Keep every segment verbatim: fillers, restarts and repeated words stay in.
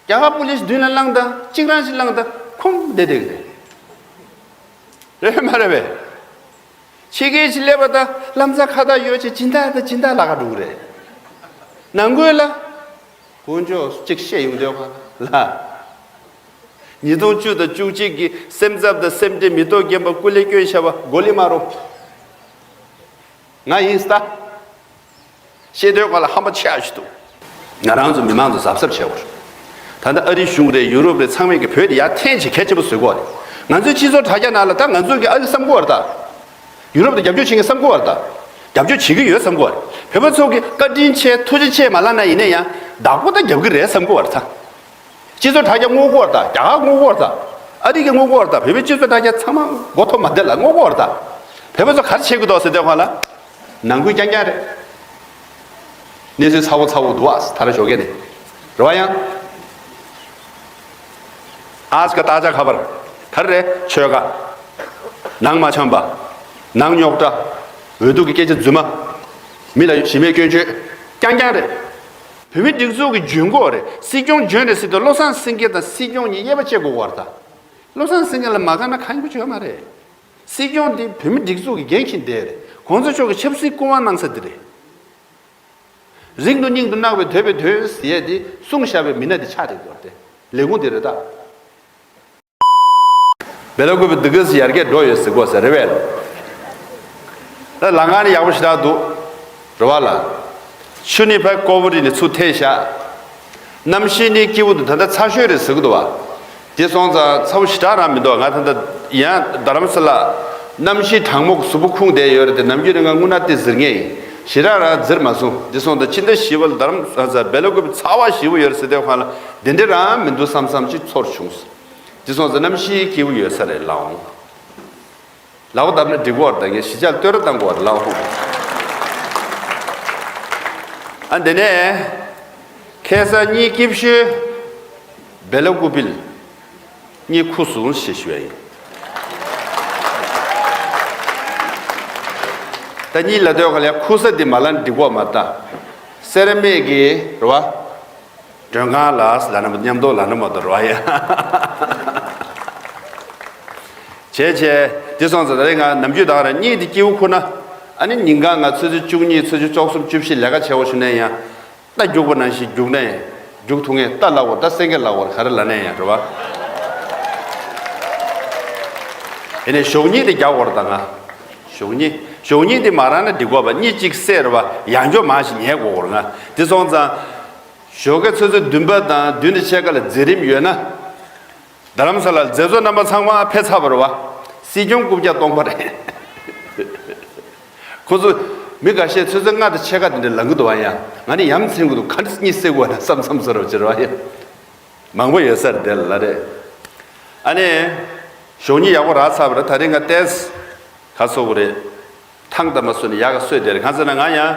རྒྱ་གར་པུ་ལིས་མདུན་ལ་ལངས་དང་གཅིག་རང་ཞིག་ལངས་དང་ཁོམ་བསྡད་བསྡད་ཀྱི་རེད། རེད་མ་རེད་པས། ཕྱི་རྒྱལ་ཞིག་སླེབས་པ་དང་ལམ་སང་ཁ་བཏགས་ཡོད་ཅེས་སྦྱིན་བདག་དང་སྦྱིན་བདག་ལ་ཁ་འགྲོ་གི་རེད། ནང་ཁུལ་ལ། དཀོན་མཆོག་གཅིག་བཤད་ཡོང་དུས་ག་ལ། ཉིས་སྟོང་བཅུ་དང་བཅུ་གཅིག་གི་སེམས་འཚབ་དང་སེམས་ཁྲལ་མི་ཐོག་རྒན་པ་སྐུ་ལས་སྐྱོན་ཤ་བ་མགོ་ལི་མ་རོ། ང་ཡིན་སྟ། ཤེས་འདོད་ག་ལ་ཧམ་པ་ཆེ་ཨ་ཞིག་འདུག་ང་རང་ཚོ་མི་མང་ཚོ་གཟབ་གཟབ་བྱེད་དགོས། ད་ལྟ་ཨ་རི་གཞུང་རེད། ཡུ་རོབ་རེད། ཚང་མས་ཀྱི་བོད་དེ་ཡར་འཐེན་བྱེད་གལ་ཆེན་པོ་བཟོ་དགོས་རེད། ང་ཚོའི་སྤྱི་ཚོགས་དྲ་རྒྱ་ནང་ལ་ད་ང་ཚོ་གི་ཨ་རི་བསམ་གོ་བར་ད། ཡུ་རོབ་དེ་རྒྱབ་སྐྱོར་བྱེད་མཁན་བསམ་གོ་བར་ད། རྒྱབ་སྐྱོར་བྱེད་ཀྱི་ཡོད་བསམ་གོ་བར། བོད་པ་ཚོ་གི་བཀའ་དྲིན་ཆེ་ཐུགས་རྗེ་ཆེ་མ་ལབ་ན་ཡིན་ན་ཡང་བདག་པོ་ད་རྒྱབ་ཀྱི་རེད་བསམ་གོ་བར་ད། སྤྱི་ཚོགས་དྲ་རྒྱ་སྔོག་གོ་བར་ད། རྒྱ་གར་སྔོག་གོ་བར་ད། ཨ་རི་གི་སྔོག་གོ་བར་ད། བོད་པའི་སྤྱི་ཚོགས་དྲ་རྒྱ་ཚང་མ་མགོ་ཐོག་མ་བསྡད་ལ་སྔོག་གོ་བར་ད། བོད་པ་ཚོ་ག་རེ་བྱེད་དགོས་འདུག་ཟེར་དུས་ག་ལ། ནང་ཁུལ་རྐྱང་རྐྱང་རེད། གནས་ཚུལ་ཚ་བོ་ཚ་བོ་འདུག་ཨ། ད་ར་ཞོགས་ཀས་ནས། རེད་བ་ཡང་། ཨ་ཙི་ཀ་ཏ་ཅ་ཁ་པར། ག་རེ་རེད། ཆོལ་ཁ། ནང་མ་འཆམ་པ། ནང་རྙོག་དྲ། འོས་བསྡུ་གི་སྐད་ཆ་རྫུན་མ། མི་ལ་གཞི་མེད་སྐྱོན་བརྗོད། རྐྱང་རྐྱང་རེད། བོད་མི་སྒྲིག་འཛུགས་ཀྱི་འཇོན་གོ་རེད། སྲིད་སྐྱོང་འཇོན་རེད་ཟེར་དུས་བློ་བཟང་སེང་གེ་དང་སྲིད་སྐྱོང་གཉིས་དབྱེ་བ་ཕྱེ་དགོས་བར་ད། བློ་བཟང་སེང་གེ་ལ་མ་དགའ་ན་གང་གི་བྱོས་མ་རེད། སྲིད་སྐྱོང་འདི་བོད་མི་སྒྲིག་འཛུགས་ཀྱི་འགན་འཁྱེར་བསྡད་རེད། གོང་ས་མཆོག་གི་ཆབ་སྲིད་སྐུ་དབང་གནང་ས་འདི་རེད། རིང་དུ་སྙིང་དུ་བརྣག་པའི་འདོད་པའི་དོན་ཟེར་ཡས་འདི་གསུངས་བཞག་པའི་མི་སྣ་འདི་ཆགས་རེད་དགོས་ཏེ། ལས་ཁུངས་འདི་རེད་ད། བེ་ལ་ཀུ་པི་འདི་ག་ཟེ་ཡར་རྒྱས་འགྲོ་ཡོད་ཟེར་དགོས་ཟེར་རེད་བས། ད་ལམ་ཁ་ནི་ཡག་པོ་ཞེ་དྲག་འདུག་རེད་བ་ལ། ཆུ་ནི་ཕར་ཀོ་བོ་རི་ནས་ཚུར་ཐལ་བཞག་གནམ་གཤིས་ནི་སྐྱིད་པོ་འདུག་ད་ལྟ་ཚ་ཤོས་རེད་ཟེར་གི་འདུག་བ། དེ་སོང་ཙང་ཚ་བོ་ཞེ་དྲག་རང་མི་འདུག་ང་ད་ལྟ་ཡང་རྡ་རམ་ས་ལ་གནམ་གཤིས་གྲང་མོ་གི་གཟུགས་པོ་ཁུངས་བསྡད་ཡོད་རེད་དེ། ནམ་རྒྱུན་ནས་ང་རྔུལ་ནག་དེ་ཟེར་ངེས་ཡིན། ཞེ་དྲག་རང་ཟེར་མ་སོང་། དེ་སོང་ཙང་ཕྱི་ཟླ་བཞི་པ་ལ་རྡ་རམ་ས་ལ་བེ་ལ་ཀུ་པི་ཚ་བ་ཞེ་པོ་ཡོད་རེད་ཟེར་དེ་གང་ལ་དེ་འདྲ་རང་མི་འདུག་བསམ་བསམ་ཅིག་ཚོར་བྱུང་། དེ་སོང་ཙང་གནམ་གཤིས་སྐྱིད་པོ་ཡོད་ས་རེད་ལགས་འོང་། ལག་པ་བརྡབ་ན་འགྲིག་གོ་བར་ད། ངས་གཞིས་ཆགས་བསྟོད་ར་བཏང་གོ་བར་ལགས་འོང་། ཨ་འདི་ནས་ཁ་སང་གཉིད་སྐྱིད་ཤོས་བེ་ལ་ཀུ་པི་ལ་གཉིད་ཁུག་སོང་ཞེས་ཞུ་ཡ་ཡིན། ད་གཉིད་ལ་སྡོད་ག་ལ་ཁུག་ས་འདི་མ་ལ་འགྲིག་གོ་མ་ད། སེ་ར་མིག་གི་རེད་བ། མགྲོན་ཁང་ལ་ལ་ན་མ་མཉམ་དུ་ལ་ན་མ་དུ་རོ་ཡ། བྱས་བྱས་དེ་སོང་ཙང་ད་རེས་ང་ནམ་རྒྱུན་དང་ར་གཉིད་དེ་སྐྱིད་པོ་ཁུག་ན། ཨ་ནི་ཉིན་གང་ང་ཆུ་ཚོད་བཅུ་གཉིས་ཆུ་ཚོད་བཅུ་གསུམ་བཅུ་བཞི་ལས་ཀ་བྱེད་འོ་ཞུ་ནས་ཡང་། རྟ་རྒྱུག་པ་ནང་བཞིན་རྒྱུག་ནས་རྒྱུག་ཐུབ་ངེས། རྟ་ལ་འོ་རྟ་སེང་གེ་ལ་འོ་ག་རེ་ལ་ནས་ཡང་རེད་བ། ཡིན་ནས་ཞོགས་གཉིད་དེ་རྒྱག་འོ་ར་ད་ང་། ཞོགས་གཉིད་ཞོགས་གཉིད་དེ་མ་རག་ན་འགྲིག་གོ་བ། གཉིད་གཅིག་སད་རེད་བ། ཡང་འཇོག་མ་ཞིག་ཉལ་དགོས་འོ་ར་ང་། དེ་སོང་ཙང་། ཞོགས་ཀའི་ཆུ་ཚོད་བདུན་པ་དང་བདུན་ནས་ཕྱེད་ཀ་ལ་མཛད་རིམ་ཡོད་ན། རྡ་རམ་ས་ལ་མཛད་གཙོ་རྣམ་པ་ཚང་མ་ཕེབས་ཚར་བ་རེད་བ། སྲིད་སྐྱོང་རྐུབ་བཀྱག་སྟོང་པ་རེད། ཁོ་ཚོ་མི་འགའ་ཤས་ཆུ་ཚོད་ལྔ་དང་ཕྱེད་ཀ་དེ་འདྲ་ལངས་གི་འདུག་བ། ཡང་ང་ནི་ཡ་མཚན་གི་འདུག་ག་འདྲ་གཉིད་སད་དགོས་ན་བསམ་བསམ་ཟེར་བ་ཅིག་རེད་བ། ཡ་མང་པོ་ཡོད་ས་རེད་དེ་ལ་རེད། ཨ་ནི་ཞོགས་གཉིད་ཡག་པོ་རག་ཚར་བ་རེད། ད་རེས་ང་ཏོག་ཙམ་ག་ཚོད་རེད། ཐང་དང་མ་སོ་ནས་ཡག་ག་སོས་དེ་རེད། གང་ཟེར་ན་ང་ཡང་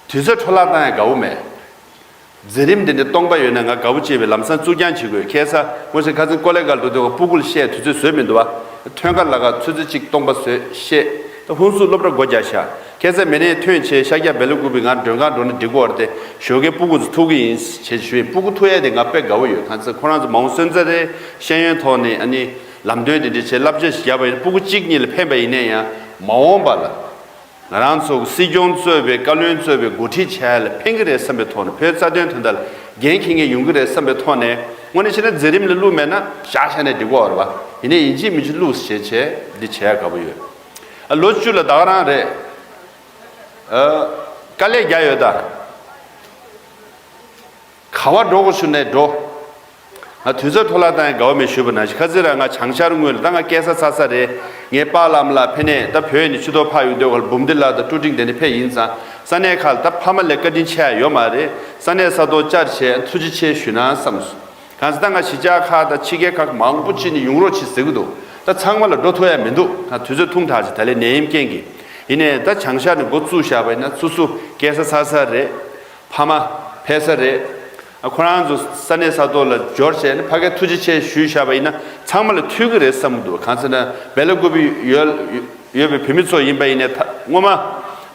དུས་ཚོད་འཕྲོ་བརླག་བཏང་ཡང་དགའ་བོ་མེད། མཛད་རིམ་འདི་འདྲ་སྟོང་པ་ཡོད་ན་ང་དགའ་བོ་སྐྱེས་པའི་ལམ་སང་བཙུགས་རྐྱང་བྱེད་དགོས། ཁ་སང་ངོ་ཤེས་ཁ་ཚིག་ཀོ་ལེ་གལ་འགྲོ་དུས་སྤུ་གུ་ལ་བཤད་དུས་ཚོད་བཟོས་མི་འདུག་བ། ཐོན་ཁ་ལ་ཁ་ཆུ་ཚོད་གཅིག་སྟོང་པ་བཟོས་བཤད། ད་ཧུན་སུར་སློབ་གྲྭ་སྒོ་རྒྱག་ཤག་ཁ་སང་མི་ནས་ཐོན་བྱས་ཤག་རྒྱ་བེ་ལ་ཀུ་པི་ང་མགྲོན་ཁང་འགྲོ་ན་འགྲིག་གོ་བ་རེད་དེ། ཞོགས་ཀའི་སྤུ་གུ་ཚོ་ཐུག་གི་ཡིན་བྱས་ཞུས། སྤུ་གུ་ཐུག་ཡས་དེ་ང་དཔེ་དགའ་བོ་ཡོད། གང་ཚེ་ཁོ་རང་ཚོ་མ་འོངས་སོན་རྩ་རེད། ཤེས་ཡོན་ཐོག་ནས་ཨ་ནི་ལམ་སྟོན་དེ་འདྲ་བྱས་བསླབ་བྱ་ཞིག་བརྒྱབ་པ་ཡིན། སྤུ་གུ་གཅིག་གཉིས་ལ་ཕན་པ་ཡིན་ན་ཡང་མ་འོངས་པ་ལ། ང་རང་ཚོ་སྲིད་སྐྱོང་གཙོས་པའི་བཀའ་བློན་གཙོས་པའི་འགོ་ཁྲིད་བྱས་ལ་ཕན་གྱི་རེད་བསམ་པའི་ཐོག་ནས། བོད་རྩ་དོན་དོན་དག་ལ་འགན་འཁྱེར་མཁན་ཡོང་གི་རེད་བསམ་པའི་ཐོག་ནས། དངོས་གནས་བྱས་ན་མཛད་རིམ་ལ་བླུགས་མེད་ན་བཞག་བཞག་ནས་འགྲིག་གི་རེད་བ། ཡིན་ནའི་ཡིན་གཅིག་མིན་གཅིག་བླུགས་བྱས་བྱས་འདི་བྱས་དགའ་པོ་ཡོད། ཨ་ལོ་བཅུ་ལ་ད་ག་རང་རེད། ཨ་དཀའ་ལས་རྒྱག་ཡོད་ད། ག་བ་འགྲོ་དགོས་ཞུ་ནས་འགྲོ། ང་དུས་ཚོད་འཕྲོ་བརླག་བཏང་ཡང་དགའ་བོ་མེད་ཞུས་པ་ནང་བཞིན། ཁ་ཚིག་ར་ང་བྱང་ཤར་དངོས་ལ་ད་ང་སྐྱེས་ས་འཚར་ས་རེད། ངའི་པཱ་ལགས་ལ་ཕེབས་ནས་ད་བོད་ནས་ཕྱི་ཐོག་ཕར་ཡོང་དུས་ག་ལ་འབུམ་སྡེ་ལགས་དང་ཀྲུའུ་ཀྲིང་དེ་ནས་ཕེབས་ཡིན་ཙང་། ས་གནས་ཁག་ལ་ད་ཕ་མ་ལས་བཀའ་དྲིན་ཆེ་ཡ་ཡོད་མ་རེད། ས་གནས་ས་ཐོག་བཅར་བྱས་ཐུགས་རྗེ་ཆེ་ཞུས་ན་བསམ་སོང་། གང་ཟེར་ད་ང་གཞིས་ཆགས་ཁག་དང་ཕྱི་རྒྱལ་ཁག་མང་པོ་ཅིག་ནས་ཡོང་རོགས་བྱེད་ཟེར་གི་འདུག་ད་ཚང་མ་ལ་འགྲོ་ཐུབ་ཡ་མི་འདུག་ད་དུས་ཚོད་ཐུང་དྲགས་ཅིག་ད་ལས་ནད་ཡམས་རྐྱེན་གྱིས། ཡིན་ནའི་ད་བྱང་ཤར་ནས་འགོ་བཙུགས་བཞག་པ་ཡིན་ན་སོ་སོ་སྐྱེས་ས་འཚར་ས་རེད། ཕ་མ་ཕེབས་ས་རེད། ཨ་ཁོ་རང་ཚོ་ས་གནས་ས་ཐོག་ལ་འབྱོར་བྱས་ནས་ཕ་གིར་ཐུགས་རྗེ་ཆེ་ཞུས་བཞག་པ་ཡིན་ན་ཚང་མ་ལ་ཐུག་གི་རེད་བསམ་གི་འདུག་གང་ཟེར་ན་བེ་ལ་ཀུ་པི་ཡོད་ཡོད་པའི་བོད་མི་ཚོ་ཡིན་པ་ཡིན་ནའི་ད་སྔོན་མ་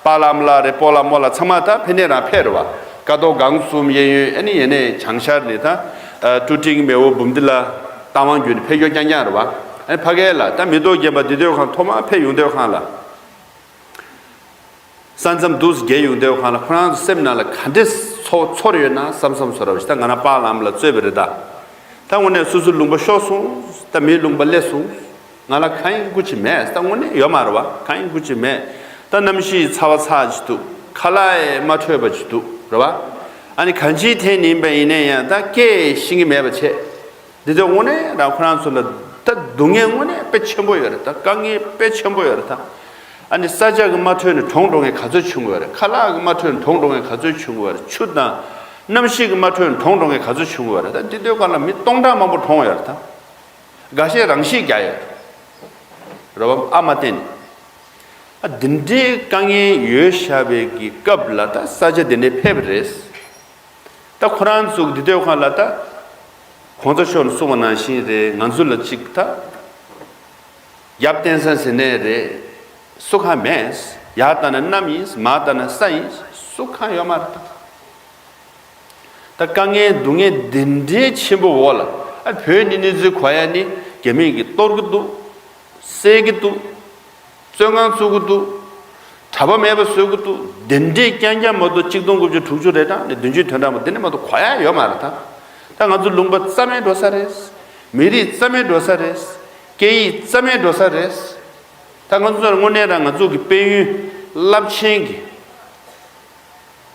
པཱ་ལགས་ལགས་རེད། སྤོ་ལགས་རྨོ་ལགས་ཚང་མ་ད་ཕེབས་ནས་རང་ཕེབས་རེད་བ། ཀ་ཏོག་སྒང་གསུམ་གཡས་གཡོན། ཨ་ནི་ཡེ་ནས་བྱང་ཤར་ནས་ད་ཀྲུ་ཀྲིང་མེའོ་འབུམ་སྡེ་ལ་རྟ་དབང་བརྒྱུད་ནས་ཕེབས་ཡོད་རྐྱང་རྐྱང་རེད་བ། ཨ་ནི་ཕ་གི་ལ་ད་མེ་ཏོག་བརྒྱན་པ་འདི་ལྟོས་གང་ཐོག་མར་ཕེབས་ཡོང་ལྟོས་གང་ལ། ས་མཚམས་འདུག་སེ་བརྒལ་ཡོང་དུས་གང་ལ་ཁོ་རང་ཚོ་སེམས་ནང་ལ་ག་འདྲས་ཚོར་ཚོར་ཡོད་ན་བསམ་བསམ་ཚོར་བ་ཞིག་ད་ང་རང་པཱ་ལགས་ལ་རྩོད་པ་རེད་ད། ད་དངོས་གནས་སོ་སོའི་ལུང་པ་ཤོར་སོང་། ད་མིའི་ལུང་པ་སླེབས་སོང་། ང་ལ་གང་ཡིན་དགོས་ཀྱི་མེད། ད་དངོས་གནས་ཡོད་མ་རེད་བ། གང་ཡིན་དགོས་ཀྱི་མེད། ད་གནམ་གཤིས་ཚ་བ་ཚ་ཅིག་འདུག་ཁ་ལག་ཡང་མ་འཕྲོད་པ་ཅིག་འདུག་རེད་བ། ཨ་ནི་གང་ཅིའི་ཐད་ནས་ཡིན་པ་ཡིན་ན་ཡང་ད་སྐད་ཤེས་ཀྱི་མེད་པ་བྱས། འདི་ཚོ་དངོས་གནས་རང་ཁོ་རང་ཚོ་ལ་ད་སྡུག་བསྔལ་དངོས་གནས་དཔེ་ཆེན་པོ་ཡོད་རེད་ད། དཀའ་ངལ་དཔེ་ཆེན་པོ་ཡོད་རེད་ད། ཨ་ནི་ས་ཆ་གི་མ་འཕྲོད་ནས་གྲོངས་འགྲོ་མཁན་ག་ཚོད་བྱུང་ཡོད་རེད། ཁ་ལག་གི་མ་འཕྲོད་ནས་གྲོངས་འགྲོ་མཁན་ག་ཚོད་བྱུང་ཡོད་རེད། ཆུ་དང་གནམ་གཤིས་ཀྱི་མ་འཕྲོད་ནས་གྲོངས་འགྲོ་མཁན་ག་ཚོད་བྱུང་ཡོད་རེད་ད། འདི་ལྟོས་གང་ལ་མི་སྟོང་ཕྲག་མང་པོ་གྲོངས་ཡོད་རེད་ད། འགའ་ཤས་རང་ཤི་རྒྱག་ཡོད་རེད་བ། ཨ་མ་བསྟན་ནས། ཨ་འདི་འདྲའི་དཀའ་ངལ་ཡོད་བཞག་པའི་གི་སྐབས་ལ་ད་ས་ཆ་འདི་འདྲའི་ཕེབས་པ་རེད། ད་ཁོ་རང་ཚོ་འདི་ལྟོས་གང་ལ་ད། གོང་ས་མཆོག་ནས་གསུངས་པ་ནང་བཞིན་རེད། ང་ཚོ་ལ་གཅིག་ད། རྒྱབ་རྟེན་ས་ཟེར་ནས་རེད། སུ་གང་མེད། ཡར་ལྟ་ན་གནམ་ཡིན། མར་ལྟ་ན་ས་ཡིན། སུ་གང་ཡོད་མ་རེད་ད། ད་དཀའ་ངལ་སྡུག་བསྔལ་འདི་འདྲའི་ཆེན་པོ་འོག་ལ་ཨ་བོད་ནི་གནས་ཚུལ་གོ་ཡ་ནི་རྒྱ་མི་གིས་གཏོར་གི་འདུག་བསད་ཀྱི་འདུག་བཙོན་ཁང་བཙུགས་ཀྱི་འདུག་གྲྭ་པ་མེད་པ་བཟོ་གི་འདུག་འདི་འདྲའི་རྐྱང་རྐྱང་མ་གཏོགས་གཅིག་སྟོང་དགུ་བརྒྱ་དྲུག་ཅུ་རེ་གྲངས་ནས་བདུན་ཅུ་དོན་གྲངས་མ་འདི་འདྲ་མ་གཏོགས་གོ་ཡ་ཡོད་མ་རེད་ད། ད་ང་ཚོ་ལུང་པ་རྩ་མེད་འགྲོ་ས་རེད། མི་རིགས་རྩ་མེད་འགྲོ་ས་རེད། སྐད་ཡིག་རྩ་མེད་འགྲོ་ས་རེད། ད་ང་ཚོ་དངོས་གནས་རང་ང་ཚོ་གི་དཔལ་ཡོན་རླབས་ཆེན་གྱི་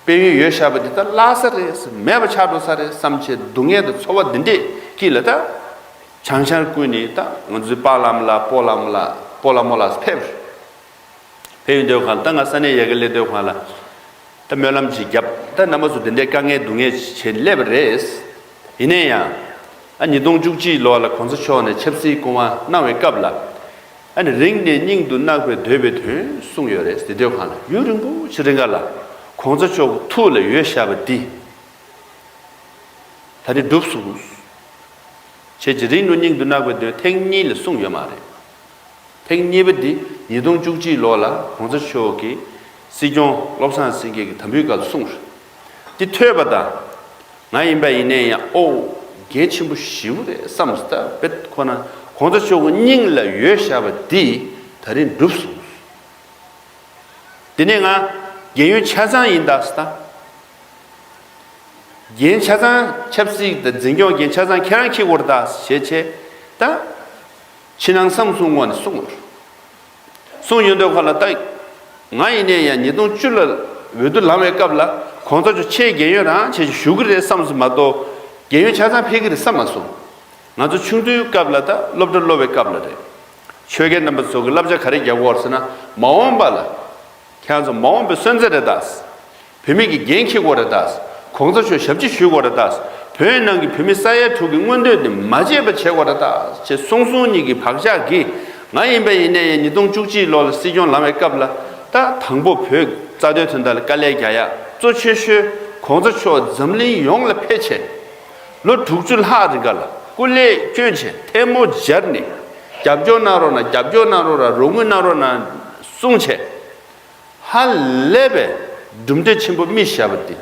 དཔལ་ཡོན་ཡོད་བཞག་པ་འདི་ད་བརླག་ས་རེད། མེད་པ་ཆགས་འགྲོ་ས་རེད་བསམ་བྱས་སྡུག་བསྔལ་དང་ཚོར་བ་འདི་འདྲས་སྐྱིད་ལ་ད། བྱང་ཤར་ཀུན་ནས་ད་ང་ཚོའི་པཱ་ལགས་ལ་སྤོ་ལགས་ལ་སྤོ་ལགས་མོ་ལགས་ཕེབས། ཕེབས་ཡོང་དུས་གང་ལ་ད་ང་ས་གནས་ཡ་གི་སླེབས་དུས་གང་ལ་ད་སྨོན་ལམ་ཅིག་བརྒྱབ། ད་རྣམ་པ་ཚོ་འདི་འདྲའི་དཀའ་ངལ་སྡུག་བསྔལ་བྱས་སླེབས་པ་རེད། ཡིན་ན་ཡང་ཨ་ཉིས་སྟོང་བཅུ་གཅིག་ལོ་ལ་གོང་ས་མཆོག་ནས་ཆབ་སྲིད་སྐུ་དབང་གནང་བའི་སྐབས་ལ། ཨ་ནི་རིང་ནས་སྙིང་དུ་བརྣག་པའི་འདོད་པའི་དོན་གསུངས་ཡོད་རེད། དེ་དུས་གང་ལ་ཡུན་རིང་པོ་ཞིག་རིང་ག་ལ་གོང་ས་མཆོག་གི་ཐུགས་ལ་ཡོད་བཞག་པ་འདི་ད་རེས་འགྲུབ་སོང་། ཁྱེད་ཀྱི་རིང་དུ་སྙིང་དུ་བརྣག་པའི་དོན་ཐེངས་གཉིས་ལ་གསུངས་ཡོད་མ་རེད། ཐེངས་གཉིས་པ་འདི་ཉིས་སྟོང་བཅུ་གཅིག་ལོ་ལ་གོང་ས་མཆོག་གིས་སྲིད་སྐྱོང་བློ་བཟང་སེང་གེ་གི་དམ་འབུལ་སྐབས་སུ་གསུངས་རེད། འདི་ཐོས་པ་དང་། ང་ཡིན་པ་ཡིན་ནའི་ཡང་ཨོ། འགན་ཆེན་པོ་ཞེ་པོ་རེད་བསམ་སྟབས་ཁོ་ན་གོང་ས་མཆོག་གི་སྙིང་ལ་ཡོད་བཞག་པ་འདི་ད་རིང་འགྲུབ་སོང་། དེ་ནས་ང་རྒན་ཡོལ་ཆ་ཚང་ཡིན་ད་ཟེར་ད། འགན་ཆ་ཚང་ཆབ་སྲིད་དང་འཛིན་སྐྱོང་འགན་ཆ་ཚང་ཁྱེད་རང་འཁྱེར་དགོས་རེད་ད་ཞེས་བྱས་ད། ཕྱི་ནང་གསང་གསུམ་ངོས་ནས་གསུངས། གསུངས་ཡོང་དུས་ཁ་ལ་ད། ང་ཡིན་ནའི་ཡང་ཉིས་སྟོང་བཅུ་ལ་འོས་བསྡུ་ལངས་པའི་སྐབས་ལ་གོང་ས་མཆོག་ཆེས་རྒན་ཡོལ་རང་ཆེ་ཞིག་ཞུ་གི་རེད་བསམ་སོང་མ་གཏོགས་རྒན་ཡོལ་ཆ་ཚང་ཕེབས་ཀྱི་རེད་བསམ་མ་སོང་། ང་ཚོ་ཆུང་དུས་སྐབས་ལ་ད་སློབ་གྲྭ་སློབ་པའི་སྐབས་ལ་རེད། ཆོས་རྒན་རྣམ་པ་ཚོ་གི་བསླབ་བྱ་ག་རེ་རྒྱག་གི་ཡོད་ཟེར་ན་མ་འོངས་པ་ལ། ཁྱེད་ཚོ་མ་འོངས་པའི་སོན་རྩ་རེད་ད། བོད་མི་གི་འགན་འཁྱེར་དགོས་རེད་ད། གོང་ས་མཆོག་ཞབས་ཕྱི་ཞུ་དགོས་རེད་ད། བོད་ནང་གི་བོད་མི་ས་ཡ་དྲུག་གི་མངོན་འདོད་དེ་མ་བརྗེད་པ་བྱེད་དགོས་རེད་ད་ཅེས་གསུང་གསུང་གཉིས་ཀྱི་བག་ཆགས་ཀྱིས། ང་ཡིན་པ་ཡིན་ནའི་ཡང་ཉིས་སྟོང་བཅུ་གཅིག་ལོ་ལ་སྲིད་སྐྱོང་ལངས་པའི་སྐབས་ལ་ད་དང་པོ་བོད་རྩ་དོན་དོན་དག་ལ་དཀའ་ལས་རྒྱག་ཡ་གཙོ་ཆེ་ཤོས་གོང་ས་མཆོག་འཛམ་གླིང་ཡོངས་ལ་ཕེབས་བྱས། ལོ་དྲུག་ཅུ་ལྷག་རིང་ག་ལ་སྐུ་ལས་བསྐྱོན་བྱས་ཐལ་མོ་སྦྱར་ནས་རྒྱབ་སྐྱོར་གནང་རོགས་གནང་། རྒྱབ་སྐྱོར་གནང་རོགས་གནང་། རོགས་དངུལ་གནང་རོགས་གནང་གསུངས་བྱས། ཧ་ལས་པའི་གྲུབ་འབྲས་ཆེན་པོ་རྨིས་བཞག་པ་འདི།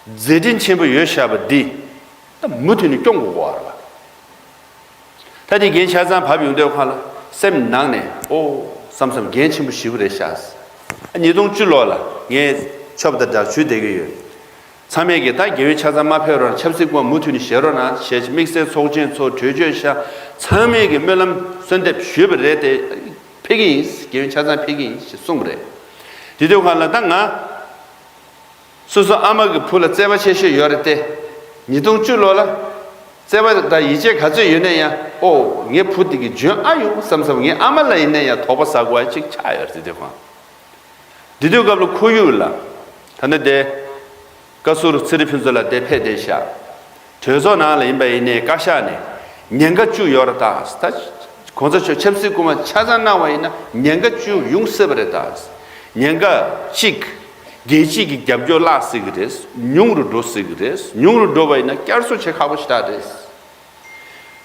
མཛད་འཕྲིན་ཆེན་པོ་ཡོད་བཞག་པ་འདི། ད་མུ་མཐུད་ནས་སྐྱོང་དགོས་ཀྱི་ཡོད་རེད་པ། ད་དེ་འགན་ཆ་ཚང་བབས་ཡོང་དུས་ཁ་ལ་སེམས་ནང་ནས་ཨོ་བསམ་བསམ་འགན་ཆེན་པོ་ཞེ་པོ་རེད་ཤག་ཉིས་སྟོང་བཅུ་ལོ་ལ་ངས་ཆོབ་དང་སྦྲགས་ཞུ་བསྡད་ཀྱི་ཡོད། ཚང་མས་ཀྱིས་ད་རྒན་ཡོལ་ཆ་ཚང་མ་ཕེབས་རོགས་གནང་། ཆབ་སྲིད་སྐོར་མུ་མཐུད་ནས་བཞེས་རོགས་གནང་ཞེས་དམིགས་བསལ་ཚོགས་ཆེན་ཚོགས་གྲོས་ཆོད་བཞག་ཚང་མས་ཀྱིས་སྨོན་ལམ་གསོལ་འདེབས་ཞུས་པ་རེད་དེ། ཕེབས་ཀྱི་ཡིན། རྒན་ཡོལ་ཆ་ཚང་ཕེབས་ཀྱི་ཡིན་ཞེས་གསུངས་པ་རེད། དེ་དུས་ཁ་ལ་ད་ང་སོ་སོ་ཨ་མ་གི་བུ་ལ་བརྩེ་བ་ཆེ་ཤོས་ཡོད་རེད་དེ། ཉིས་སྟོང་བཅུ་ལོ་ལ་བརྩེ་བ་དང་ཡིད་ཆེས་ག་ཚོད་ཡོད་ན་ཡང་ཨོ་ངའི་བུ་དེ་གི་འཇོན་ཨ་ཡོང་བསམ་བསམ་ངའི་ཨ་མ་ལ་ཡིན་ན་ཡང་དོགས་པ་ཟ་དགོས་པ་ཅིག་ཆགས་ཡོད་རེད་དེ་དུས་ཁ། དེ་དུས་སྐབས་ལ་ཁོར་ཡུག་ལ་ད་ནི་དེ་བཀའ་ཟུར་ཚེ་རིང་ཕུན་ཚོགས་ལགས་དེ་ཕེབས་བསྡད་ཤག་གྲོས་ཚོགས་ནང་ལ་ཡིན་པ་ཡིན་ནའི་བཀའ་ཤག་ནས་ཉེན་ཁ་བཅུ་ཡོད་རེད་ད། ད་གོང་ས་མཆོག་ཆབ་སྲིད་སྐུ་དབང་ཆ་ཚང་གནང་བ་ཡིན་ན་ཉེན་ཁ་བཅུ་ཡོང་སྲིད་པ་རེད་ད། ཉེན་ཁ་གཅིག་རྒྱལ་སྤྱི་གི་རྒྱབ་སྐྱོར་བརླག་སྲིད་ཀྱི་རེད། ཉུང་རུ་འགྲོ་སྲིད་ཀྱི་རེད། ཉུང་རུ་འགྲོ་བ་ཡིན་ན་བསྐྱར་གསོ་བྱེད་ཁག་པོ་ཞེ་དྲག་རེད།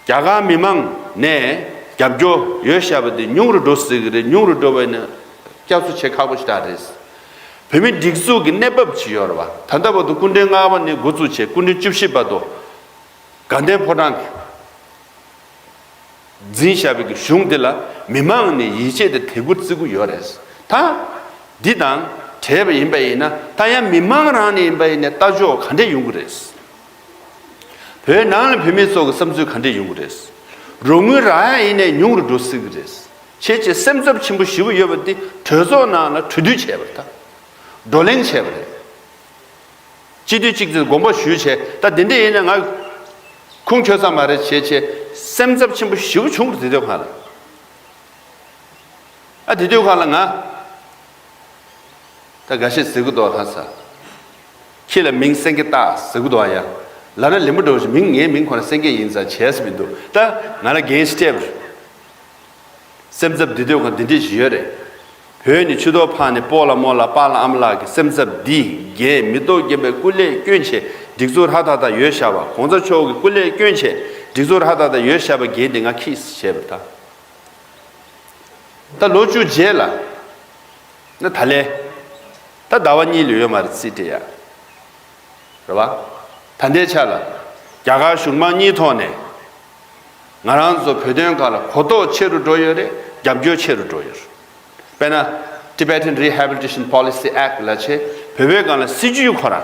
རྒྱ་གར་མི་མང་ནས་རྒྱབ་སྐྱོར་ཡོད་བཞག་པ་དེ་ཉུང་རུ་འགྲོ་སྲིད་ཀྱི་རེད། ཉུང་རུ་འགྲོ་བ་ཡིན་ན་བསྐྱར་གསོ་བྱེད་ཁག་པོ་ཞེ་དྲག་རེད། བོད་མི་སྒྲིག་འཛུགས་ཀྱི་གནས་བབ་ཅིག་ཡོད་རེད་བ། ད་ལྟ་བར་དུ་སྐུ་ཕྲེང་ལྔ་པ་ནས་འགོ་བཙུགས་བྱས་སྐུ་ཕྲེང་བཅུ་བཞི་བར་དུ་དགའ་ལྡན་ཕོ་བྲང་གིས་འཛིན་བཞག་པའི་གི་གཞུང་འདི་ལ་མི་མང་ནས་ཡིད་ཆེས་དང་དད་གུས་བརྩི་གི་ཡོད་རེད། ད་འདི་དང་བྲལ་བ་ཡིན་པ་ཡིན་ན། ད་ཡང་མི་མང་རང་ནས་ཡིན་པ་ཡིན་ན་ལྟ་ཕྱོགས་ག་འདྲས་ཡོང་གི་རེད། བོད་ནང་ལ་བོད་མི་ཚོ་གི་བསམ་ཚུལ་ག་འདྲས་ཡོང་གི་རེད། རོགས་དངུལ་རག་ཡ་ཡིན་ནའི་ཉུང་རུ་འགྲོ་སྲིད་གི་རེད། བྱས་བྱས་སེམས་འཚབ་ཆེན་པོ་ཞེ་པོ་ཡོད་པ་འདི་གྲོས་ཚོགས་ནང་ལ་གྲོས་བསྡུར་བྱས་པ་དང་བགྲོ་གླེང་བྱས་པ་རེད། སྤྱི་འཐུས་གཅིག་ཚོས་དགོངས་པ་ཞུས་བྱས། ད་འདི་འདྲས་ཡིན་ན་ང་ཁུངས་འཁྱོལ་ས་མ་རེད་བྱས་བྱས་སེམས་འཚབ་ཆེན་པོ་ཞེ་པོ་བྱུང་རེད། དེ་དུས་སྒང་ལ། ཨ་དེ་དུས་སྒང་ལ་ང་ད་འགའ་ཤས་ཟེར་གི་འདུག་ལྷ་ས། ཁྱི་ལ་མིང་སེང་གེ་སྟག་ཟེར་གི་འདུག་ཡ། ལབ་ན་ལེན་པོ་འགྲོ་ཞིག་མིང་ངའི་མིང་ཁོ་ན་སེང་གེ་ཡིན་ཙང་བྱས་ས་མི་འདུག་ད་ང་ལ་འགན་ཞིག་སྤྲད་པ་རེད། སེམས་འཚབ་འདི་དུས་སྒང་འདི་འདྲས་ཞིག་ཡོད་རེད། བོད་ནས་ཆུ་ཐོག་ཕར་ནས་སྤོ་ལགས་རྨོ་ལགས་པཱ་ལགས་ཨ་མ་ལགས་ཀྱི་སེམས་འཚབ་འདི་འགན་མི་ཐོག་རྒན་པའི་སྐུ་ལས་བསྐྱོན་བྱས་སྒྲིག་འཛུགས་ཧྲ་ཐག་ཐག་ཡོད་བཞག་པ། གོང་ས་མཆོག་གི་སྐུ་ལས་བསྐྱོན་བྱས་སྒྲིག་འཛུགས་ཧྲ་ཐག་ཐག་ཡོད་བཞག་པ་འགན་འདི་ང་འཁྱེར་བྱས་པ་ད། ད་ལོ་བཅུ་རྗེས་ལ་ན་ད་ལན་ད་ཟླ་བ་གཉིས་ལས་ཡོད་མ་རེད། རྩིས་སྤྲད་ཡ་རེད་བ། ད་ལྟའི་ཆ་ལ་རྒྱ་གར་གཞུང་མང་གཉིས་ཐོག་ནས་ང་རང་ཚོ་བོད་དོན་སྒང་ལ་གོ་རྟོགས་ཆེ་རུ་འགྲོ་ཡོད་རེད། རྒྱབ་སྐྱོར་ཆེ་རུ་འགྲོ་ཡོད་རེད། དཔེར་ན་Tibetan Rehabilitation Policy Act ལབ་བྱས་བོད་པའི་སྒང་ལ་སྲིད་ཇུས་ཁོ་རང་།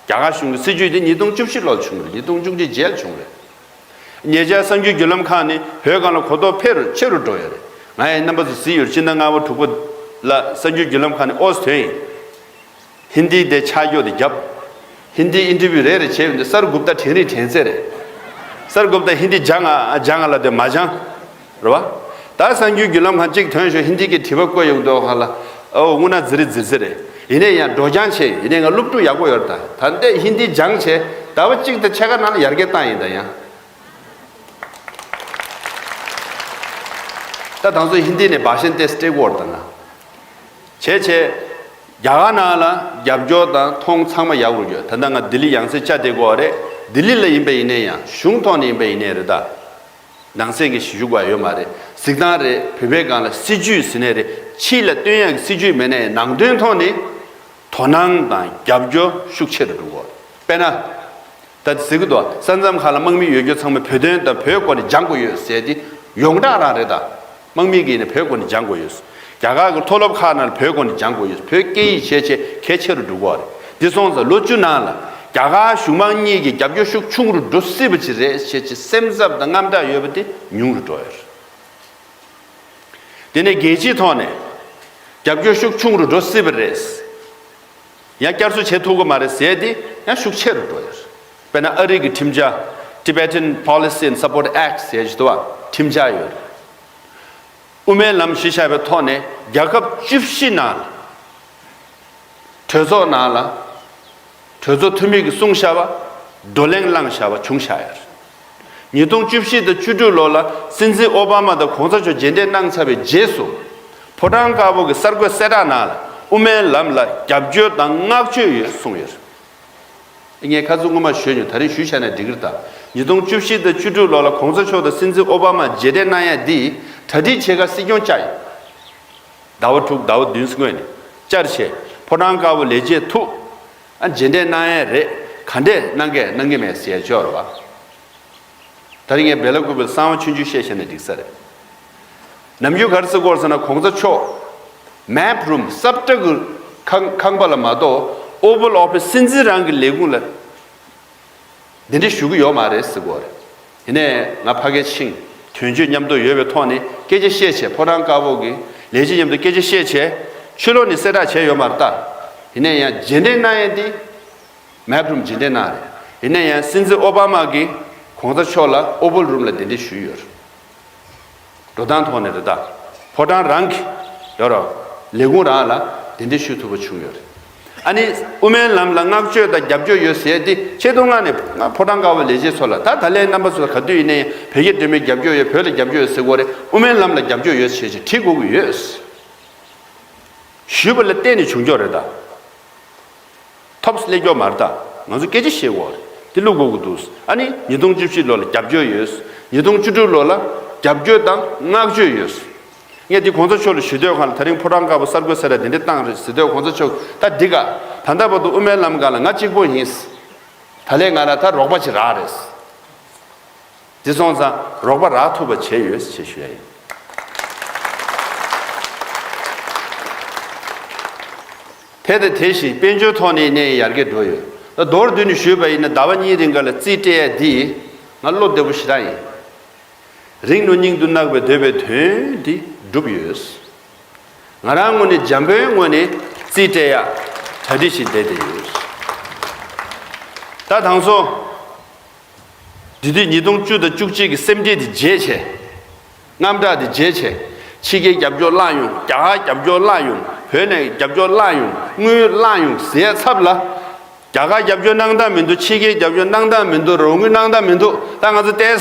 རྒྱ་གར་གཞུང་གི་སྲིད་ཇུས་དེ་ཉིས་སྟོང་བཅུ་བཞི་ལོར་བྱུང་རེད། ཉིས་སྟོང་བཅུ་གཅིག་རྗེས་ལ་བྱུང་རེད། ཉེ་ཆར་གསར་འགྱུར་བརྒྱུད་ལམ་ཁག་ནས་བོད་སྒང་ལ་གོ་རྟོགས་འཕེལ་རུ་ཆེ་རུ་འགྲོ་ཡོད་རེད། ང་ཡང་རྣམ་པ་ཚོ་གཟིགས་ཡོད། སྤྱི་ཟླ་ལྔ་པ་དྲུག་པ་ལ་གསར་འགྱུར་བརྒྱུད་ལམ་ཁག་ནས་ཨོ་ཙི་ཐོན་ཡིན། ཧིན་དི་དེ་ཆ་འཇོག་དེ་བརྒྱབ། ཧིན་དི་ཨིན་ཊར་བིའུ་རེ་རེ་བྱས་ཡོང་དུས་གསར་འགོ་དང་དྲན་རིགས་དྲན་ཚད་རེད། གསར་འགོ་དང་ཧིན་དི་སྦྱང་ང་སྦྱང་ང་ལབ་དུས་མ་སྦྱང་། རེད་བ། ད་གསར་འགྱུར་བརྒྱུད་ལམ་ཁག་གཅིག་ཐོན་ཞོར་ཧིན་དི་གི་དྲི་བ་བཀོད་ཡོང་དུས་ཧ་ལ། ཨོ་དངོས་གནས་རྫིག་རེད་རྫིག་རྫིག་རེད། ཡིན་ནའི་ཡང་སྒྲོག་སྦྱང་བྱས། ཡིན་ནའི་ང་སློབ་ཕྲུག་ཡག་པོ་ཡོད་རེད། ད་ད་ལྟའི་ཧིན་དི་སྦྱངས་བྱས་ཟླ་བ་གཅིག་དང་ཕྱེད་ཀ་ནང་ལ་ཡར་རྒྱས་བཏང་ཡིན། ད་ཡང་ད་དང་ཚོ་ཧིན་དི་ནས་བྷ་ཤན་ཏེ་སི་སྤྲད་དགོས་རེད། ད་ང་བྱས་བྱས་རྒྱ་གར་ནང་ལ་རྒྱབ་སྐྱོར་དང་མཐོང་ཚང་མ་ཡག་པོ་ཡོད། ད་ལྟ་ང་ལྡི་ལི་ཡང་སེ་བཅར་བསྡད་ཀྱི་ཡོད་རེད། ལྡི་ལི་ལ་ཡིན་པ་ཡིན་ནའི་ཡང་གཞུང་ཐོག་ནས་ཡིན་པ་ཡིན་ནའི་རེད། ད་ནང་གསེས་ཀྱི་ཞུ་རྒྱུ་ཡོད་མ་རེད། གཟིགས་སྟངས་རེད། བོད་པའི་སྒང་ལ་སྲིད་ཇུས་ཟེར་ནའི་རེད། ཕྱི་ལ་སྟོན་ཡག་གི་སྲིད་ཇུས་མེད་ནའི་ནང་དོན་ཐོག་ནས་དོ་སྣང་དང་རྒྱབ་སྐྱོར་ཤུགས་ཆེ་རུ་འགྲོ་གི་ཡོད་རེད། དཔེར་ན། ད་ཟེར་གི་འདུག་ས་མཚམས་ཁག་ལ་དམག་མི་ཡོད་རྒྱུ་ཚང་མས་བོད་དོན་དང་བོད་སྐོར་ནས་སྦྱང་དགོས་ཡོད་ཟེར་ཏེ་ཡོངས་གྲགས་རང་རེད། ད་དམག་མི་གིས་ནི་བོད་སྐོར་ནས་སྦྱང་དགོས་ཡོད། རྒྱ་གར་གྱི་མཐོ་སློབ་ཁག་ནང་ལ་བོད་སྐོར་ནས་སྦྱང་དགོས་ཡོད། བོད་སྐད་ཡིག་བྱས་བྱས་གལ་ཆེ་རུ་འགྲོ་གི་ཡོད་རེད། འདི་སོང་ཙང་ལོ་བཅུ་ནང་ལ་རྒྱ་གར་གཞུང་མང་གཉིས་ཀྱི་རྒྱབ་སྐྱོར་ཤུགས་ཆུང་རུ་འགྲོ་སྲིད་པ་ཅིག་རེད་ཟེར་བྱས་སེམས་འཚབ་དང་དངངས་སྐྲག་ཡོད་པ་དེ་ཉུང་རུ་འགྲོ་ཡོད་རེད། དེ་ནས་རྒྱལ་སྤྱིའི་ཐོག་ནས་རྒྱབ་སྐྱོར་ཤུགས་ཆུང་རུ་འགྲོ་སྲིད་པ་རེད། ཡང་བསྐྱར་གསོ་བྱེད་ཐུབ་ཀྱི་མ་རེད་ཟེར་ཏེ་ཡང་ཤུགས་ཆེ་རུ་འགྲོ་ཡོད། དཔེར་ན་ཨ་རི་གི་ཁྲིམས་འཆར། Tibetan Policy and Support Act ཟེར་གྱི་འདུག་བ། ཁྲིམས་འཆར་ཡོད། དབུ་མའི་ལམ་གཞི་བཞག་པའི་ཐོག་ནས་རྒྱལ་ཁབ་བཅུ་བཞི་ནང་ལ་གྲོས་ཚོགས་ནང་ལ་གྲོས་ཚོགས་འཐུས་མི་གིས་གསུངས་བཞག་པ། བགྲོ་གླེང་བླངས་བཞག་པ་བྱུང་བཞག་ཡོད། ཉིས་སྟོང་བཅུ་བཞི་དང་བཅུ་དྲུག་ལོ་ལ་སྲིད་འཛིན་ཨོ་བྷ་མ་དང་གོང་ས་མཆོག་མཇལ་འཕྲད་གནང་ཚར་བའི་རྗེས་སུ། ཕོ་བྲང་དཀར་པོ་གི་གསར་འགོད་གསལ་བསྒྲགས་ནང་ལ་དབུ་མའི་ལམ་ལ་རྒྱབ་སྐྱོར་དང་བསྔགས་བརྗོད་ཡོད་གསུངས་ཡོད། ངས་ཁ་སང་སྔོན་མ་ཞུས་མྱོང་། ད་རེས་ཞུས་བཞག་ན་འགྲིག་གི་རེད། ད་ཉིས་སྟོང་བཅུ་བཞི་དང་བཅུ་དྲུག་ལོ་ལ་གོང་ས་མཆོག་དང་སྲིད་འཛིན་ཨོ་བྷ་མ་མཇལ་འཕྲད་གནང་ཡ་འདི་གྲ་སྒྲིག་བྱེད་ག་སྲིད་སྐྱོང་བཅར་ཡོད། ཟླ་བ་དྲུག་ཟླ་བ་བདུན་སྔོན་ནས་བཅར་བྱས་ཕོ་བྲང་དཀར་པོ་ལས་བྱེད་ཐུག་ཨ་མཇལ་འཕྲད་གནང་ཡས་རེད། ག་འདྲས་གནང་གས་གནང་གི་མེད་ཟེར་ཡ་ཅིག་ཡོད་རེད་བ། ད་རིང་ངས་བེ་ལ་ཀུ་པེ་ལ་གསང་བ་ཆུང་ཆུང་བཤད་བཤད་ན་འགྲིག་ས་རེད། ནམ་རྒྱུན་ག་རེ་ཟེར་གི་ཡོད་རེད་ཟེར་ན་གོང་ས་མཆོག་མེབ་རུམ་སྲབ་ཁྲ་གི་ཁང་ཁང་པ་ལ་མ་གཏོགས་ཨོ་ཝལ་ཨོ་ཕི་སི་སྲིད་འཛིན་རང་གི་ལས་ཁུངས་ལ། འདི་འདྲ་ཞུ་གི་ཡོད་མ་རེད་ཟེར་གོ་རེད། ཡིན་ནའི་ང་ཕ་གིར་ཕྱིན། དོན་གཅོད་མཉམ་དུ་ཡོད་པའི་ཐོག་ནས་སྐད་ཆ་བཤད་བྱས། ཕོ་བྲང་དཀར་པོ་གི་ལས་བྱེད་མཉམ་དུ་སྐད་ཆ་བཤད་བྱས། ཕྱི་ལོགས་ནས་གསལ་བསྒྲགས་བྱས་ཡོད་མ་རེད་ད། ཡིན་ནའི་ཡང་རྗེས་འདྲེན་གནང་ཡས་འདི་མེབ་རུམ་རྗེས་འདྲེན་གནང་རེད། ཡིན་ནའི་ཡང་སྲིད་འཛིན་ཨོ་བྷ་མ་གིས་གོང་ས་མཆོག་ལ་ཨོ་ཝལ་རུམ་ལ་གདན་འདྲེན་ཞུས་ཡོད་རེད། འགྲོ་སྟངས་ཐོག་ནས་རེད་ད། ཕོ་བྲང་རང་གི་ཡོད་རོགས། ལས་ཁུངས་རང་ལ་གདན་འདྲེན་ཞུ་ཐུབ་པ་བྱུང་ཡོད་རེད། ཨ་ནི་དབུ་མའི་ལམ་ལ་བསྔགས་བརྗོད་དང་རྒྱབ་སྐྱོར་ཡོད་ཟེར་ཏེ་ཆེད་དུ་མངགས་ནས་ང་ཕོ་བྲང་དཀར་པོ་ལས་བྱེད་ཚོ་ལ། ད་ད་ལན་རྣམ་པ་ཚོ་ལ་ག་དུས་ཡིན་ནའི་བོད་རྒྱ་འབྲེལ་མོལ་རྒྱབ་སྐྱོར་ཡོད། བོད་ལ་རྒྱབ་སྐྱོར་ཡོད་ཟེར་དགོས་རེད། དབུ་མའི་ལམ་ལ་རྒྱབ་སྐྱོར་ཡོད་ཟེར་བྱས་བྲིས་དགོས་ཀྱི་ཡོད། ཞུས་པ་ལ་བརྟེན་ནས་བྱུང་ཀྱོག་རེད་ད། ཐོབ་སླེབས་ཀྱོག་མ་རེད་ད། ང་ཚོ་སྐད་ཆ་བཤད་དགོས་རེད། དེ་བླུག་དགོས་ཀྱི་འདུག་ཨ་ནི་ཉིས་སྟོང་བཅུ་བཞི་ལོ་ལ་རྒྱབ་སྐྱོར་ཡོད། ཉིས་སྟོང་བཅུ་དྲུག་ལོ་ལ་རྒྱབ་སྐྱོར་དང་བསྔགས་བརྗོད་ཡོད། ངས་འདི་གོང་ས་མཆོག་ལ་ཞུ་འདོད་གང་ལ། ད་རིང་ཕོ་བྲང་དཀར་པོ་གསར་འགོད་ས་ར་འདི་འདྲ་བཏང་རེད་ཟེར་དུས། གོང་ས་མཆོག་ད་འདི་ག་ད་ལྟ་བར་དུ་དབུ་མའི་ལམ་སྒང་ལ་ང་གཅིག་པོ་ཡིན། ད་ལས་ང་ལ་ད་རོགས་པ་ཅིག་རག་རེད། འདི་སོང་ཙང་རོགས་པ་རག་ཐུབ་པ་བྱས་ཡོད་ཅེས་ཞུ་ཡ་ཡིན། དེ་དང་དེ་བཞིན་དཔལ་འབྱོར་ཐོག་ནས་ནས་ཡར་རྒྱས་འགྲོ་ཡོད། ད་མདོར་བསྡུས་ནས་ཞུས་པ་ཡིན་ན། ཟླ་བ་གཉིས་རིང་ག་ལ་རྩིས་སྤྲད་ཡ་འདི་ང་བློ་བདེ་པོ་ཞེ་དྲག་ཡིན། རིང་ནོ་སྙིང་དུ་བརྣག་པའི་འདོད་པའི་དོན་འདི་འགྲུབ་ཡོད། ང་རང་ངོས་ནས་འཇམ་པོའི་ངོས་ནས་རྩིས་སྤྲད་ཡ་གྲ་སྒྲིག་བྱས་བསྡད་བསྡད་ཡོད། ད་དང་སོ། འདི་དུས་ཉིས་སྟོང་བཅུ་དང་བཅུ་གཅིག་གི་སེམས་ཁྲལ་དེ་བརྗེད་བྱས། དངངས་སྐྲག་དེ་བརྗེད་བྱས། ཕྱི་རྒྱལ་རྒྱབ་སྐྱོར་བརླག་ཡོང་། རྒྱ་གར་རྒྱབ་སྐྱོར་བརླག་ཡོང་། བོད་ནས་རྒྱབ་སྐྱོར་བརླག་ཡོང་། དངུལ་བརླག་ཡོང་ཟེར་ཚབ་ལ། རྒྱ་གར་རྒྱབ་སྐྱོར་གནང་སྟངས་མི་འདུག་ཕྱི་རྒྱལ་རྒྱབ་སྐྱོར་གནང་སྟངས་མི་འདུག་རོགས་དངུལ་གནང་སྟངས་མི་འདུག་ད་ང་ཚོ་ཏོག་ཙམ་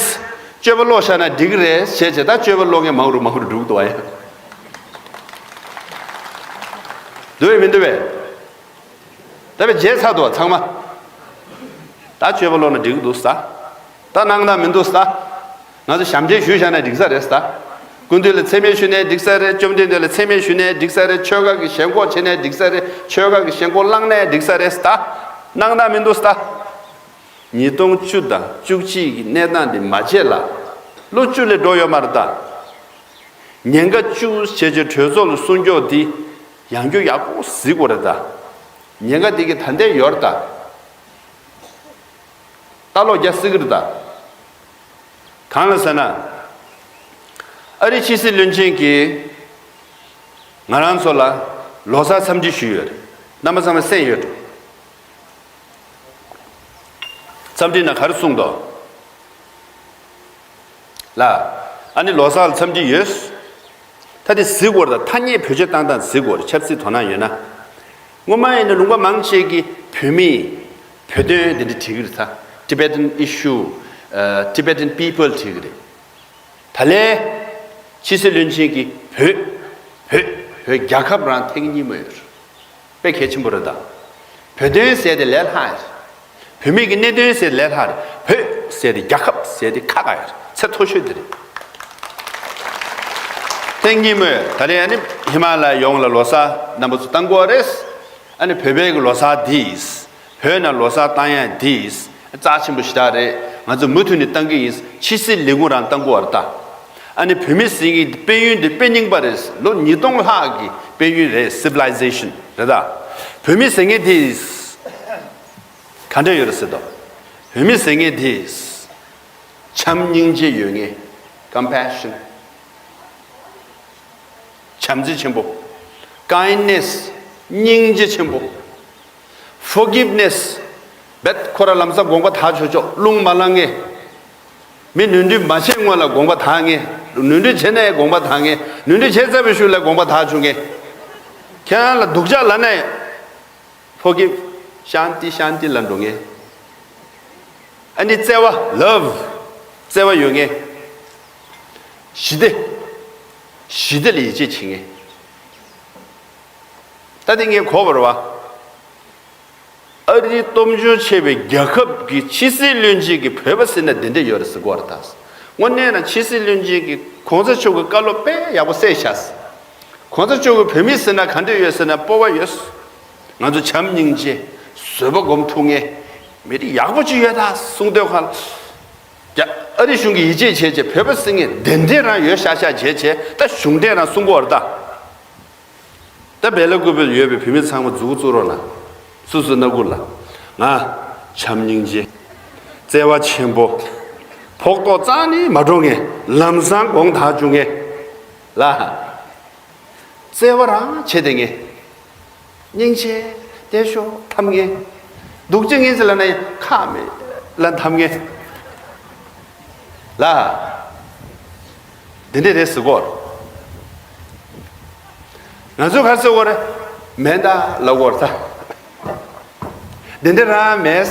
སྤྱོད་པ་ལོག་བཞག་ན་འགྲིག་གི་རེད་ཟེར་བྱས། ད་སྤྱོད་པ་ལོག་མཁན་མང་རུ་མང་རུ་འགྲོ་གི་འདུག་བ་ཡ། འདུག་བས་མི་འདུག་བས། ད་བས་བརྗེད་ཚར་འདུག་བ་ཚང་མ། ད་སྤྱོད་པ་ལོག་ན་འགྲིག་གི་འདུག་ས། ད་གནང་སྟངས་མི་འདུག་ས། ང་ཚོ་ཞབས་འདྲེན་ཞུས་བཞག་ན་འགྲིག་ས་རེད་ས། སྐུ་མདུན་ལ་མཚན་སྨད་ཞུས་ནའི་འགྲིག་ས་རེད། བཅོམ་ལྡན་འདས་ལ་མཚན་སྨད་ཞུས་ནའི་འགྲིག་ས་རེད། ཆོས་ཁ་གི་ཞེན་ཁོག་བྱས་ནའི་འགྲིག་ས་རེད། ཆོས་ཁ་གི་ཞེན་ཁོག་བསླངས་ནའི་འགྲིག་ས་རེད་ས། གནང་སྟངས་མི་འདུག་ས། ཉིས་སྟོང་བཅུ་དང་བཅུ་གཅིག་གི་གནས་སྟངས་འདི་མ་བརྗེད་ལ། ལོ་བཅུ་ལས་འགྲོ་ཡོད་མ་རེད་ད། ཉེན་ཁ་བཅུ་བྱས་བྱས་གྲོས་ཚོགས་ལ་གསུང་སྐྱོག་འདི་ཡང་རྒྱུ་ཡག་པོ་གཟིགས་དགོས་རེད་ད། ཉེན་ཁ་འདི་གི་ད་ལྟའི་ཡོད་རེད་ད། ལྟ་ལོག་རྒྱག་སྲིད་ཀྱི་རེད་ད། གང་ལ་ཟེར་ན། ཨ་རི་ཕྱི་སྲིད་བློན་ཆེན་གྱིས་ང་རང་ཚོ་ལ་ལོ་གསར་འཚམས་འདྲི་ཞུས་ཡོད་རེད། རྣམ་པ་ཚང་མས་གསན་ཡོད་རེད། འཚམས་འདྲི་ནང་ག་རེ་གསུངས་འདུག་ལ། ཨ་ནི་ལོ་གསར་ལ་འཚམས་འདྲི་ཡོད། ད་དེ་གཟིགས་དགོས་རེད་ད། ཐ་སྙད་བེད་སྤྱོད་བཏང་སྟངས་གཟིགས་དགོས་རེད། ཆབ་སྲིད་དོ་སྣང་ཡོད་ན། སྔོན་མ་ཡིན་ན་ལུང་པ་མང་ཆེ་གིས་བོད་མིས་བོད་དོན་དེ་འདྲ་བྲིས་ཀྱི་རེད་ད། Tibetan issue, Tibetan people བྲིས་ཀྱི་རེད། ད་ལན་ཕྱི་སྲིད་བློན་ཆེན་གྱིས་བོད། བོད། བོད་རྒྱལ་ཁབ་རང་ཐེངས་གཉིས་མ་ཡོད། དཔེ་གལ་ཆེན་པོ་རེད་ད། བོད་དོན་ཟེར་དེ་ལས་སླ་རེད། བོད་མི་གི་གནད་དོན་ཟེར་ལས་སླ་རེད། བོད་ཟེར་དེ་རྒྱལ་ཁབ་ཟེར་དེ་ཁག་ཁག་ཡོད་རེད། ཚད་མཐོ་ཤོས་དེ་རེད། ཐེངས་གཉིས་མོས་ད་རེས་ཨ་ནི་ཧི་མ་ལ་ཡ་ཡོངས་ལ་ལོ་གསར་རྣམ་པ་ཚོ་བཏང་དགོས་རེད། ཨ་ནི་བོད་པའི་གི་ལོ་གསར་འདིས། བོད་ནང་ལོ་གསར་བཏང་ཡ་འདིས་རྩ་ཆེན་པོ་ཞེ་དྲག་རེད། ང་ཚོ་མུ་མཐུད་ནས་བཏང་གི་ཡིན། ཕྱི་སྲིད་ལས་ཁུངས་རང་བཏང་དགོས་པ་རེད་ད། ཨ་ནི་བོད་མི་ཟེར་མཁན་དཔལ་ཡོན་འདི་དཔེ་རྙིང་པ་རེད། ལོ་ཉིས་སྟོང་ལྷག་གི་དཔལ་ཡོན་རེད། Civilization རེད་ད། བོད་མི་ཟེར་མཁན་འདིས་ག་འདྲ་ཡོད་རེད་ཟེར་དོ། བོད་མི་ཟེར་མཁན་འདིས་བྱམས་སྙིང་རྗེ་ཡོད་མཁན། Compassion། བྱམས་བརྩེ་ཆེན་པོ། Kindness། སྙིང་རྗེ་ཆེན་པོ། Forgiveness། རྦད་ཁོ་རང་ལམ་སང་དགོངས་པ་དག་ཆོག་ཆོག་རླུང་མ་ལངས་མཁན། མི་ནོར་འཁྲུལ་མ་བྱས་སྔོན་ལ་དགོངས་པ་དག་མཁན། ནོར་འཁྲུལ་བྱས་ནའི་དགོངས་པ་དག་མཁན། ནོར་འཁྲུལ་བྱས་ཚར་བའི་ཤུལ་ལ་དགོངས་པ་དག་བཅུག་མཁན། ཁྱེད་རང་ལ་སྡུག་ཅག་ལབ་ནའི། Forgive། ཤཱན་ཏི་ཤཱན་ཏི་ལབ་འགྲོ་མཁན། ཨ་ནི་བརྩེ་བ། Love། བརྩེ་བ་ཡོད་མཁན། ཞི་བདེ། ཞི་བདེ་ལ་ཡིད་ཆེས་བྱེད་མཁན། ད་དེ་ངས་གོ་བ་རེད་བ། ཨ་རི་སྟོབས་འབྱོར་ཆེ་བའི་རྒྱལ་ཁབ་ཀྱི་ཕྱི་སྲིད་བློན་ཆེན་གྱིས་བོད་པ་ཟེར་ན་འདི་འདྲ་ཡོད་རེད་ཟེར་གོ་རེད་ད། དངོས་གནས་ན་ཕྱི་སྲིད་བློན་ཆེན་གྱིས་གོང་ས་མཆོག་གི་བཀའ་སློབ་དཔེ་ཡག་པོ་གསལ་བཞག་གོང་ས་མཆོག་གིས་བོད་མི་ཟེར་ན་ག་འདྲ་ཡོད་ཟེར་ན་སྤོབས་པ་ཡོད། ང་ཚོ་བྱམས་སྙིང་རྗེ། བཟོད་པ་སྒོམ་ཐུབ་མཁན། མི་རིགས་ཡག་པོ་ཅིག་ཡོད་ད་གསུང་དུས་ཁ་ལ། རྒྱ་ཨ་རི་གཞུང་གིས་ཡིད་ཆེས་བྱས་བྱས་བོད་པ་ཟེར་མཁན་དེ་འདྲས་རང་ཡོད་ཤག་ཤག་བྱས་བྱས་ད་གཞུང་འབྲེལ་རང་གསུང་གི་ཡོད་རེད་ད། ད་སྦེལ་ཀོབ་ལ་ཡོད་པའི་བོད་མི་ཚང་མ་མཛུབ་གུ་བཙུགས་རོགས་གནང་། སོ་སོའི་སྣ་ཁུག་ལ། ང་། བྱམས་སྙིང་རྗེ། བརྩེ་བ་ཆེན་པོ། ཕོག་ཐོག་རྩ་ནས་མ་འགྲོ་མཁན། ལམ་སང་དགོངས་དག་བཅུག་མཁན། ལ། བརྩེ་བ་རང་བྱེད་བསྡད་མཁན། སྙིང་རྗེ། བརྟན་བཞུགས་འཐམ་མཁན། སྡུག་ཅག་ངན་ཟེར་ལབ་ན་ཡང་ཁ་མེད་ལ་འཐམ་མཁན། ལ། འདི་འདྲས་རེད་ཟེར་གོ། ང་ཚོས་ག་རེ་ཟེར་གོ་རེད། མེད་ད་ལབ་གོ་རེད་ད། འདི་འདྲས་རང་མེད།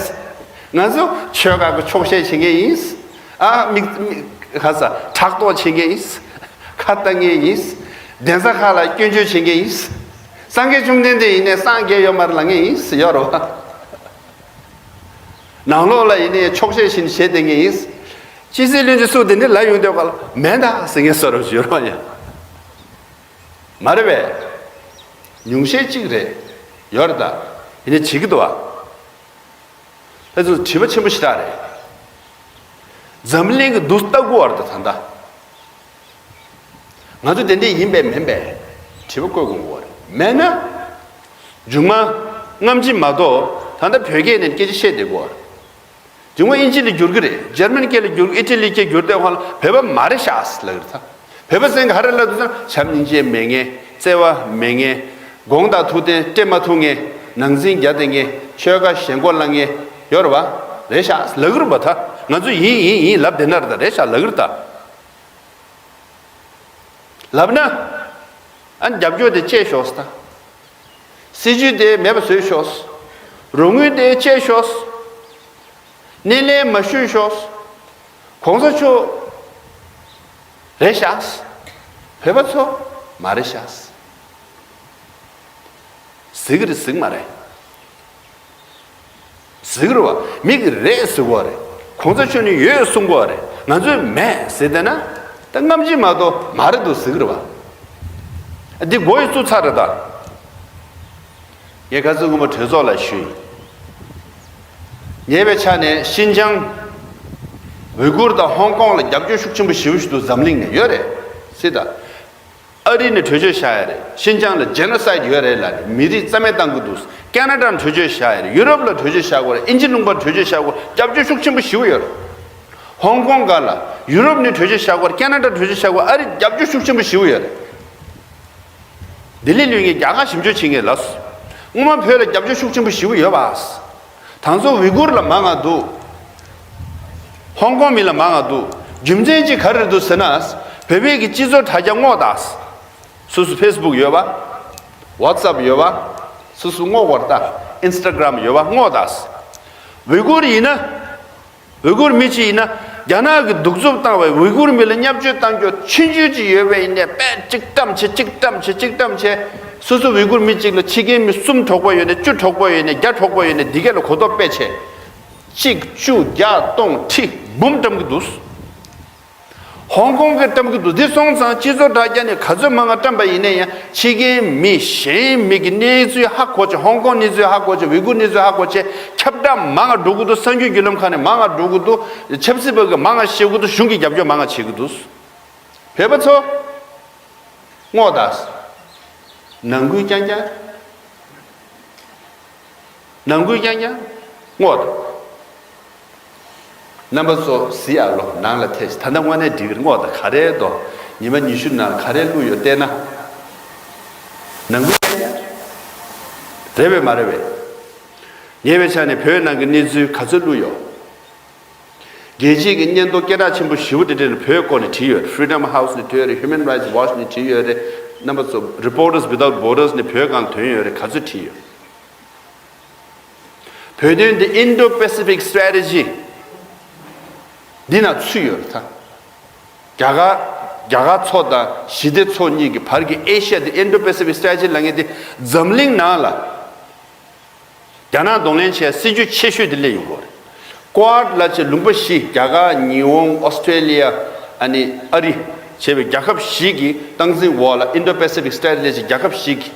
ང་ཚོ་ཆོལ་ཁ་གི་འཁྱོག་བཤད་བྱེད་མཁན་ཡིན། ཨ་མིག་མིག་ག་ས་ཕྲག་དོག་བྱེད་མཁན་ཡིན། ཁ་བཏང་མཁན་ཡིན། གདན་ས་ཁག་ལ་སྐྱོན་བརྗོད་བྱེད་མཁན་ཡིན། སངས་རྒྱས་བཅོམ་ལྡན་འདས་ཡིན་ནའི་སངས་རྒྱས་ཡོད་མ་རེད་ལབ་མཁན་ཡིན་ཟེར་ཡོད་རེད་བ། ནང་ལོགས་ལ་ཡིན་ནའི་འཁྱོག་བཤད་བྱེད་བྱེད་བསྡད་མཁན་ཡིན། ཕྱི་སྲིད་བློན་ཆེན་སུ་དེ་འདྲ་ལབ་ཡོང་དུས་ག་ལ་མེད་ད་ཟེར་མཁན་བཟོ་འདྲ་ཡོད་རེད་བ་ཡ། མ་རེད་པས། ཉུང་ཤས་གཅིག་རེད། ཡོད་རེད་ད། ཡིན་ནའི་བྱེད་ཀྱི་འདུག་བ། ཨ་ཙི། དྲི་བ་ཆེན་པོ་ཞེ་དྲག་རེད། འཛམ་གླིང་གི་འདུག་ལྟ་དགོས་པ་རེད་ད། ད་ལྟ་ང་ཚོ་དེ་འདྲས་ཡིན་པས་མིན་པས་དྲི་བ་བཀོད་དགོས་པ་རེད། མེད་ན་མཇུག་མ་སྔ་ཕྱི་མ་གཏོགས་ད་ལྟ་བོད་སྐད་ནས་སྐད་ཆ་བཤད་བསྡད་དགོས་པ་རེད། དེ་སྔོན་དབྱིན་ཇི་ལ་བསྒྱུར་གི་རེད། འཇར་མན་སྐད་ལ་བསྒྱུར། ཨི་ཊ་ལི་སྐད་བསྒྱུར་དུས་སྒང་ལ་བོད་པ་མ་རེད་ཤག་ལབ་ཀྱི་རེད་ད། བོད་པ་ཟེར་མཁན་ག་རེ་ལབ་འདུག་ཟེར་ན། བྱམས་སྙིང་རྗེ་མེད་མཁན། བརྩེ་བ་མེད་མཁན། དགོངས་དག་ཐུགས་བདེན་སྤྲད་མ་ཐུབ་མཁན། ནང་འཛིང་རྒྱག་བསྡད་མཁན། ཆོལ་ཁ་ཞེན་ཁོག་ལངས་མཁན་ཡོད་རེད་པ། རེད་ཤག་ལབ་ཀྱི་རེད་པ། ད་ང་ཚོ་ཡིན་ཡིན་ཡིན་ལབ་བསྡད་ན་རེད་ད། རེད་ཤག་ལབ་ཀྱི་རེད་ད། ལབ་ན། ཨ། རྒྱབ་སྐྱོར་དེ་བཅད་ཤོག་ད། སྲིད་ཇུས་དེ་མེད་པ་བཟོས་ཤོག། རོགས་དངུལ་དེ་བཅད་ཤོག། སྣེ་ལེན་མ་ཞུས་ཤོག། གོང་ས་མཆོག་རེད་ཤག། བོད་པ་ཚོ་མ་རེད་ཤག། ཟེར་གི་རེད་ཟེར་གི་མ་རེད། ཟེར་གི་རེད་པ། མི་གིས་རེད་ཟེར་གོ་རེད། གོང་ས་མཆོག་ནས་ཡོད་གསུང་གོ་རེད། ང་ཚོས་མེད་ཟེར་བསྡད་ན། ད་སྔ་ཕྱི་མ་གཏོགས་མ་རེད་འདུག་ཟེར་གི་རེད་པ། འདི་མགོ་ཡི་བཙུགས་ཚར་རེད་ད། ངས་ཁ་སང་སྔོན་མ་གྲོས་ཚོགས་ལ་ཞུས་ཡིན། ཉེ་བའི་ཆ་ནས་ཤིན་ཅང་། ཝི་གུར་དང་ཧོང་ཀོང་ལ་རྒྱབ་སྐྱོར་ཤུགས་ཆེན་པོ་ཞེ་པོ་ཞིག་འདུག་འཛམ་གླིང་ནས་ཡོད་རེད། སྲིད་ད། ཨ་རི་ནས་གྲོས་ཆོད་བཞག་ཡ་རེད། ཤིན་ཅང་ལ་ཇེ་ནོ་སའིད་ཡོད་རེད་ལབ་ནས་མི་རིགས་རྩ་མེད་བཏང་གི་འདུག་ཀ་ན་ཌ་ནས་གྲོས་ཆོད་བཞག་ཡ་རེད། ཡུ་རོབ་ལ་གྲོས་ཆོད་བཞག་དགོས་རེད། དབྱིན་ཇི་ལུང་པར་གྲོས་ཆོད་བཞག་དགོས་རེད། རྒྱབ་སྐྱོར་ཤུགས་ཆེན་པོ་ཞེ་པོ་ཡོད་རེད། ཧོང་ཀོང་སྒང་ལ་ཡུ་རོབ་ནས་གྲོས་ཆོད་བཞག་དགོས་རེད། ཀ་ན་ཌ་གྲོས་ཆོད་བཞག་དགོས་རེད། ཨ་རི་རྒྱབ་སྐྱོར་ཤུགས་ཆེན་པོ་ཞེ་པོ་ཡོད་རེད། ལྡི་ལི་ལུས་ངས་རྒྱ་གར་ཞིབ་འཇུག་བྱེད་མཁན་ལ། སྔོན་མ་བོད་ལ་རྒྱབ་སྐྱོར་ཤུགས་ཆེན་པོ་ཞེ་པོ་ཡོད་པ། ད་ཚོ་ཝི་གུར་ལ་མང་ང་འདུག་ཧོང་ཀོང་མི་ལ་མང་ང་འདུག་རྒྱུ་མཚན་ཅིག་ག་རེ་རེད་འདུག་ཟེར་ན། བོད་པའི་གི་སྤྱི་ཚོགས་དྲ་རྒྱ་སྔོག་ད། སོ་སོ་ཕེ་སི་བུག་ཡོད་པ། ཝ་ཙབ་ཡོད་པ། སོ་སོ་སྔོག་པར་ལྟ། ཨིན་སི་ཊ་གྷ་རམ་ཡོད་པ་སྔོག་ད། ཝི་གུར་ཡིན་ན། ཝི་གུར་མི་གཅིག་ཡིན་ན། རྒྱ་ནག་གིས་གདུག་རྩུབ་བཏང་བའི་ཝི་གུར་མི་ལ་བརྙས་བཅོས་བཏང་རྒྱུ་ཆུང་ཆུང་ཅིག་ཡོད་པ་ཡིན་ནའི་དཔེ་གཅིག་བཀྲམ་བྱས་གཅིག་བཀྲམ་བྱས་གཅིག་བཀྲམ་བྱས། སོ་སོ་ཝི་གུར་མི་གཅིག་ལ་ཕྱི་རྒྱལ་མི་གསུམ་གྲོགས་པོ་ཡོད་ནའི་བཅུ་གྲོགས་པོ་ཡོད་ནའི་བརྒྱ་གྲོགས་པོ་ཡོད་ནའི་འདི་གས་ལ་གོ་རྟོགས་སྤེལ་བྱས། གཅིག་བཅུ་བརྒྱ་སྟོང་ཁྲི་འབུམ་བཀྲམ་གི་འདུག་ཧོང་ཀོང་གིས་བཀྲམ་གི་འདུག་འདི་སོང་ཙང་སྤྱི་ཚོགས་དྲ་རྒྱ་ནས་ག་ཚོད་མང་ང་བཀྲམ་པ་ཡིན་ན་ཡང་ཕྱི་རྒྱལ་མི་གཞན་མི་གི་གནས་ཚུལ་ཧ་གོ་བྱས། ཧོང་ཀོང་གནས་ཚུལ་ཧ་གོ་བྱས། ཝི་གུར་གནས་ཚུལ་ཧ་གོ་བྱས། ཁྱབ་བསྒྲགས་མང་ང་འགྲོ་གི་འདུག་གསར་འགྱུར་བརྒྱུད་ལམ་ཁག་ནས་མང་ང་འགྲོ་གི་འདུག་ཆབ་སྲིད་པ་གིས་མང་ང་བཤད་གི་འདུག་གཞུང་གིས་རྒྱབ་སྐྱོར་མང་ང་བྱེད་གི་འདུག་བོད་པ་ཚོ། སྔོག་ད། ནང་ཁུལ་རྐྱང་རྐྱང་། ནང་ཁུལ་རྐྱང་རྐྱང་། སྔོག་ད། རྣམ་པ་ཚོ་གཟིགས་ཨ་ལོ། ནང་ལ་ཐེ་ད་ལྟ་དངོས་གནས་འགྲིག་གི་རེད། སྔོག་ད། ག་རེ་འདུག་ཉི་མ་ཉི་ཤུ་ནང་ག་རེ་བླུགས་ཡོད་བལྟས་ན། ནང་ཁུལ་རྐྱང་རྐྱང་། རེད་པས་མ་རེད་པས། ཉེ་བའི་ཆ་ནས་བོད་ནང་གི་གནས་ཚུལ་ག་ཚོད་བླུགས་ཡོད། རྒྱལ་སྤྱིའི་གི་སྙན་ཐོ་སྐད་གྲགས་ཆེན་པོ་ཞེ་པོ་དེ་འདྲ་ནི་བོད་སྐོར་ནས་བྲིས་ཡོད་རེད། Freedom House ནས་བྲིས་ཡོད་རེད། Human Rights Watch ནས་བྲིས་ཡོད་རེད། རྣམ་པ་ཚོ། Reporters Without Borders ནས་བོད་སྒང་ལ་ཐོན་ཡོད་རེད། ག་ཚོད་བྲིས་ཡོད། བོད་དོན་འདི་Indo-Pacific Strategy འདི་ནང་ཚུད་ཡོད་རེད་ད། རྒྱ་གར་རྒྱ་གར་ཚོ་དང་ཞི་བདེ་ཚོ་གཉིས་ཀྱི་བར་གྱི་ཨེ་ཤི་ཡ་འདི། Indo-Pacific Strategy ལབ་མཁན་འདི་འཛམ་གླིང་ནང་ལ། རྒྱ་ནག་གདོང་ལེན་བྱེད་སྲིད་ཇུས་ཆེ་ཤོས་དེ་སླེབས་ཡོང་གི་རེད། Quad ལབ་བྱས་ལུང་པ་བཞི། རྒྱ་གར། ཉི་ཧོང་། ཨོ་སི་ཀྲེ་ལི་ཡ། ཨ་ནི་ཨ་རི་བྱས་པའི་རྒྱལ་ཁབ་བཞི་གི་སྟངས་འཛིན་འོག་ལ་Indo-Pacific Strategy ལབ་བྱས་རྒྱལ་ཁབ་བཞི་གི་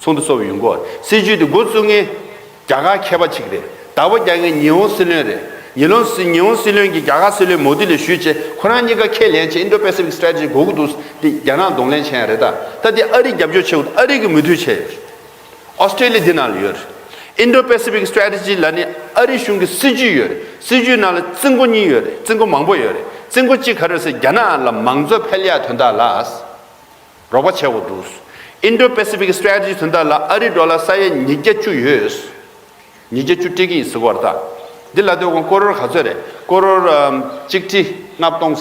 ཚོགས་འདུ་ཚོགས་པ་ཡོང་གི་རེད། སྲིད་ཇུས་དེ་འགོ་བཙུགས་མཁན་རྒྱ་གར་མཁས་པ་ཅིག་རེད། བདག་པོ་རྒྱག་མཁན་ཉི་ཧོང་སྲིད་བློན་རེད། ཉི་ཧོང་སྲིད་ཉི་ཧོང་སྲིད་བློན་གྱིས་རྒྱ་གར་སྲིད་བློན་མོ་དི་ལ་ཞུས་བྱས། ཁོ་རང་གཉིས་ཀ་ཁས་ལེན་བྱས། Indo-Pacific Strategy དགོས་ཀྱི་འདུག་འདི་རྒྱ་ནག་གདོང་ལེན་བྱེད་ཡ་རེད་ད། ད་འདི་ཨ་རི་རྒྱབ་སྐྱོར་བྱེད་དགོས། ཨ་རི་གིས་མོས་མཐུན་བྱས་ཡོད་རེད། ཨོ་སི་ཀྲེ་ལི་ཡ་འདི་ནང་ལ་ཡོད་རེད། Indo-Pacific Strategy ལབ་ནས་ཨ་རི་གཞུང་གི་སྲིད་ཇུས་ཡོད་རེད། སྲིད་ཇུས་ནང་ལ་རྩིས་འགོ་གཉིས་ཡོད་རེད། རྩིས་འགོ་མང་པོ་ཡོད་རེད། རྩིས་འགོ་གཅིག་ག་རེ་ཟེར། རྒྱ་ནག་ལ་མང་གཙོ་འཕེལ་ཡག་དོན་དག་ལ་རོགས་པ་བྱེད་དགོས་འདུག Indo-Pacific Strategy དོན་དག་ལ་ཨ་རི་ཌོ་ལར་ས་ཡ་ཉིས་བརྒྱ་བཅུ་ཡོད། ཉིས་བརྒྱ་བཅུ་སྤྲད་ཀྱི་ཡིན་ཟེར་གྱི་ཡོད་རེད་ད། འདི་ལབ་དུས་ཀོ་རོར་ག་ཚོད་རེད། ཀོ་རོར་ཨམ་གཅིག་ཁྲི་ལྔ་སྟོང་།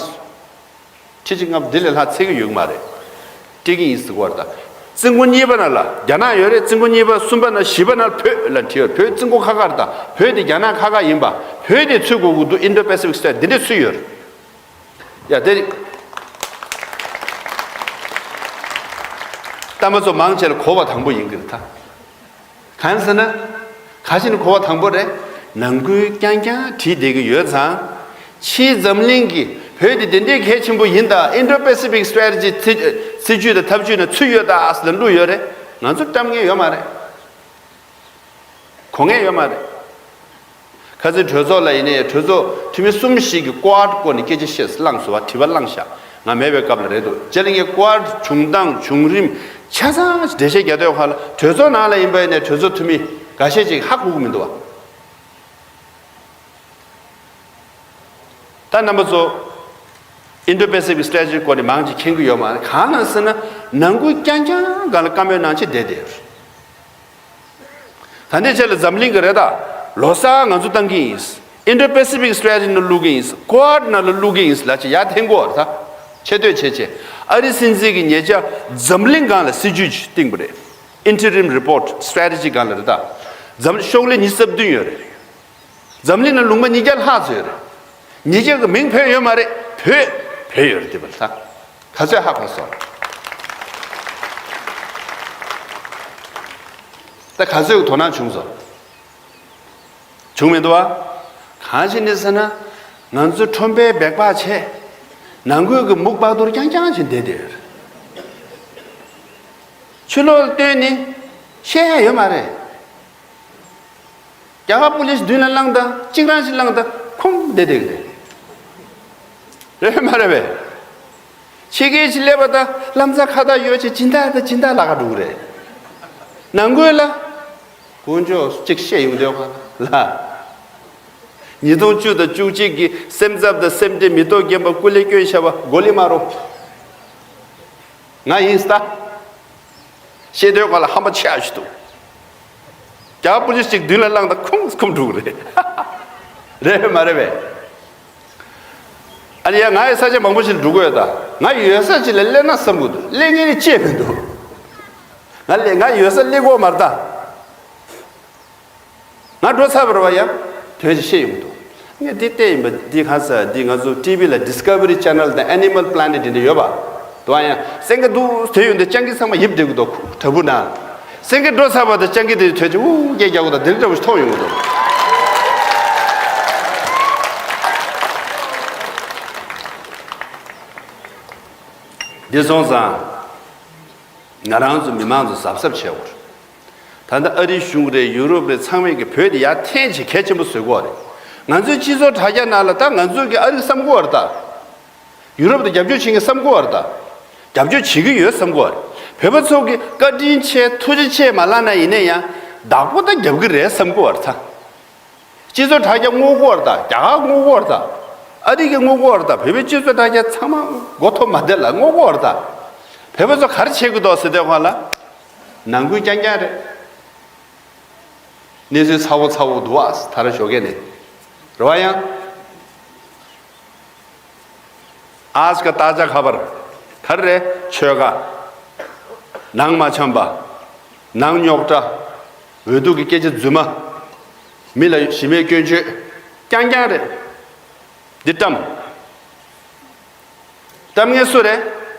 ཁྲི་གཅིག་ལྔ་སྟོང་འདི་ལས་ལྷག་ཚད་ཀྱི་ཡོད་མ་རེད། སྤྲད་ཀྱི་ཡིན་ཟེར་གྱི་ཡོད་རེད་ད། རྩིས་འགོ་གཉིས་པ་ནང་ལ་རྒྱ་ནག་ཡོད་རེད། རྩིས་འགོ་གཉིས་པ། གསུམ་པ་ནང་། བཞི་པ་ནང་བོད་ལ་བྲིས་ཡོད་རེད། བོད་རྩིས་འགོ་ཁ་ཁ་རེད་ད། བོད་དེ་རྒྱ་ནག་ཁ་ཁ་ཡིན་པ། བོད་དེ་ཚུད་དགོས་ཀྱི་འདུག Indo-Pacific Strategy འདི་འདྲས་ཚུད་ཡོད་རེད། ཡ་དེ་རེད། རྣམ་པ་ཚོ་མང་ཆེ་ལ་གོ་བ་དང་པོ་ཡིན་གྱི་རེད་ད། གང་ཟེར་ན། ག་ཞིག་ནི་གོ་བ་དང་པོ་རེད། ནང་ཁུལ་རྐྱང་རྐྱང་བྲིས་བསྡད་ཀྱི་ཡོད་ཙང་། ཕྱིའི་འཛམ་གླིང་གིས་བོད་འདི་དེ་འདྲའི་གལ་ཆེན་པོ་ཡིན་ད། Indo-Pacific Strategy རྩིས་ སྲིད་ཇུས་དང་ཐབས་ཇུས་ནང་ཚུད་ཡོད་ད་ཟེར་ལབ་འདུག་ཡོད་རེད། ང་ཚོ་བཀྲམ་མཁན་ཡོད་མ་རེད། གོ་མཁན་ཡོད་མ་རེད། ཁ་སང་གྲོས་ཚོགས་ལ་ཡིན་ནའི་གྲོས་ཚོགས་འཐུས་མི་གསུམ་ཞིག་གིས་ཀོ་ཨར་སྐོར་ནས་སྐད་ཆ་བཤད་གླེང་སོང་བ། དྲི་བ་གླེང་ཤག་ང་མེད་པའི་སྐབས་ལ་རེད་འདུག་རྗེས་ལ་ངས་ཀོ་ཨར་བྱུང་སྟངས་བྱུང་རིམ་ཆ་ཚང་འགྲེལ་བཤད་རྒྱག་དུས་ཁ་ལ། གྲོས་ཚོགས་ནང་ལ་ཡིན་པ་ཡིན་ནའི་གྲོས་ཚོགས་འཐུས་མི་འགའ་ཤས་ཅིག་ཧ་གོ་གི་མི་འདུག་བ། ད་རྣམ་པ་ཚོ། Indo-Pacific Strategy སྐོར་ནས་མང་ཆེ་མཁྱེན་གྱི་ཡོད་མ་རེད། གང་ལ་ཟེར་ན། ནང་ཁུལ་རྐྱང་རྐྱང་སྒང་ལ་བཀའ་མོལ་གནང་བྱས་བསྡད་བསྡད་ཡོད་རེད། ད་ལྟའི་ཆ་ལ་འཛམ་གླིང་གི་རེད་ད། ལོ་གསར་ང་ཚོ་བཏང་གི་ཡིན། Indo-Pacific Strategy ནང་བླུག་གི་ཡིན། ཀོ་ཨར་ནང་ལ་བླུག་གི་ཡིན་ལབ་བྱས་ཡར་འཐེན་གྱི་ཡོད་རེད་ད། ཆེ་བསྟོད་བྱས་བྱས། ཨ་རི་སྲིད་འཛིན་གྱིས་ཉེ་ཆར་འཛམ་གླིང་སྒང་ལ་སྲིད་ཇུས་ཅིག་བཏིང་པ་རེད། Interim Report Strategy སྒང་ལ་རེད་ད། འཛམ་ཤོག་ལྷེ་ཉི་ཤུ་རྩ་བདུན་ཡོད་རེད། འཛམ་གླིང་ནང་ལུང་པ་ཉིས་བརྒྱ་ལྷག་ཙམ་ཡོད་རེད། ཉིས་བརྒྱ་གི་མིང་བོས་ཡོད་མ་རེད། བོད། བོད་ཡོད་རེད་དེ་བར་ད། ག་ཚོད་ཧ་གོ་སོང་། ད་ག་ཚོད་ཀྱི་དོ་སྣང་བྱུང་སོང་། བྱུང་མི་འདུག་བ། གང་ཞིག་ནི་ཟེར་ན། ང་ཚོ་ཁྲོམ་པའི་སྦེག་པག་བྱས། ནང་ཁུལ་གྱི་མུག་པག་ཏུར་རྐྱང་རྐྱང་བྱས་བསྡད་བསྡད་ཡོད་རེད། ཕྱི་ལོགས་ལ་བཏོན་ནི་བཤད་ཡ་ཡོད་མ་རེད། རྒྱ་གར་པུ་ལིས་མདུན་ལ་བླངས་དང་གཅིག་རང་ཞིག་བླངས་དང་ཁུངས་བསྡད་བསྡད་ཀྱི་རེད། རེད་མ་རེད་པས། ཕྱི་རྒྱལ་ཞིག་སླེབས་པ་དང་ལམ་སང་ཁ་བཏགས་ཡོད་ཅེས་སྦྱིན་བདག་དང་སྦྱིན་བདག་ལ་ཁ་འགྲོ་གི་རེད། ནང་ཁུལ་ལ། དཀོན་མཆོག་གཅིག་བཤད་ཡོང་དུས་ཁ་ལ། ཉིས་སྟོང་བཅུ་དང་བཅུ་གཅིག་གི་སེམས་འཚབ་དང་སེམས་ཁྲལ་མི་ཐོག་རྒན་པ་སྐུ་ལས་བསྐྱོན་བྱ་བ་མགོ་ལི་མ་རོ། ང་ཡིན་སྟ། ཤེས་འདོད་ག་ལ་ཧམ་པ་ཆེ་ཞིག་འདུག་རྒྱ་གར་པུ་ལིས་ཅིག་མདུན་ལ་བླངས་དང་ཁུངས་ཁུངས་འགྲོ་གི་རེད། རེད་མ་རེད་པས། ཨ་ནི་ཡ་ང་ཡི་ས་ཆ་མང་པོ་ཞིག་འགྲོ་གི་ཡོད་ད། ང་ཡོད་ས་ཅིག་ལ་སླེབས་ན་བསམ་གི་འདུག་སླེབས་ངེས་ནས་ཅེས་མི་འདུག་ང་སླེབས་ང་ཡོད་ས་སླེབས་གོ་མ་རེད་ད། ང་འགྲོ་ཚར་བ་རེད་བ་ཡ། དོན་ཞིག་བཤད་ཡོང་གི་འདུག་ངས་འདི་བལྟས་ཡིན་པ་འདི་གང་ཟེར་འདི་ང་ཚོ་ཊི་ཝི་ལ་Discovery Channel དང་Animal Planet འདི་འདྲ་ཡོད་པ། དུ་བ་ཡང་སེང་གེ་འདུག་དེ་ཡོང་དུས་སྤྱང་ཀི་ཚང་མ་ཡིབ་བསྡད་ཀྱི་འདུག་བྲག་ཕུག་ནང་། སེང་གེ་འགྲོ་ཚར་བ་དང་སྤྱང་ཀི་དེ་ཐོས་ཅིག་འུ་སྐད་རྒྱག་གི་འདུག་དེ་འདྲ་བོ་ཞིག་མཐོང་ཡོང་གི་འདུག་འདི་སོང་ཙང་། ང་རང་ཚོ་མི་མང་ཚོ་གཟབ་གཟབ་བྱེད་དགོས་རེད། ད་ལྟ་ཨ་རིའི་གཞུང་རེད། ཡུ་རོབ་རེད། ཚང་མས་ཀྱི་བོད་དེ་ཡར་འཐེན་བྱེད་གལ་ཆེན་པོ་བཟོ་དགོས་རེད། ང་ཚོའི་སྤྱི་ཚོགས་དྲ་རྒྱ་ནང་ལ་ད་ང་ཚོས་ཀྱི་ཨ་རི་བསམ་གོ་བ་རེད་ད། ཡུ་རོབ་དང་རྒྱབ་སྐྱོར་བྱེད་མཁན་བསམ་གོ་བ་རེད་ད། རྒྱབ་སྐྱོར་བྱེད་ཀྱི་ཡོད་བསམ་གོ་བ་རེད། བོད་པ་ཚོ་གི་བཀའ་དྲིན་ཆེ་ཐུགས་རྗེ་ཆེ་མ་ལབ་ན་ཡིན་ན་ཡང་བདག་པོ་ད་རྒྱབ་ཀྱི་རེད་བསམ་གོ་བ་རེད་ད། སྤྱི་ཚོགས་དྲ་རྒྱ་བསྔོག་གོ་བ་རེད་ད། རྒྱ་གར་བསྔོག་གོ་བ་རེད་ད། ཨ་རི་གི་བསྔོག་གོ་བ་རེད་ད། བོད་པའི་སྤྱི་ཚོགས་དྲ་རྒྱ་ཚང་མ་མགོ་ཐོམ་མ་བསྡད་ལ་བསྔོག་གོ་བ་རེད་ད། བོད་པ་ཚོ་ག་རེ་བྱེད་ཀྱི་འདུག་ཟེར་དུས་སྒང་ལ། ནང་ཁུལ་རྐྱང་རྐྱང་རེད། གནས་ཚུལ་ཚ་བོ་ཚ་བོ་འདུག་ཨ་ད་ར་ཞོགས་ཀས་ནས། རེད་བ་ཡང་། आज का ताज़ा खबर ག་རེ་རེད། ཆོལ་ཁ། ནང་མ་འཆམ་པ། ནང་རྙོག་དྲ། འོས་བསྡུ་གི་སྐད་ཆ་རྫུན་མ། མི་ལ་གཞི་མེད་སྐྱོན་བརྗོད། རྐྱང་རྐྱང་རེད། འདི་བཀྲམ། བཀྲམ་མཁན་སུ་རེད།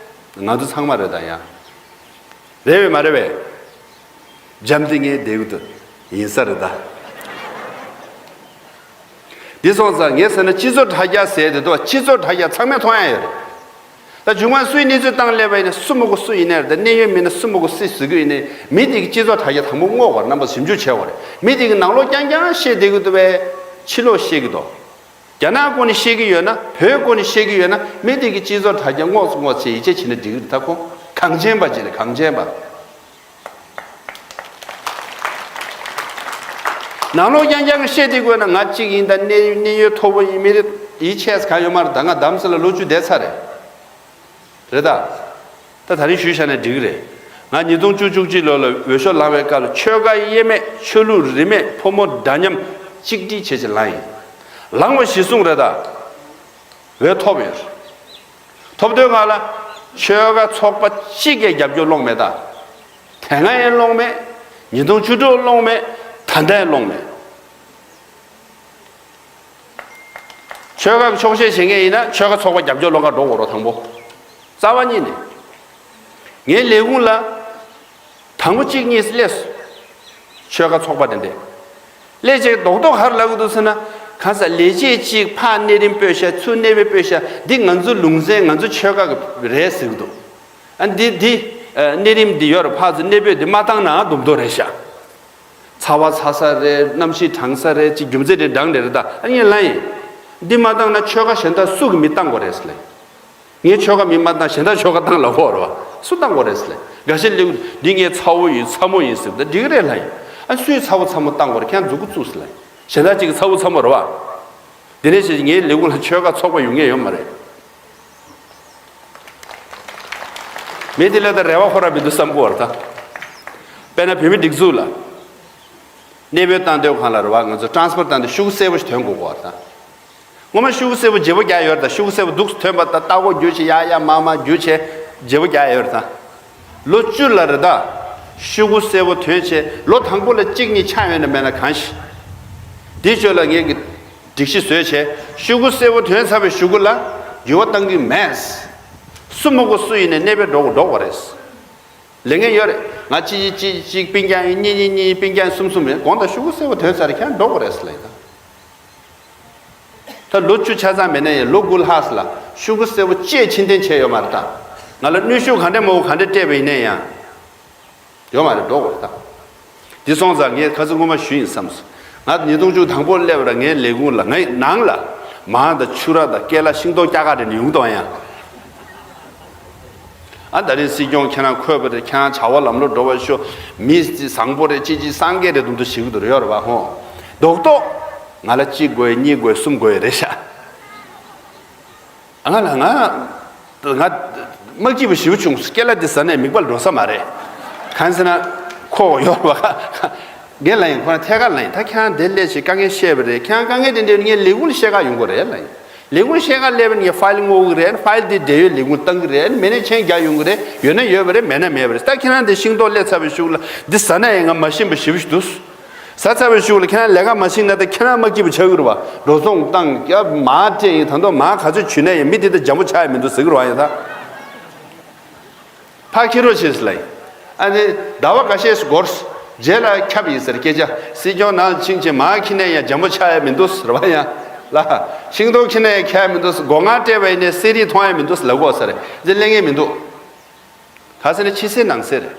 ང་ཚོ་ཚང་མ་རེད་ད་ཡང་། རེད་བས་མ་རེད་བས། འཇམ་ཐིང་ངེ་བསྡད་ཡོད་དུ་ཡིན་ས་རེད་ད། འདི་སོང་ཙང་ངས་ཟེར་ན་སྤྱི་ཚོགས་དྲ་རྒྱ་ཟེར་དེ་དུ་སྤྱི་ཚོགས་དྲ་རྒྱ་ཚང་མས་མཐོང་ཡ་ཡོད་རེད། ད་བྱུང་བ་སུའི་གནས་ཚུལ་བཏང་སླེབས་པ་ཡིན་ན་སུ་མོ་གོ་སུ་ཡིན་ནའི་རེད། ད་གནད་ཡོད་མི་སྣ་སུ་མོ་གོ་སུ་ཟེར་གི་ཡིན་ནའི་མི་དེ་གི་སྤྱི་ཚོགས་དྲ་རྒྱ་དང་པོ་བསྔོག་དགོས་རེད། རྣམ་པ་ཞིབ་འཇུག་བྱེད་དགོས་རེད། མི་དེ་གི་ནང་ལོགས་རྐྱང་རྐྱང་བཤད་བསྡད་གི་འདུག་པས་ཕྱི་ལོགས་བཤད་གི་འདུག་རྒྱ་ནག་སྐོར་ནས་བཤད་ཀྱི་ཡོད་ན། བོད་སྐོར་ནས་བཤད་ཀྱི་ཡོད་ན། མི་དེ་གི་སྤྱི་ཚོགས་དྲ་རྒྱ་བསྔོགས་སུ་བསྔོགས་བྱས་ཡིད་ཆེས་བྱེད་ན་འགྲིག་གི་རེད། ད་ཁོ་གངས་ཅན་པ་ཅིག་རེད། གངས་ཅན་པ། ནང་ལོགས་རྐྱང་རྐྱང་གི་བཤད་བསྡད་དགོས་ན་ང་གཅིག་ཡིན་ད། གནས་གནས་ཡུལ་མཐོ་པོ་ཡིན་མི་རེད། ཡིད་ཆེས་གང་ཡོད་མ་རེད། ད་ང་རྡ་རམ་ས་ལ་ལོ་བཅུ་བསྡད་ཚར་རེད། རེད་ད། ད་ད་རིང་ཞུས་བཞག་ན་འགྲིག་གི་རེད། ང་ཉིས་སྟོང་བཅུ་བཅུ་གཅིག་ལོ་ལ་འོས་ཤོག་ལངས་པའི་སྐབས་ལ་ཆོལ་ཁ་དབྱེ་མེད། ཆོས་ལུགས་རིས་མེད། ཕོ་མོ་འདྲ་མཉམ་གཅིག་སྒྲིལ་བྱེད་ཅེས་ལངས་ཡིན། ལངས་པ་གཞི་བཟུང་རེད་ད། འོས་ཐོབ་ཡོད། ཐོབ་དུས་སྒང་ལ་ཆོལ་ཁ་ཚོགས་པ་གཅིག་ཀྱང་རྒྱབ་སྐྱོར་སློང་མེད་ད། དེ་སྔ་ཡང་སློང་མེད། ཉིས་སྟོང་བཅུ་དྲུག་སློང་མེད། ད་ལྟ་ཡང་སློང་མེད། ཆོལ་ཁ་གི་ཕྱོགས་ཞེན་བྱེད་མཁན་ཡིན་ན་ཆོལ་ཁ་ཚོགས་པ་རྒྱབ་སྐྱོར་སློང་ག་འགྲོ་དགོས་རེད་དང་པོ། རྩ་བ་ཉིད་ནས། ངའི་ལས་ཁུངས་ལ་དང་པོ་གཅིག་གཉིས་སླེབས་སོང་། ཆོལ་ཁ་ཚོགས་པ་དེ་འདྲས། སླེབས་བྱས་རྡོག་རྡོག་ག་རེ་ལབ་གི་འདུག་ཟེར་ན། གང་ཟག་ལས་བྱེད་གཅིག་ཕར་གནས་རིམ་སྤོས་ཤག་ཚུར་གནས་རིམ་སྤོས་ཤག་འདི་ང་ཚོའི་ལུང་ཚན་ང་ཚོའི་ཆོལ་ཁ་གི་རེད་ཟེར་གི་འདུག་ཨ་འདི་འདི་ཨ་གནས་རིམ་འདི་ཡོད་རེད། ཕར་ཚུར་གནས་སྤོས་འདི་མ་བཏང་ན་འདུམ་མདོ་རེད་ཤག་ཚ་བ་ཚ་ས་རེད། གནམ་གཤིས་གྲང་ས་རེད། ཅིག་རྒྱུ་མཚན་རེ་འདྲ་རེད་ད། ཨ་ངས་ལབ་ཡིན། འདི་མ་བཏང་ན་ཆོལ་ཁ་གཞན་དག་སུ་གིས་མི་བཏང་དགོས་རེད་ཟེར་ལབ་ཡིན། ངའི་ཆོལ་ཁ་མི་མ་བཏང་གཞན་དག་ཆོལ་ཁ་བཏང་ལབ་ཀྱི་ཡོད་རེད་བ། སུ་བཏང་དགོས་རེད་ཟེར་ལབ་ཡིན། འགའ་ཤས་ལབ་ཀྱི་འདི་ངའི་ཚ་བོ་ཡིན་ཚ་མོ་ཡིན་ཟེར། ད་འགྲིག་གི་རེད་ལབ་ཡིན། ཨ་སུས་ཚ་བོ་ཚ་མོ་བཏང་དགོས་རེད། ཁྱེད་རང་མཛུབ་གུ་བཙུགས་ཟེར་ལབ་ཡིན། གཞན་དག་ཅིག་གི་ཚ་བོ་ཚ་མོ་རེད་བ། དེ་ནས་བྱས་ངའི་ལས་ཁུངས་ལ་ཆོལ་ཁ་ཚོགས་པ་ཡོང་མཁན་ཡོད་མ་རེད། མི་དེ་ལ་ད་རེ་བ་ཁོ་རང་མི་འདུག་བསམ་གྱི་ཡོད་རེད་ད། དཔེར་ན་བོད་མི་སྒྲིག་འཛུགས་ལ། གནས་སྤོས་བཏང་སྡོད་གང་ལ་རེད་བ། ང་ཚོ་ཊ་རན་སི་པོར་བཏང་དུས་ཤོག་གུ་གསལ་པོ་ཞིག་ཐོན་དགོས་ཀྱི་ཡོད་རེད་ད། སྔོན་མ་ཤོག་གུ་སེར་པོ་བརྗེ་པོ་རྒྱག་ཡོད་རེད་ད། ཤོག་གུ་སེར་པོ་འདུག་ཐོན་པ་ད་ལྟ་སྒོ་བརྒྱུད་བྱས་ཡར་ཡར་མར་མར་བརྒྱུད་བྱས་བརྗེ་པོ་རྒྱག་ཡོད་རེད་ད། ལོ་བཅུ་ལ་རེད་ད། ཤོག་གུ་སེར་པོ་ཐོན་བྱས་ལོ་དང་པོ་ལ་གཅིག་གཉིས་ཆགས་ཡོད་ན་མེད་ན་གང་ཤེས། དེའི་ཞོར་ལ་ངས་ཀྱི་སྒྲིག་གཞི་བཟོས་བྱས་ཤོག་གུ་སེར་པོ་ཐོན་ཚར་བའི་གཞུག་གུ་ལ་འགྱུར་བ་གཏང་གི་མེད། སུ་མ་དགོས་སུ་ཡིན་ནའི་གནས་སྤོས་འགྲོ་དགོས་འགྲོ་དགོས་རེད། ལས་ངན་ཡོད་རེད། ང་གཅིག་གཅིག་གཅིག་སྤུན་ཀྱག་ཡིན། གཉིས་གཉིས་གཉིས་སྤུན་ཀྱག་ཡིན། གསུམ་གསུམ་ཡིན། དགོངས་དག་ཤོག་གུ་སེར་པོ་ཐོན་ཚར་རེད། ཁྱེད་རང་འགྲོ་དགོས་རེད་ཟེར་ལབ་ཡིན་ད། ད་ལོ་བཅུ་ཆ་ཚང་མེད་ན་ཡང་ལོ་དགུ་ལྷག་ཙམ་ལ་ཤོག་གུ་སེར་པོ་ཅེས་ཕྱིར་འཐེན་བྱས་ཡོད་མ་རེད་ད། ང་ལ་གནོན་ཤུགས་ག་འདྲ་མང་པོ་ག་འདྲ་སྤྲད་པ་ཡིན་ན་ཡང་། ཡོད་མ་རེད། འགྲོ་དགོས་རེད་ད། འདི་སོང་ཙང་ངས་ཁ་སང་སྔོན་མ་ཞུས་ཡིན་བསམས་སོང་། ང་ཉིས་སྟོང་བཅུ་དང་པོ་སླེབས་པ་ངའི་ལས་ཁུངས་ལ་ངའི་ནང་ལ་མར་དང་ཕྱུར་ར་དང་ཀེ་ལ་ཤིང་ཏོག་སྐྱ་ཀ་རེ་ནས་ཡོང་དང་ཡང་། ཨ་ད་རིང་སྲིད་སྐྱོང་ཁྱེད་རང་འཁོད་པ་རེད། ཁྱེད་རང་བྱ་བ་ལམ་ལྷོང་འགྲོ་བར་ཤོག་མི་བཟང་པོ་རེད། ཅི་ཅི་སངས་རྒྱས་རེད། དུང་དུ་ཞིག་ཏུ་ཡོད་རེད་བ་ཧོ། རྡོག་རྡོག་ང་ལ་གཅིག་དགོས་གཉིས་དགོས་གསུམ་དགོས་རེད་ཤག་ང་ལ་ང་ང་དམག་སྐྱིད་པོ་ཞེ་པོ་བྱུང་། ཀེ་ལ་འདི་ཟ་ནས་མིག་པར་འགྲོ་ས་མ་རེད། གང་ཟེར་ན་ཁོ་ཡོད་རེད་བ། ངས་ལབ་ཡིན། ཁོ་རང་ཐད་ཀར་ལབ་ཡིན། ད་ཁྱེད་རང་འདིར་སླེབས་བྱས་དཀའ་ངལ་བཤད་པ་རེད། ཁྱེད་རང་དཀའ་ངལ་དེ་འདྲ་ངས་ལས་ཁུངས་ལ་བཤད་ག་ཡོང་གི་རེད་ལབ་ཡིན། ལས་ཁུངས་བཤད་ག་སླེབས་པ་ནས་ངས་ཕའིལ་བསྔོག་གི་རེད། ཕའིལ་དེ་བསྡད་ཡོད། ལས་ཁུངས་བཏང་གི་རེད། མེད་ན་མཆན་རྒྱག་ཡོང་གི་རེད། ཡོད་ན་ཡོད་པ་རེད། མེད་ན་མེད་པ་རེད། ད་ཁྱེད་རང་འདི་ཤིང་ཏོག་སླེབས་ཚར་བའི་གཞུག་ལ་འདི་ཟ་ན་ཡང་ང་མ་ཤེས་པ་ཞེ་པོ་ཞིག་འདུག་ཟ་ཚར་བའི་གཞུག་ལ་ཁྱེད་རང་ལས་ཀ་མ་ཤེས་ན་ད་ཁྱེད་རང་དམག་སྐྱིད་པོ་ཆགས་ཀྱི་རེད་བ། འགྲོ་སོང་བཏང་ཡ་མར་སྤྲད་ཡིན། ད་དུང་མར་ག་ཚོད་བྱུས་ན་ཡང་མི་དེ་ད་འཇམ་པོ་ཆགས་ཡ་མི་འདུག་ཟེར་གྱི་རེད་བ། ཡིན་ད། ཕར་འཁྱེར་རོགས་བྱེད་ཟེར་ལབ་ཡིན། ཨ་ནི་ཟླ་བ་འགའ་ཤས་སུ་འགོར། རྗེས་ལ་ཁྱབ་ཡིན་ཟེར་སྐད་ཆ། སྲིད་སྐྱོང་ནང་ཕྱིན་ཆད་མར་འཁྱེར་ན་ཡང་འཇམ་པོ་ཆགས་ཡ་མི་འདུག་ཟེར་བ་ཡང་ལ། ཤིང་ཏོག་འཁྱེར་ན་ཡང་ཁྱབ་ཡ་མི་འདུག་ཟེར། སྒོ་ང་སྤྲད་པ་ཡིན་ནའི་གསེར་རིས་མཐོང་ཡ་མི་འདུག་ཟེར་ལབ་གོ་ས་རེད། འདི་གླེང་ཡ་མི་འདུག་ག་ཟེར་ན་ཕྱི་གསལ་ནང་གསལ་རེད།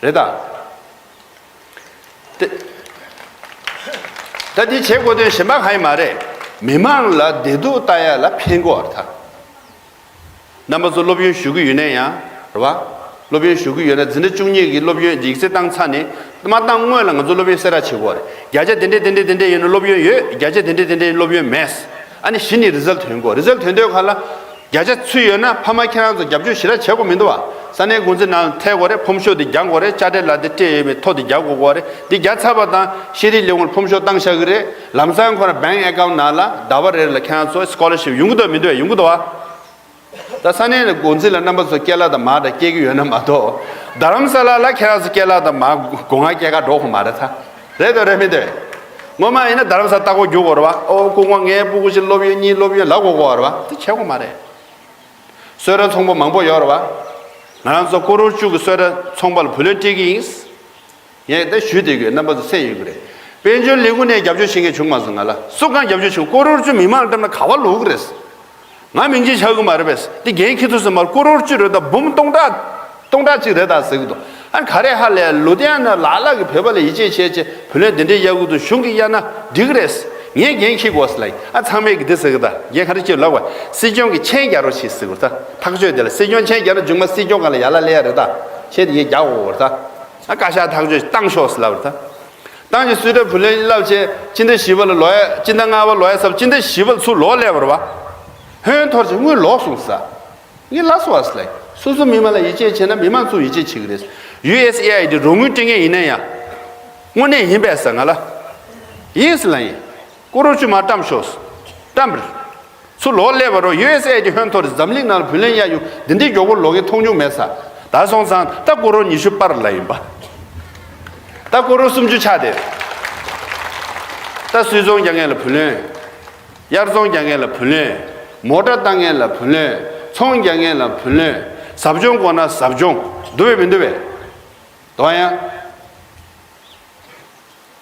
རེད་ད། དེ་ད་འདི་བྱེད་དགོས་དོན་གཞན་པ་གང་ཡང་མ་རེད། མི་མང་ལ་བདེ་སྡུག་ལྟ་ཡ་ལ་ཕན་གོ་བར་ཐལ། རྣམ་པ་ཚོ་སློབ་ཡོན་ཞུ་གི་ཡོད་ན་ཡང་རེད་བ། སློབ་ཡོན་ཞུ་གི་ཡོད་ན་འཛིན་གྲྭ་བཅུ་གཉིས་ཀྱི་སློབ་ཡོན་ཡིག་ཚད་བཏང་ཚར་ནས་མ་བཏང་སྔོན་ལ་ང་ཚོ་སློབ་ཡོན་གསལ་བསྒྲགས་བྱེད་དགོས་རེད། བརྒྱ་ཆ་དེ་འདྲས་དེ་འདྲས་དེ་འདྲས་ཡོད་ན་སློབ་ཡོན་ཡོད། བརྒྱ་ཆ་དེ་འདྲས་དེ་འདྲས་སློབ་ཡོན་མེད། ཨ་ནི་གཞི་ནས་རི་ཛལ་ཐོན་དགོས། རི་ཛལ་ཐོན་དུས་ག་ལ། བརྒྱ་ཆ་ཚུད་ཡོད་ན་ཕ་མ་ཁྱེད་རང་ཚོ་རྒྱབ་སྐྱོར་ཞེ་དྲག་བྱེད་དགོས་མི་འདུག་བ། ས་གནས་འགོ་འཛིན་ནང་ཐད་དགོས་རེད། ཕོམ་ཤོག་འདི་རྒྱག་དགོས་རེད། དཔྱ་ཁྲལ་ལ་འདི་སྤྲད་ཡོད་མེད་ཐོ་འདི་རྒྱག་དགོས་དགོས་རེད། འདི་རྒྱག་ཚར་བ་དང་ཤེས་རིག་ལས་ཁུངས་ལ་ཕོམ་ཤོག་བཏང་བཞག་གི་རེད། ལམ་སང་ཁོ་རང་bank account ནང་ལ་ཟླ་བ་རེ་ལ་ཁྱེད་རང་ཚོ་scholarship་ཡོང་གི་འདུག་མི་འདུག་ཡོང་གི་འདུག་བ། ད་ས་གནས་ནས་འགོ་འཛིན་ལ་རྣམ་པ་ཚོ་སྐྱེལ་ལ་དང་མར་དང་སྐྱེལ་གི་ཡོད་ན་མ་གཏོགས། རྡ་རམ་ས་ལ་ལ་ཁྱེད་རང་ཚོ་སྐྱེལ་ལ་དང་མར་སྒོ་ང་སྐྱེལ་ག་འགྲོ་དགོས་མ་རེད་ད། རེད་དང་རེད་མི་འདུག་ངོ་མ་ཡིན་ན་རྡ་རམ་ས་ལྟ་སྐོར་རྒྱུག་དགོས་རེད་བ། ཨོ་སྐུ་ངོ་ངའི་སྤུ་གུ་ཞིག་སློབ་ཡོན་གཉིས་སློབ་ཡོན་ལབ་དགོས་དགོས་རེད་བ། དེ་བྱེད་དགོས་མ་རེད། གསོལ་རས་ཚོང་པ་མང་པོ་ཡོད་རེད་བ། ང་རང་ཚོ་ཀོ་རོར་བཅུ་གི་གསོལ་རས་ཚོང་པ་ལ་བུ་ལོན་སྤྲད་ཀྱི་ཡིན། ངས་ད་ཞུས་བསྡད་ཀྱི་ཡོད། རྣམ་པ་ཚོ་གསན་ཡོད་ཀྱི་རེད། དཔལ་འབྱོར་ལས་ཁུངས་ནས་རྒྱབ་སྐྱོར་བྱེད་མཁན་བྱུང་མ་སོང་ང་ལ། སུ་གང་རྒྱབ་སྐྱོར་བྱེད། ཀོ་རོར་བཅུ་མི་མང་འགྲམ་ན་ག་པར་ལོག་གི་རེད། ང་མིང་ཅིག་ཆགས་ཀྱི་མ་རེད་པས། འདི་འགན་འཁྱེར་ཐུབ་ས་མ་རེད། ཀོ་རོར་བཅུ་རེད་ད། འབུམ་སྟོང་ཕྲག་སྟོང་ཕྲག་གཅིག་རེད་ད་ཟེར་གྱི་འདུག་ཨ་ག་རེ་ཧ་ལས་ལུ་དྷི་ཡ་ན་ལ་ལ་གི་བོད་པ་ལ་ཡིད་ཆེས་བྱས་བྱས་བུ་ལོན་འདི་འདྲའི་གཡར་གྱི་འདུག་གཞུང་གིས་གཡར་ན་འགྲིག་གི་རེད། ངས་འགན་འཁྱེར་དགོས་ཟེར་ལབ་ཡིན། ཨ་ཚང་མས་ཀྱི་འདི་ཟེར་གྱི་ད། ངས་ག་རེ་བྱེད་ལབ་པ། སྲིད་སྐྱོང་གིས་མཆན་རྒྱག་རོགས་བྱེད་ཟེར་གྱི་ད། ཐག་གཅོད་དེ་ལ་སྲིད་སྐྱོང་མཆན་རྒྱག་ན་མཇུག་མ་སྲིད་སྐྱོང་སྒང་ལ་ཡར་ལ་སླེབས་ཡ་རེད་ད། མཆན་དེ་ངས་རྒྱག་དགོས་རེད་ད། ཨ་བཀའ་ཤག་ཐག་གཅོད་བཏང་ཤོག་ཟེར་ལབ་པ་རེད་ད། བཏང་རྗེས་སུད་ཊར་བུ་ལོན་བསླབས་བྱས་སྤྱི་ཟླ་བཞི་པ་ལ་ལོག་ཡ། སྤྱི་ཟླ་ལྔ་པ་ལོག་ཡ་ཟེར། སྤྱི་ཟླ་བཞི་པ་ལ་ཚུར་ལོག་སླེབས་པ་རེད་བ། ཧོན་འཐོར་བྱས་དངུལ་ལོག་སོང་ཟེར། ངས་ལབ་སོང་བ་ཟེར་ལབ། སོ་སོ་མི་མང་ལ་ཡིད་ཆེས་བྱས་ན་མི་མང་ཚོ་ཡིད་ཆེས་བྱེད་ཀྱི་རེད། ཡུ་ཨེས་ཨེ་ཨའི་ཌི་རོགས་དངུལ་སྤྲད་མཁན་ཡིན་ན་ཡང་། དངོས་གནས་ཡིན་པས་ཟེར་ང་ལ། ཡིན་ཟེར་ལབ་ཡིན། ཀོ་རོར་བཅུ་མར་བཀྲམ་ཤོག་ཟེར། བཀྲམ་པ་རེད། ཚུར་ལོག་སླེབས་པ་རེད། ཡུ་ཨེས་ཨེ་ཨའི་ཌི་ཧོན་འཐོར་རེད། འཛམ་གླིང་ནང་ལ་བུ་ལོན་གཡར་ཡོང་འདི་འདྲའི་མགྱོགས་པོ་ལོག་མཁན་མཐོང་མྱོང་མེད་ས། ད་སོང་ཙང་ད་ཀོ་རོར་ཉི་ཤུ་པར་ལ་ཡིན་པ། ད་ཀོ་རོར་སུམ་ཅུ་ཆགས་བསྡད། ད་སུད་ཚོང་རྒྱག་མཁན་ལ་བུ་ལོན། གཡར་ཚོང་རྒྱག་མཁན་ལ་བུ་ལོན། མོ་ཊ་བཏང་མཁན་ལ་བུ་ལོན། ཚོང་རྒྱག་མཁན་ལ་བུ་ལོན། ཟབ་སྦྱོང་དགོས་ན་ཟབ་སྦྱོང་། འདུག་པས་མི་འདུག་པས། དོ་ཡང་།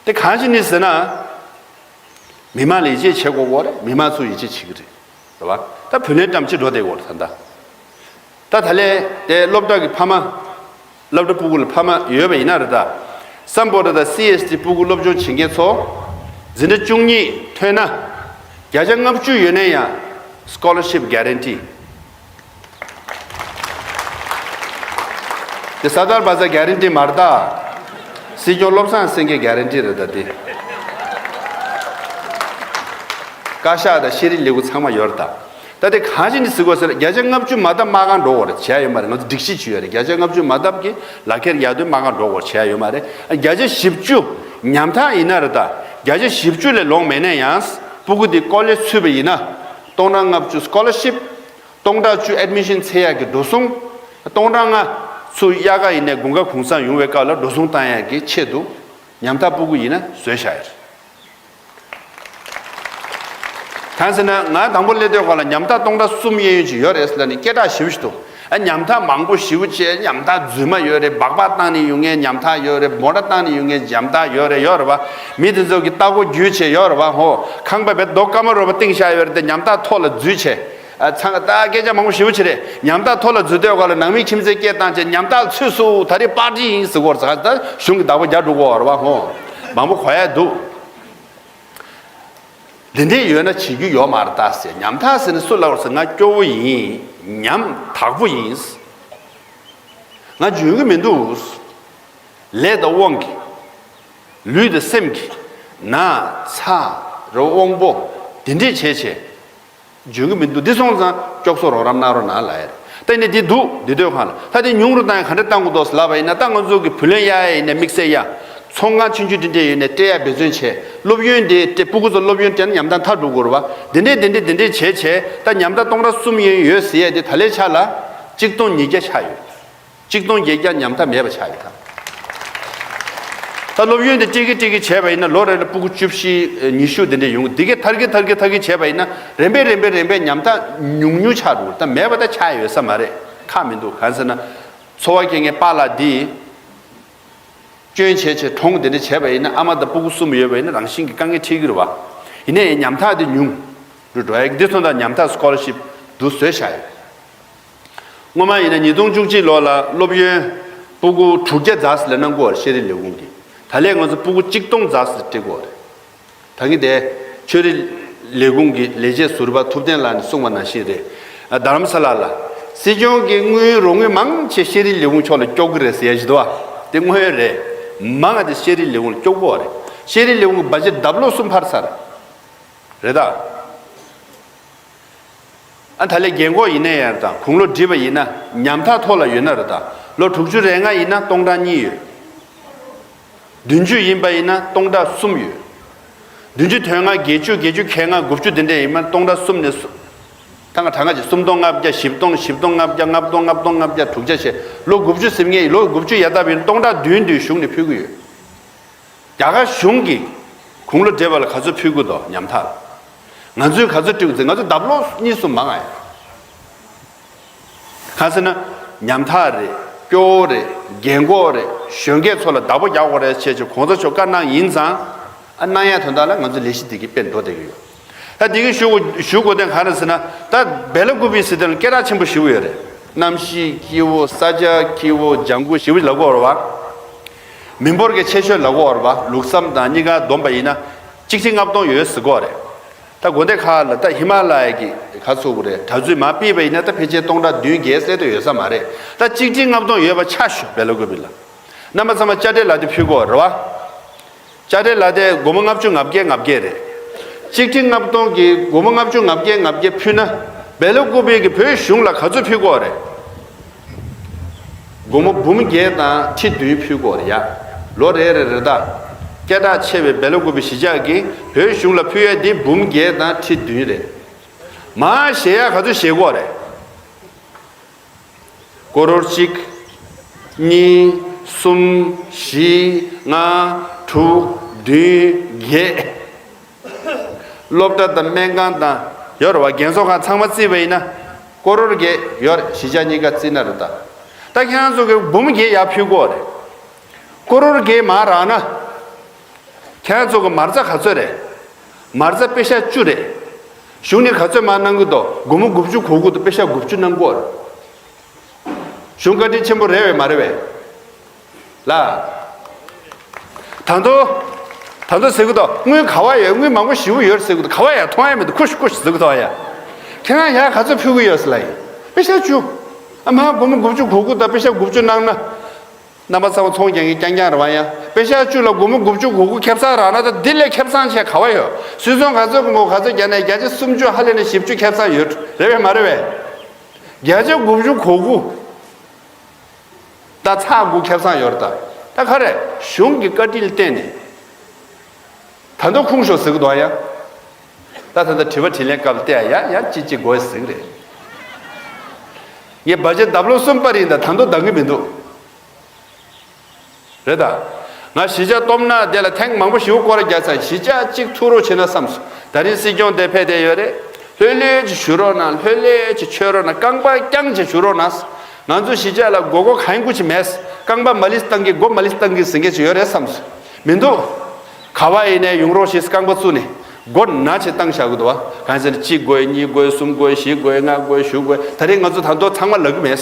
དེ་གང་ཞིག་ནི་ཟེར་ན། མི་མང་ལ་ཡིད་ཆེས་བྱེད་དགོས་ཀྱི་རེད། མི་མང་ཚོ་ཡིད་ཆེས་བྱེད་ཀྱི་རེད། རེད་བ། ད་བུ་ལོན་བཀྲམ་ཅི་འགྲོ་བསྡད་ཀྱི་ཡོད་རེད་ད་ལྟ། ད་ད་ལས་དེ་སློབ་གྲྭ་གི་ཕ་མ། སློབ་གྲྭ་སྤུ་གུ་ལ་ཕ་མ་ཡོད་པ་ཡིན་ན་རེད་ད། སམ་བྷོ་ཊ་དང་སི་ཨེས་ཊི་སྤུ་གུ་སློབ་སྦྱོང་བྱེད་མཁན་ཚོ། འཛིན་གྲྭ་བཅུ་གཉིས་ཐོན་ན། བརྒྱ་ཆ་ལྔ་བཅུ་ཡོད་ན་ཡང་། སི་ཀོ་ལར་ཤིབ་གྷ་རན་ཊི། དེ་སར་དར་བྷ་ཟར་གྷ་རན་ཊི་མ་རེད་ད། སྲིད་སྐྱོང་བློ་བཟང་སེང་གེ་གྷ་རན་ཊི་རེད་ད་དེ། བཀའ་ཤག་དང་ཤེས་རིག་ལས་ཁུངས་ཚང་མ་ཡོད་རེད་ད། ད་དེ་གང་ཞིག་ནི་ཟེར་དགོས་ཟེར་བརྒྱ་ཆ་ལྔ་བཅུ་མ་བཏབ་དམག་ཁང་འགྲོ་དགོས་རེད་བྱས་ཡོད་མ་རེད། ང་ཚོ་སྒྲིག་གཞི་བྱས་ཡོད་རེད། བརྒྱ་ཆ་ལྔ་བཅུ་མ་བཏབ་ཀྱི་ལག་ཁྱེར་ཡར་ཐོན་དམག་ཁང་འགྲོ་དགོས་བྱས་ཡོད་མ་རེད། བརྒྱ་ཆ་བཞི་བཅུ་ཉམ་ཐག་ཡིན་ན་རེད་ད། བརྒྱ་ཆ་བཞི་བཅུ་ལས་ལོངས་མེད་ན་ཡང་སྤུ་གུ་དེ་ཀོ་ལེཇ་ཚུད་པ་ཡིན་ན། སྟོང་ཕྲག་ལྔ་བཅུ་སི་ཀོ་ལར་ཤིབ། སྟོང་ཕྲག་བཅུ་ཨེཌ་མི་ཤན་འཚོལ་ཡག་གི་འགྲོ་སོང་། སྟོང་ཕྲག་ལྔ་ཚུར་དབྱར་ཁ་ཡིན་ནའི་དགུན་ཁ་གུང་སེང་ཡོང་བའི་སྐབས་ལ་འགྲོ་སོང་བཏང་ཡག་གི་ཆེད་དུ་ཉམ་ཐག་སྤུ་གུ་ཡིན་ན་བཟོས་བཞག་ཡོད་རེད། གང་ཟེར་ན་ང་དང་པོ་སླེབས་དུས་སྒང་ལ་ཉམ་ཐག་སྟོང་ཕྲག་གསུམ་གཡས་གཡོན་ཅིག་ཡོད་རེད་ཟེར་ལབ་ནས་སྐད་གྲགས་ཞེ་པོ་ཞིག་འདུག་ཨ་ཉམ་ཐག་མང་པོ་ཞེ་པོ་བྱས། ཉམ་ཐག་རྫུན་མ་ཡོད་རེད། སྦག་སྦག་བཏང་ནས་ཡོང་མཁན་ཉམ་ཐག་ཡོད་རེད། མོ་ཊ་བཏང་ནས་ཡོང་མཁན་ཉམ་ཐག་ཡོད་རེད། ཡོད་རེད་བ། མི་དེ་ཚོ་གི་ལྟ་སྒོ་བརྒྱུད་བྱས་ཡོད་རེད་བ། ཧོ། ཁང་པ་བའི་རྡོ་དཀར་མོ་རོ་པ་བཏིང་བཞག་ཡོད་རེད་དེ་ཉམ་ཐག་ཐོག་ལ་འཛུལ་བྱས། ཨ་ཚང་ད་སྐད་ཆ་མང་པོ་ཞེ་པོ་ཅིག་རེད། ཉམ་ཐག་ཐོག་ལ་འཛུལ་དུས་སྒང་ལ་ནང་མི་ཁྱིམ་མཚེས་སྐད་བཏང་བྱས་ཉམ་ཐག་ཚུད་སོང་། ད་རེས་པར་ཊི་ཡིན་ཟེར་གོ་རེད་ཟེར། ད་གཞུང་གི་བདག་པོ་རྒྱག་འགྲོ་གི་ཡོད་རེད་བ། ཧོ། མང་པོ་གོ་ཡ་འདུག་འདི་འདྲས་ཡོད་ན་བྱེད་རྒྱུ་ཡོད་མ་རེད་ད་ཟེར། ཉམ་ཐག་ཟེར་ནས་སུ་ལབ་པ་རེད་ཟེར། ང་སྐྱོ་བོ་ཡིན། ཉམ་ཐག་པོ་ཡིན། ང་འཇོན་གི་མི་འདུག་ལས་དང་དབང་གིས། ལུས་དང་སེམས་ཀྱིས། ན་ཚ་རེད་བ། དབང་པོ་དེ་འདྲས་བྱས་བྱས། འཇོན་གི་མི་འདུག་འདི་སོང་ཙང་སྐྱོབ་གསོ་རོགས་རམ་གནང་རོགས་གནང་ལབ་ཡ་རེད། ད་ནི་འདི་འདུག་འདི་དུས་སྒང་ལ་ད་དེ་ཉུང་རུ་བཏང་ཡ་ག་འདྲས་བཏང་དགོས་འདུག་ལབ་པ་ཡིན་ན། ད་ང་ཚོ་གི་བུ་ལོན་གཡར་ཡ་ཡིན་ནའི་དམིགས་བསལ་ཡ། ཚོང་ཁང་ཆུང་ཆུང་འདི་འདྲས་ཡོད་ནའི་སྤྲད་ཡ་འབད་བརྩོན་བྱས། སློབ་ཡོན་དེ་སྤྲད། སྤུ་གུ་ཚོ་སློབ་ཡོན་སྤྲད་ན་ཉམ་ཐག་མཐར་འགྲོ་དགོས་རེད་བ། འདི་འདྲས་འདི་འདྲས་འདི་འདྲས་བྱས་བྱས། ད་ཉམ་ཐག་སྟོང་ཕྲག་གསུམ་ཡན་ཡོད་ཟེར་ཡ་དེ་ད་ལས་ཆ་ལ་གཅིག་སྟོང་ཉིས་བརྒྱ་ཆགས་ཡོད། གཅིག་སྟོང་བརྒྱད་བརྒྱ་ཉམ་ཐག་མེད་པ་ཆགས་ཡོད་ད། ད་སློབ་ཡོན་དེ་སྤྲད་ཀྱི་སྤྲད་ཀྱི་བྱས་པ་ཡིན་ན་ལོ་རེ་ལ་སྤུ་གུ་བཅུ་བཞི་ཉི་ཤུ་དེ་འདྲས་ཡོང་གི། དེ་གས་ཐར་གི་ཐར་གི་ཐར་གི་བྱས་པ་ཡིན་ན་རིམ་པས་རིམ་པས་རིམ་པས་ཉམ་ཐག་ཉུང་ཉུང་ཆགས་འགྲོ་གི། ད་མེད་པ་ད་ཆགས་ཡོད་ས་མ་རེད། ཁག་མི་འདུག་གང་ཟེར་ན། འཚོ་བ་སྐྱེལ་མཁན་པཱ་ལགས་འདི་སྐྱོན་བྱས་བྱས་གྲོངས་དེ་འདྲས་བྱས་པ་ཡིན་ན། ཨ་མ་དང་སྤུ་གུ་གསུམ་ཡོད་པ་ཡིན་ན་རང་བཞིན་གྱི་དཀའ་ངལ་འཕྲད་ཀྱི་རེད་བ། ཡིན་ནའི་ཉམ་ཐག་དེ་ཉུང་རུ་འགྲོ་ཡ་གི། འདི་སོང་ཙང་ཉམ་ཐག་སི་ཀོ་ལར་ཤིབ་འདུག་བཟོས་བཞག་ཡོད། སྔོན་མ་ཡིན་ན་ཉིས་སྟོང་བཅུ་གཅིག་ལོ་ལ་སློབ་ཡོན་སྤུ་གུ་དྲུག་བརྒྱ་རྩ་ཟེར་ལབ་གནང་གི་ཡོད་རེད་ཤེས་རིག་ལས་ཁུངས་ཀྱིས། ད་ལན་ང་ཚོ་སྤུ་གུ་གཅིག་སྟོང་རྩ་ཟེར་སྤྲད་ཀྱི་ཡོད་རེད། ད་གིན་དེ་ཆོས་རིག་ལས་ཁུངས་ཀྱི་ལས་བྱེད་ཟུར་པ་ཐུབ་བསྟན་ལགས་ནས་གསུངས་པ་ནང་བཞིན་རེད། རྡ་རམ་ས་ལ་ལ་སྲིད་སྐྱོང་གིས་དངུལ་རོགས་དངུལ་མང་ཆེ་ཤེས་རིག་ལས་ཁུངས་ཕྱོགས་ལ་སྐྱོར་གྱི་རེད་ཟེར་ཡ་ཞིག་འདུག་བ། དེ་དངོས་ཡོད་རེད། མང་ང་དེ་ཤེས་རིག་ལས་ཁུངས་ལ་སྐྱོར་གྱི་ཡོད་རེད། ཤེས་རིག་ལས་ཁུངས་ཀྱི་བ་ཇེཊ་ལྡབ་ལོག་གསུམ་འཕར་ཚར། རེད་ད། ཨ་ད་ལས་རྒན་འཁོགས་ཡིན་ན་ཡང་དང་དགུང་ལོ་བགྲེས་པ་ཡིན་ན་ཉམ་ཐག་ཐོག་ལ་ཡོད་ན་རེད་ད། ལོ་དྲུག་ཅུ་རེ་ལྔ་ཡིན་ན་སྟོང་ཕྲག་གཉིས་ཡོད། བདུན་ཅུ་ཡིན་པ་ཡིན་ན་སྟོང་ཕྲག་གསུམ་ཡོད། བདུན་ཅུ་དོན་ལྔ་བརྒྱད་ཅུ་བརྒྱད་ཅུ་གྱ་ལྔ་དགུ་བཅུ་དེ་འདྲས་ཡིན་ན་སྟོང་ཕྲག་གསུམ་ནས་སུ། ད་ང་གྲངས་ཀ་ཅིག་སུམ་སྟོང་ལྔ་བརྒྱ། བཞི་སྟོང་། བཞི་སྟོང་ལྔ་བརྒྱ། ལྔ་སྟོང་། ལྔ་སྟོང་ལྔ་བརྒྱ། དྲུག་བརྒྱ་བྱས། ལོ་དགུ་བཅུ་ཟིན་མཁན་ཡིན། ལོ་དགུ་བཅུ་ཡར་བཏབ་ཡིན་ན་སྟོང་ཕྲག་བདུན་བདུན་གཞུང་ནས་ཕུལ་གྱི་ཡོད། རྒྱ་གར་གཞུང་གིས་དགུང་ལོ་བགྲེས་པ་ལ་ག་ཚོད་ཕུལ་གྱི་འདུག་ཉམ་ཐག་ལ། ང་ཚོས་ག་ཚོད་སྤྲད་དགོས་ཟེར། ང་ཚོ་ལྡབ་ལོག་གཉིས་གསུམ་མང་ང་ཡོད། གང་ཟེར་ན། ཉམ་ཐག་རེད། སྐྱོ་བོ་རེད། རྒན་འཁོགས་རེད། གཞོན་སྐྱེས་ཚོ་ལ་བདག་པོ་རྒྱག་དགོས་རེད་ཅེས་ཀྱི་གོང་ས་མཆོག་བཀའ་གནང་ཡིན་ཙང་། ཨ་གནང་ཡ་དོན་དག་ལ་ང་ཚོ་ལས་གཞི་འདི་གི་དཔེ་འགྲོ་བསྡད་ཀྱི་ཡོད། ད་འདི་གི་ཞུ་དགོས་ཞུ་དགོས་དོན་ག་རེ་ཟེར་ན། ད་སྦེ་ལ་ཀུ་པི་ཟེར་དོན་ལ་སྐད་གྲགས་ཆེན་པོ་ཞེ་པོ་ཡོད་རེད། གནམ་གཤིས་སྐྱིད་པོ། ས་ཆ་སྐྱིད་པོ། ལྗང་ཁུ་ཞེ་པོ་ལབ་ཀྱི་ཡོད་རེད་བ། མི་འབོར་གྱི་ཆེ་ཤོས་ལབ་ཀྱི་ཡོད་རེད་བ། ལུགས་བསམ་དང་གཉིས་ཀ་བསྡོམས་པ་ཡིན་ན་གཅིག་ཁྲི་ལྔ་སྟོང་ཡོད་ཟེར་གྱི་ཡོད་རེད། ད་དགོན་སྡེ་ཁག་ལ་ད་ཧི་མ་ལ་ཡ་གི་ག་ཚོད་དགོས་རེད། གྲྭ་བཙུན་མར་ཕུད་པ་ཡིན་ན་ད་ཕལ་ཆེར་སྟོང་ཕྲག་བདུན་བརྒྱད་ཟེར་དུ་ཡོད་ས་མ་རེད། ད་གཅིག་ཁྲི་ལྔ་སྟོང་ཡོད་པ་ཆ་བཞག་སྦེ་ལ་ཀུ་པི་ལ། རྣམ་པ་ཚང་མ་དཔྱ་ཁྲལ་ལག་དེབ་ཕུལ་གྱི་ཡོད་རེད་བ། དཔྱ་ཁྲལ་ལག་དེབ་སྒོར་མོ་ལྔ་བཅུ་ང་བརྒྱད་ང་བརྒྱད་རེད། གཅིག་ཁྲི་ལྔ་སྟོང་གི་སྒོར་མོ་ལྔ་བཅུ་ང་བརྒྱད་ང་བརྒྱད་ཕུལ་ན། སྦེ་ལ་ཀུ་པི་གིས་བོད་གཞུང་ལ་ག་ཚོད་ཕུལ་གྱི་ཡོད་རེད། སྒོར་མོ་འབུམ་བརྒྱད་དང་ཁྲི་བདུན་ཕུལ་གྱི་ཡོད་རེད་ཡ། ལོ་རེ་རེ་རེད་ད། སྐད་གྲགས་ཆེ་བའི་སྦེ་ལ་ཀུ་པི་གཞིས་ཆགས་ཀྱིས་བོད་གཞུང་ལ་ཕུལ་ཡས་འདི་འབུམ་བརྒྱད་དང་ཁྲི་བདུན་རེད། མར་བཞེས་ཡ་ག་ཚོད་བཞེས་ཀྱི་ཡོད་རེད། ཀོ་རོར་གཅིག་གཉིས། གསུམ། བཞི། ལྔ། དྲུག་བདུན། བརྒྱད། སློབ་གྲྭ་དང་སྨན་ཁང་དང་ཡོད་རེད་བ། རྒན་གསོ་ཁང་ཚང་མ་བརྩིས་པ་ཡིན་ན་ཀོ་རོར་བརྒྱད་ཡོད་རེད། གཞིས་ཆགས་གཉིས་ཀ་བརྩིས་ན་རེད་ད། ད་ཁྱེད་རང་ཚོ་གིས་འབུམ་བརྒྱད་ཡར་ཕུལ་གྱི་ཡོད་རེད། ཀོ་རོར་བརྒྱད་མར་རག་ན། ཁྱེད་རང་ཚོ་གི་མ་རྩ་ག་ཚོད་རེད། མ་རྩ་པེ་ཤ་བཅུ་རེད། གཞུང་ནས་ག་ཚོད་མར་གནང་གི་འདུག་སྒོར་མོ་དགུ་བཅུ་གོ་དགོས་འདུག་པེ་ཤ་དགུ་བཅུ་གནང་གི་ཡོད་རེད། གཞུང་བཀའ་དྲིན་ཆེན་པོ་རེད་བས་མ་རེད་བས། ལ། ད་དུང་། ད་དུང་ཟེར་གི་འདུག་དངུལ་ག་བ་ཡོད། དངུལ་མང་པོ་ཞེ་པོ་ཡོད་ཟེར་གི་འདུག་ག་བ་ཡོད། མཐོང་ཡ་མི་འདུག་ཁུ་ཤུ་ཁུ་ཤུ་ཟེར་གི་འདུག་ཨ་ཡ། ཁྱེད་རང་ཡར་ག་ཚོད་ཕུལ་གི་ཡོད་ཟེར་ལ་ཡིན། པེ་ཤ་བཅུ། ཨ་མ་སྒོར་མོ་དགུ་བཅུ་གོ་དགུ་དང་པེ་ཤ་དགུ་བཅུ་གནང་ན། རྣམ་པ་ཚང་མ་ཚོང་རྒྱག་མཁན་རྐྱང་རྐྱང་རེད་བ་ཡ། པེ་ཤ་བཅུ་ལ་སྒོར་མོ་དགུ་བཅུ་གོ་དགུ་ཁེ་བཟང་རག་ན་ད་འདི་ལས་ཁེ་བཟང་ཆེ་ག་བ་ཡོད། སུད་ཚོང་ག་ཚོད་སྒོར་མོ་ག་ཚོད་རྒྱག་ན་བརྒྱ་ཆ་སུམ་ཅུ་ཧ་ལས་ནས་བཞི་བཅུ་ཁེ་བཟང་ཡོད་རེད་བས་མ་རེད་བས། བརྒྱ་ཆ་དགུ་བཅུ་གོ་དགུ། ད་ཚགས་དགུ་ཁེ་བཟང་ཡོད་རེད་ད། ད་ག་རེ་གཞུང་གི་བཀའ་དྲིན་ལ་བརྟེན་ནས། ད་དུང་ཁུངས་ཤོར་ཟེར་གི་འདུག་ཡ། ད་ད་ལྟ་དྲི་བ་དྲིས་ལན་སྐབས་ལ་བལྟས་ཡ་ཡ་ཅི་ཅི་དགོས་ཟེར་གི་རེད། ངས་བར་ཆད་ལྡབ་ལོ་གསུམ་པ་རིང་ད་ད་དུང་འདང་གི་མི་འདུག་རེད་ད། ང་གཞིས་ཆགས་སྟོབས་ན་དེ་ལ་ཐེངས་མང་པོ་ཞིག་སྐོར་རྒྱག་ཚར། གཞིས་ཆགས་གཅིག་ཐུག་རོགས་བྱེད་ན་བསམས་སོང་། ད་རིང་སྲིད་སྐྱོང་དེ་ཕེབས་བསྡད་ཡོད་རེད། ལྷོད་ལྷོད་ཅིག་བཞུགས་རོགས་གནང་། ལྷོད་ལྷོད་ཅིག་མཆོད་རོགས་གནང་། རྐང་པ་བརྐྱངས་ཅིག་བཞུགས་རོགས་གནང་། ང་ཚོ་གཞིས་ཆགས་ལ་མགོ་སྐོར་གང་ཡིན་དགོས་ཀྱི་མེད། རྐང་པ་མ་ལིས་བཏང་གི་མགོ་མ་ལིས་བཏང་གི་ཟེར་མཁན་ཅིག་ཡོད་རེད་བསམས་སོང་། མི་འདུག་ག་བ་ཡིན་ནའི་ཡོང་རོགས་ཞེས་རྐང་པ་བཙུགས་ནས་མགོ་ན་ཅིག་བཏང་བཞག་གི་འདུག་བ། གང་ཟེར་ན་གཅིག་དགོས། གཉིས་དགོས། གསུམ་དགོས། བཞི་དགོས། ལྔ་དགོས། བཞུགས་དགོས། ད་རེས་ང་ཚོ་ད་དུང་ཚང་མ་ལབ་གི་མེད།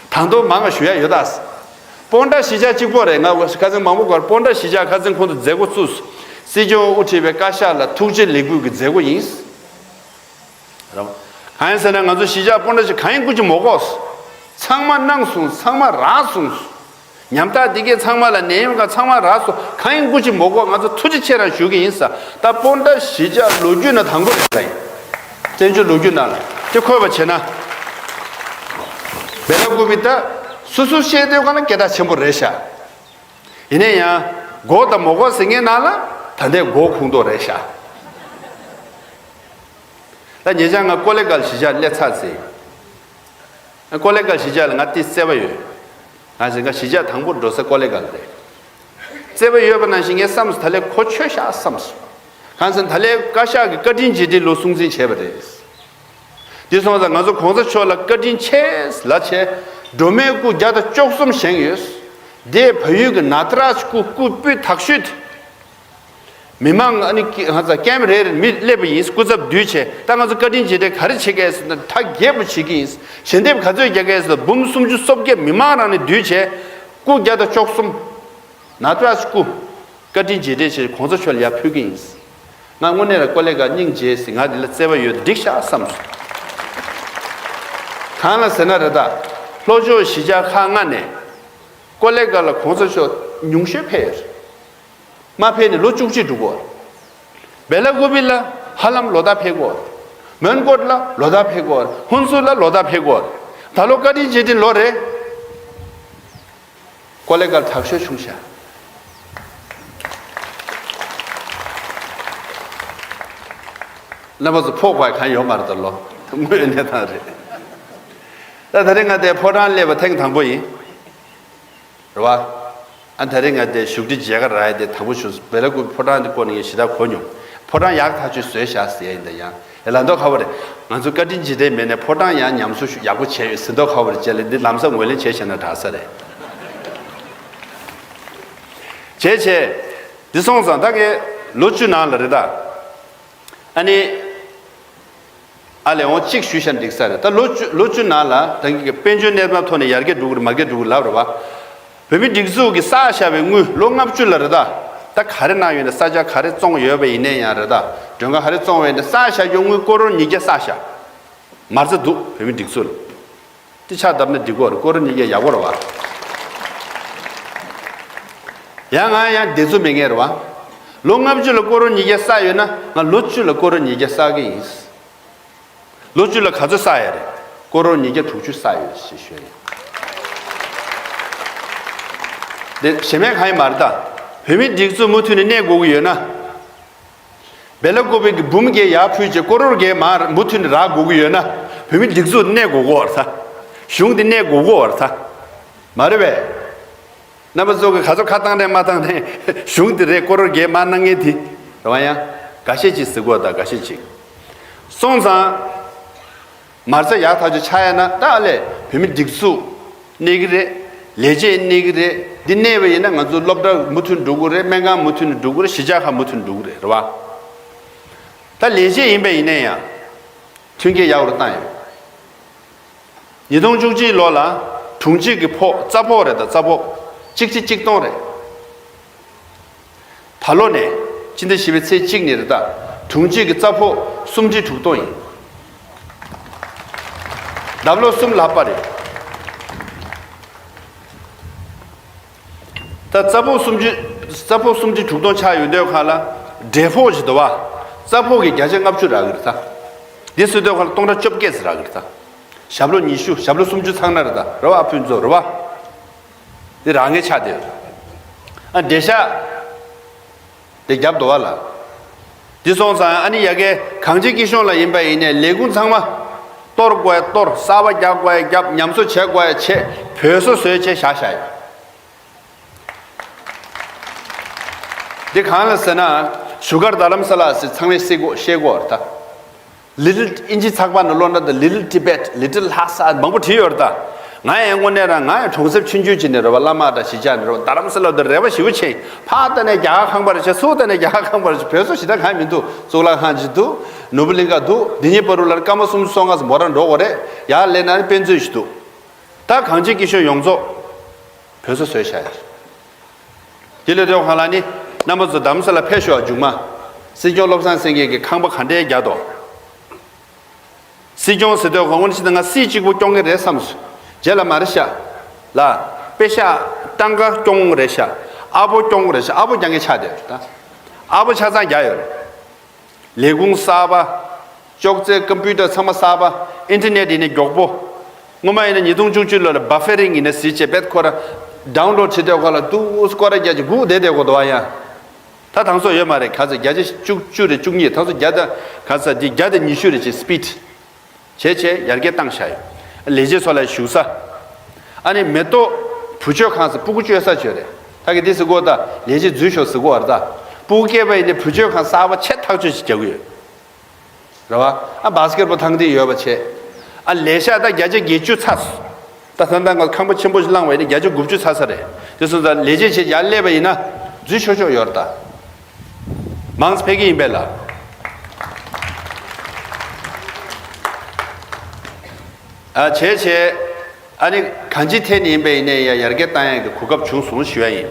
ད་དུང་མང་བ་ཞུ་ཡ་ཡོད་ད། སྤོན་ཊ་གཞིས་ཆགས་གཅིག་པོ་རེད། ང་ཁ་སང་མང་པོ་གོ། སྤོན་ཊ་གཞིས་ཆགས་ཁ་སང་ཁོང་ཚོ་མཛད་སྒོ་བཙུགས། སྲིད་སྐྱོང་དབུ་ཁྲིད་པའི་བཀའ་ཤག་ལ་ཐུགས་རྗེ་ལེགས་འབུལ་གྱི་མཛད་སྒོ་ཡིན། རང་། གང་ཡིན་ཟེར་ན་ང་ཚོ་གཞིས་ཆགས་སྤོན་ཊ་ཞིག་གང་ཡིན་དགོས་ཀྱི་མོ་གོ། ཚང་མ་གནང་སོང་། ཚང་མ་རག་སོང་། ཉམ་ཐག་འདི་གས་ཚང་མ་ལ་ནད་ཡམས་ཁག་ཚང་མ་རག་སོང་། གང་ཡིན་དགོས་ཀྱི་མོ་གོ། ང་ཚོ་ཐུགས་རྗེ་ཆེ་རང་ཞུ་གི་ཡིན་ས། ད་སྤོན་ཊ་གཞིས་ཆགས་ལོ་རྒྱུས་ནང་དང་པོ་རེད་ད་ཡིན། བཙན་བྱོལ་ལོ་རྒྱུས་ནང་ལ་དེ་འཁོད་པ་བྱས་ན། སྦེ་ལ་ཀུ་པི་ད་སོ་སོ་བཤད་དུས་ག་ན་སྐད་གྲགས་ཆེན་པོ་རེད་ཤག་ཡིན་ན་ཡང་མགོ་དང་མོ་གོ་ཟེར་མཁན་ནང་ལ་ད་ལྟའི་མགོ་ཁུངས་གཏོགས་རེད་ཤག་ད་ཉེ་ཆར་ང་ཀོ་ལེ་གལ་གཞིས་ཆགས་སླེབས་ཚར་ཚེ། ཀོ་ལེ་གལ་གཞིས་ཆགས་ལ་ང་ཏི་བརྩེ་བ་ཡོད། ང་ཟེར་ང་གཞིས་ཆགས་དང་པོ་འགྲོ་ས་ཀོ་ལེ་གལ་རེད། བརྩེ་བ་ཡོད་པ་ནང་བཞིན་ངས་བསམ་སོང་། ད་ལས་གོ་ཆོད་ཤག་བསམ་སོང་། གང་ཟེར་ན་ད་ལས་བཀའ་ཤག་གི་བཀའ་དྲིན་རྗེས་དྲན་ལོ་སྲུང་བརྩི་བྱས་པ་རེད། འདི་སོང་ཙང་ང་ཚོ་གོང་ས་མཆོག་ལ་བཀའ་དྲིན་ཆེ་ལ་ཆེ། སྒྲོལ་མའི་སྐུ་བརྒྱ་དང་བཅུ་གསུམ་བཞེངས་ཡོད། དེ་བལ་ཡུལ་གྱི་ནཱ་ཏཱ་རཱ་ཇ་སྐུ། སྐུ་སྤུས་དག་ཤོས་དེ། མི་མང་ཨ་ནི་ཀི་ཧ་ཙ་ཀེམ་རེ་རེ་མི་སླེབས་པ་ཡིན། སྐུ་ཚབ་བསྡུས་བྱས། ད་ང་ཚོ་བཀའ་དྲིན་རྗེས་དྲན་ག་རེ་བྱེད་ཀྱི་ཟེར་ན་ཐག་རྒྱས་པོ་བྱེད་ཀྱི་ཡིན། ཞལ་འདེབས་ག་ཚོད་རྒྱག་གི་ཟེར་ན་འབུམ་སུམ་ཅུ་སོ་བརྒྱད་མི་མང་རང་ནས་བསྡུས་བྱས། སྐུ་བརྒྱ་དང་བཅུ་གསུམ། ནཱ་ཏཱ་རཱ་ཇ་སྐུ། བཀའ་དྲིན་རྗེས་དྲན་བྱས་གོང་ས་མཆོག་ལ་ཡར་ཕུལ་གྱི་ཡིན། ང་དངོས་གནས་ལ་ཀོ་ལེ་གལ་སྙིང་རྗེ་ཟེར། ང་འདི་ལ་བརྩེ་བ་ཡོད་འགྲིག་ཤག་བསམ་སོང་། གང་ལ་ཟེར་ན་རེད་ད། ལྷོ་ཕྱོགས་གཞིས་ཆགས་ཁག་ལྔ་ནས་ཀོ་ལེ་གལ་ལ་གོང་ས་མཆོག་ཉུང་ཤོས་ཕེབས་ཡོད་རེད། མ་ཕེབས་ནས་ལོ་བཅུ་གཅིག་འགྲོ་གི་ཡོད་རེད། སྦེ་ལ་ཀུ་པི་ལ་ཧ་ལམ་ལོ་ཟླ་ཕེབས་ཀྱི་ཡོད་རེད། མོན་གྷོ་ལ་ལོ་ཟླ་ཕེབས་ཀྱི་ཡོད་རེད། ཧུན་སུར་ལ་ལོ་ཟླ་ཕེབས་ཀྱི་ཡོད་རེད། ད་ལོ་བཀའ་དྲིན་རྗེས་དྲན་ལོ་རེད། ཀོ་ལེ་གལ་དྲག་ཤོས་བྱུང་ཤག་རྣམ་པ་ཚོ་ཕོགས་པ་གང་ཡོད་མ་རེད་ད་ལོ། དངོས་གནས་དང་རེད། ད་ད་རེས་ང་དེ་ཕོ་བྲང་སླེབས་པ་ཐེངས་དང་པོ་ཡིན། རེད་བ། ཨ་ད་རེས་ང་དེ་བཞུགས་ཁྲི་མཇལ་ཁ་རག་ཡ་དེ་དང་པོ་བྱུང་། སྦེ་ལ་ཀུ་པི་ཕོ་བྲང་དེ་སྐོར་ནས་ངས་ཞེ་དྲག་གོ་མྱོང་། ཕོ་བྲང་ཡག་ཐག་ཆོད་བཟོས་ཤག་ཟེར་ཡ་ཡིན་ད་ཡང་། ཡ་ལ་མདོ་ཁ་བོ་རེད། ང་ཚོ་བཀའ་དྲིན་རྗེས་དྲན་མེད་ནས་ཕོ་བྲང་ཡང་ཉམས་གསོ་ཞུ་ཡག་པོ་བྱས་ཡོད་ཟེར་མདོ་ཁ་བོ་རེད། བྱས་ལ་འདི་ལམ་སང་ངོས་ལེན་བྱས་བྱས་ན་དྲག་ས་རེད། བྱས་བྱས། འདི་སོང་ཙང་ད་གའི་ལོ་བཅུ་ནང་ལ་རེད་ད། ཨ་ནི། ཨ་ལས་འོང་གཅིག་ཞུས་ཤག་འགྲིག་ས་རེད། ད་ལོ་བཅུ་ལོ་བཅུ་ནང་ལ་ད་གི་དཔལ་འབྱོར་གནས་སྟངས་ཐོག་ནས་ཡར་རྒྱས་འགྲོ་གི་རེད་མར་རྒྱས་འགྲོ་གི་རེད་ལབ་རེད་བ། བོད་མི་སྒྲིག་འཛུགས་ཀྱིས་བསགས་བཞག་པའི་དངུལ་ལོ་ལྔ་བཅུ་ལ་རེད་ད། ད་ག་རེ་གནང་ཡོད་ན་ས་ཆ་ག་རེ་བཙོངས་ཡོད་པ་ཡིན་ནའི་ཡང་རེད་ད། མགྲོན་ཁང་ག་རེ་བཙོངས་པ་ཡིན་ན་བསགས་བཞག་རྒྱུ་དངུལ་ཀོ་རོར་ཉིས་བརྒྱ་བསགས་བཞག་མ་རྩ་འདུག་བོད་མི་སྒྲིག་འཛུགས་ལ། དེ་ཕྱག་བརྡབ་ན་འགྲིག་གོ་རེད། ཀོ་རོར་ཉིས་བརྒྱ་ཡག་པོ་རེད་བ། ཡང་ང་ཡང་བདེ་ཚོད་མེད་མཁན་རེད་བ། ལོ་ལྔ་བཅུ་ལ་ཀོ་རོར་ཉིས་བརྒྱ་བསགས་ཡོད་ན་ང་ལོ་བཅུ་ལ་ཀོ་རོར་ཉིས་བརྒྱ་བསགས་ཀྱི་ཡིན། ལོ་བཅུ་ལ་ག་ཚོད་བསགས་ཡ་རེད། ཀོ་རོར་ཉིས་བརྒྱ་དྲུག་ཅུ་བསགས་ཡོད་ཞེས་ཞུས་ཡིན། དེ་གཞན་མེད་གང་ཡིན་མ་རེད་ད། བོད་མི་སྒྲིག་འཛུགས་མུ་མཐུད་ནས་གནས་དགོས་ཀྱི་ཡོད་ན། སྦེ་ལ་ཀོ་པི་གི་འབུམ་བརྒྱད་ཡར་ཕུལ་རྗེས་ཀོ་རོར་བརྒྱད་མར་མུ་མཐུད་ནས་རག་དགོས་ཀྱི་ཡོད་ན། བོད་མི་སྒྲིག་འཛུགས་གནས་དགོས་ཀྱི་ཡོད་རེད་ད། གཞུང་འདི་གནས་དགོས་ཀྱི་ཡོད་རེད་ད། མ་རེད་པས། རྣམ་པ་ཚོ་གི་ག་ཚོད་ཁ་བཏང་རེད་མ་བཏང་རེད། གཞུང་འདི་རེད། ཀོ་རོར་བརྒྱད་མར་གནང་མཁན་དེ་རེད་བ། ཡང་འགའ་ཤས་ཅིག་ཟེར་གོ་ད་འགའ་ཤས་ཅིག་སོང་ཙང་། མ་རྩ་ཡག་ཐག་ཆོད་ཆགས་ཡ་ན་ད་ཨ་ལས་བོད་མི་སྒྲིག་འཛུགས་གནས་ཀྱི་རེད། ལས་བྱེད་གནས་ཀྱི་རེད། འདི་གནས་པ་ཡིན་ན་ང་ཚོ་སློབ་གྲྭ་མུ་མཐུད་འགྲོ་གི་རེད། སྨན་ཁང་མུ་མཐུད་ནས་འགྲོ་གི་རེད། གཞིས་ཆགས་ཁག་མུ་མཐུད་འགྲོ་གི་རེད། རེད་བ། ད་ལས་བྱེད་ཡིན་པ་ཡིན་ན་ཡང་མཐུན་རྐྱེན་ཡག་པོ་བཏང་ཡོད། ཉིས་སྟོང་བཅུ་གཅིག་ལོ་ལ་དྲུང་ཆེ་གི་ཕོགས། རྩ་ཕོགས་རེད་ད། རྩ་ཕོགས་གཅིག་ཁྲི་གཅིག་སྟོང་རེད། ད་ལོ་ནས་སྤྱི་ཟླ་བཞི་པའི་ཚེས་གཅིག་ནས་རེད་ད། དྲུང་ཆེ་གི་རྩ་ཕོགས་སུམ་ཁྲི་དྲུག་སྟོང་ཡིན། ལྡབ་ལོ་གསུམ་ལྷག་པ་རེད། ད་རྩ་ཕོགས་སུམ་ཁྲི། རྩ་ཕོགས་སུམ་ཁྲི་དྲུག་སྟོང་ཆགས་ཡོད་དུས་ག་ལ། འབྲས་ཕོགས་ཅིག་འདུག་བ། རྩ་ཕོགས་ཀྱི་བརྒྱ་ཆ་ལྔ་བཅུ་རག་གི་རེད་ད། འདི་བཟོ་དུས་ག་ལ་སྟོང་ཕྲག་བཅོ་བརྒྱད་ཙམ་རག་གི་རེད་ད། ཞབས་ལོ་ཉི་ཤུ། ཞབས་ལོ་སུམ་ཅུ་ཚང་ན་རེད་ད། རེད་བ། ཨ་ཕུན་ཚོགས་རེད་བ། འདི་རག་མཁན་ཆགས་བསྡད་ཡོད། ཨ་འབྲས་ཤག་དེ་རྒྱབ་འདུག་བ་ལ། འདི་སོང་ཙང་ཨ་ནི་ཡ་གི་གངས་ཅན་སྐྱིད་གཤོངས་ལ་ཡིན་པ་ཡིན་ནའི་ལས་ཁུངས་ཚང་མ་གཏོར་དགོས་གཏོར། གསར་པ་རྒྱག་དགོས་རྒྱབ། ཉམས་གསོ་བྱེད་དགོས་བྱེད། བོད་བཟོ་བཟོས་བྱས་བཞག་བཞག་ཡོད། འདི་གང་ལ་ཟེར་ན། བཞུགས་སྒར་རྡ་རམ་ས་ལ་ཟེར་ཚང་མས་ཤེས་དགོས་ཤེས་དགོས་རེད་ད། Little ཨིན་ཇི་ཚགས་པར་ནང་ཀློག་ན་ད། Little Tibet, Little Lhasa མང་པོ་བྲིས་ཡོད་རེད་ད། ང་ཡང་དངོས་གནས་རང་ང་ཡང་གྲོང་གསེབ་ཆུང་ཆུང་ཅིག་ནས་རེད་བ། བླ་མ་དང་གཞིས་ཆགས་ནས་རེད་བ། རྡ་རམ་ས་ལ་དུ་རེ་བ་ཞེ་པོ་བྱས། ཕར་ལྟ་ནས་རྒྱ་གར་ཁང་པ་རེད་བྱས། ཚུར་ལྟ་ནས་རྒྱ་གར་ཁང་པ་རེད་བྱས། བོད་བཟོ་ཞེ་དྲག་གང་མི་འདུག་གཙུག་ལག་ཁང་ཅིག་འདུག་ནོར་བུ་གླིང་ག་འདུག་འདི་གཉིས་བར་དུ་ལ་སྐར་མ་སུམ་ཅུ་སོ་ལྔ་ཙམ་མོ་རང་འགྲོ་དགོས་རེད། ཡར་སླེབས་ན་ནི་དཔེ་མཛོད་ཞིག་འདུག་ད་གངས་ཅན་སྐྱིད་གཤོངས་ཡོངས་རྫོགས་བོད་བཟོ་བཟོས་བཞག་ཡོད། དེ་ལས་དོན་གང་ལ་ནི། རྣམ་པ་ཚོ་རྡ་རམ་ས་ལ་ཕེབས་ཤོག་མཇུག་མ། སྲིད་སྐྱོང་བློ་བཟང་སེང་གེ་གིས་ཁང་པ་ག་འདྲའི་རྒྱག་འདུག་སྲིད་སྐྱོང་ཟེར་དུས་ག་ལ་ནི་ཕྱི་ནང་སྲིད་གཅིག་པུ་སྐྱོང་གི་རེད་བསམས་སོང་། རྗེས་ལ་མ་རེད་ཤག་ལ། པེ་ཤག་སྤྲང་ཀ་སྐྱོང་རེད་ཤག་ཨ་བོ་སྐྱོང་རེད་ཤག་ཨ་བོ་རྒྱག་མཁན་ཆགས་བསྡད་རེད་ད། ཨ་བོ་ཆ་ཚང་རྒྱག་ཡོད་རེད། ལས་ཁུངས་གསར་པ། ཅོག་ཙེ་ཀམ་པུ་ཊར་ཚང་མ་གསར་པ། ཨིན་ཊར་ནེཊ་ཡིན་ན་མགྱོགས་པོ། སྔོན་མ་ཡིན་ན་ཉིས་སྟོང་བཅུ་གཅིག་ལོ་ལ་བྷ་ཧྥེ་རིང་ཡིན་ན་ཟེར་བྱས་པས་ཁོ་ར་ཌའུན་ལོཌ་བྱེད་དུས་ག་ལ་འདུག་སྐོར་ར་རྒྱག་བྱས་སྒུག་བསྡད་བསྡད་དགོས་འདུག་བ་ཡ། ད་དང་སོ་ཡོད་མ་རེད། ག་ཚོད་བརྒྱ་ཆ་བཅུ་བཅུ་རེད། བཅུ་གཉིས། དང་སོ་བརྒྱ་དང་ག་ཚོད་འདི་བརྒྱ་དང་ཉི་ཤུ་རེད་ཅེས་སི་པི་ཌི་བྱས་བྱས་ཡར་རྒྱས་བཏང་བཞག་ཡོད། ལས་བྱེད་ཚོ་ལ་བཞུགས་ས། ཨ་ནི་མེ་ཏོག་བུ་བཅོལ་ཁང་ཟེར་སྤུ་གུ་བཅོལ་ས་བཅོལ་རེད། ད་གི་འདི་ཟེར་གོ་ད་ལས་བྱེད་འཛུལ་ཤོག་ཟེར་གོ་བ་རེད་ད། སྤུ་གུ་སྐྱེས་པ་ཡིན་ནའི་བུ་བཅོལ་ཁང་གསར་པ་ཆེ་ཐག་ཆོད་ཅིག་རྒྱག་གི་ཡོད། རེད་བ། ཨ་བྷ་སི་ཀེཊ་བོལ་ཐང་དེ་ཡོད་པ་བྱས། ཨ་ལས་ཤག་ད་བརྒྱ་ཆ་བརྒྱད་ཅུ་ཚར་སོང་། ད་ད་ལྟ་ང་ཁང་པ་ཆེན་པོ་ཞིག་བླངས་པ་ཡིན་ན་བརྒྱ་ཆ་དགུ་བཅུ་ཚར་ས་རེད། དེ་སོང་ཙང་ལས་བྱེད་བྱས་ཡར་སླེབས་པ་ཡིན་ན་འཛུལ་ཆོག་ཆོག་ཡོད་རེད་ད། མང་ཙམ་ཕེབས་ཀྱི་ཡིན་པས་ལ། ཨ་བྱས་བྱས། ཨ་ནི་གང་ཅིའི་ཐད་ནས་ཡིན་པ་ཡིན་ནའི་ཡང་ཡར་རྒྱས་བཏང་ཡག་གི་གོ་སྐབས་བྱུང་སོང་ཞུ་ཡ་ཡིན།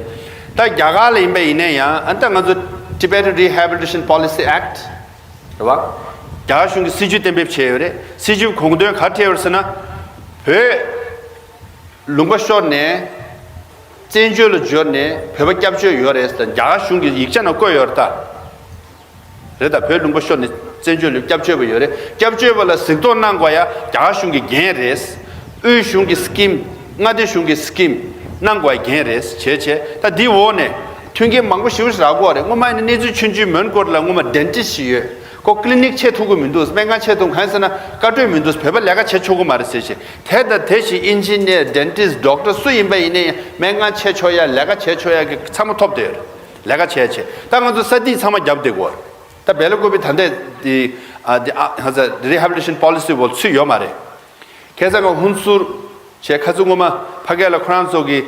ད་རྒྱ་གར་ལ་ཡིན་པ་ཡིན་ནའི་ཡང་ཨ་ད་ང་ཚོ་Tibetan Rehabilitation Policy Act རེད་བ། རྒྱ་གར་གཞུང་གིས་སྲིད་ཇུས་གཏན་འབེབས་བྱས་ཡོད་རེད། སྲིད་ཇུས་དགོངས་དོན་ག་རེ་བྲིས་ཡོད་རེད་ཟེར་ན། བོད་ལུང་པ་ཤོར་ནས་བཙན་བྱོལ་ལ་འབྱོར་ནས་བོད་པ་སྐྱབས་བཅོལ་ཡོད་རེད་ཟེར། རྒྱ་གར་གཞུང་གི་ཡིག་ཆ་ནང་བཀོད་ཡོད་རེད་ད། རེད་ད། བོད་ལུང་པ་ཤོར་ནས་བཙན་བྱོལ་ལ་སྐྱབས་བཅོལ་བ་ཡོད་རེད། སྐྱབས་བཅོལ་བ་ལ་གཟིགས་རྟོག་གནང་དགོས་ཡ་རྒྱ་གར་གཞུང་གི་འགན་རེད། དབུས་གཞུང་གི་སི་ཀིམ། མངའ་སྡེ་གཞུང་གི་སི་ཀིམ་གནང་དགོས་ཡ་འགན་རེད། བྱས་བྱས་ད་འདི་འོག་ནས་མཐུན་རྐྱེན་མང་པོ་ཞེ་པོ་ཞིག་རག་གི་ཡོད་རེད། སྔོན་མ་ཡིན་ན་གནས་ཚུལ་ཆུང་ཆུང་མོན་གྷོ་ལ་སྔོན་མ་ཌེན་ཊིསི་ཞིག་ཡོད། ཁོ་ཀི་ལི་ནིག་ཕྱེ་ཐུབ་ཀྱི་མི་འདུག་སྨན་ཁང་ཕྱེ་ཐུབ། གང་ཡིན་ཟེར་ན་བཀའ་འཁྲོལ་མི་འདུག་བོད་པ་ལས་ཀ་བྱེད་ཆོག་གི་མ་རེད་ཟེར་བྱས། དེ་དང་དེ་བཞིན་ཨིན་ཇི་ནེར། ཌེན་ཊིསི། ཌོག་ཊར་སུ་ཡིན་པ་ཡིན་ནའི་སྨན་ཁང་ཕྱེ་ཆོག་ཡ། ལས་ཀ་བྱེད་ཆོག་ཡ་གི་ཚང་མ་ཐོབ་བསྡད་ཡོད་རེད། ལས་ཀ་བྱས་བྱས། ད་ང་ཚོ་ས་ཐིག་ཚང་མ་བརྒྱབ་བསྡད་ཀྱི་ཡོད་རེད། ད་སྦེལ་ཀོབ་ད་ལྟ་དེ་ཨ་དེ་ཨ་ཧ་ས་Rehabilitation Policy བོ་ཚུད་ཡོད་མ་རེད། ཁ་སང་ང་ཧུན་སུར་བྱས། ཁ་སང་སྔོན་མ་ཕ་གི་ལ་ཁོ་རང་ཚོ་གི་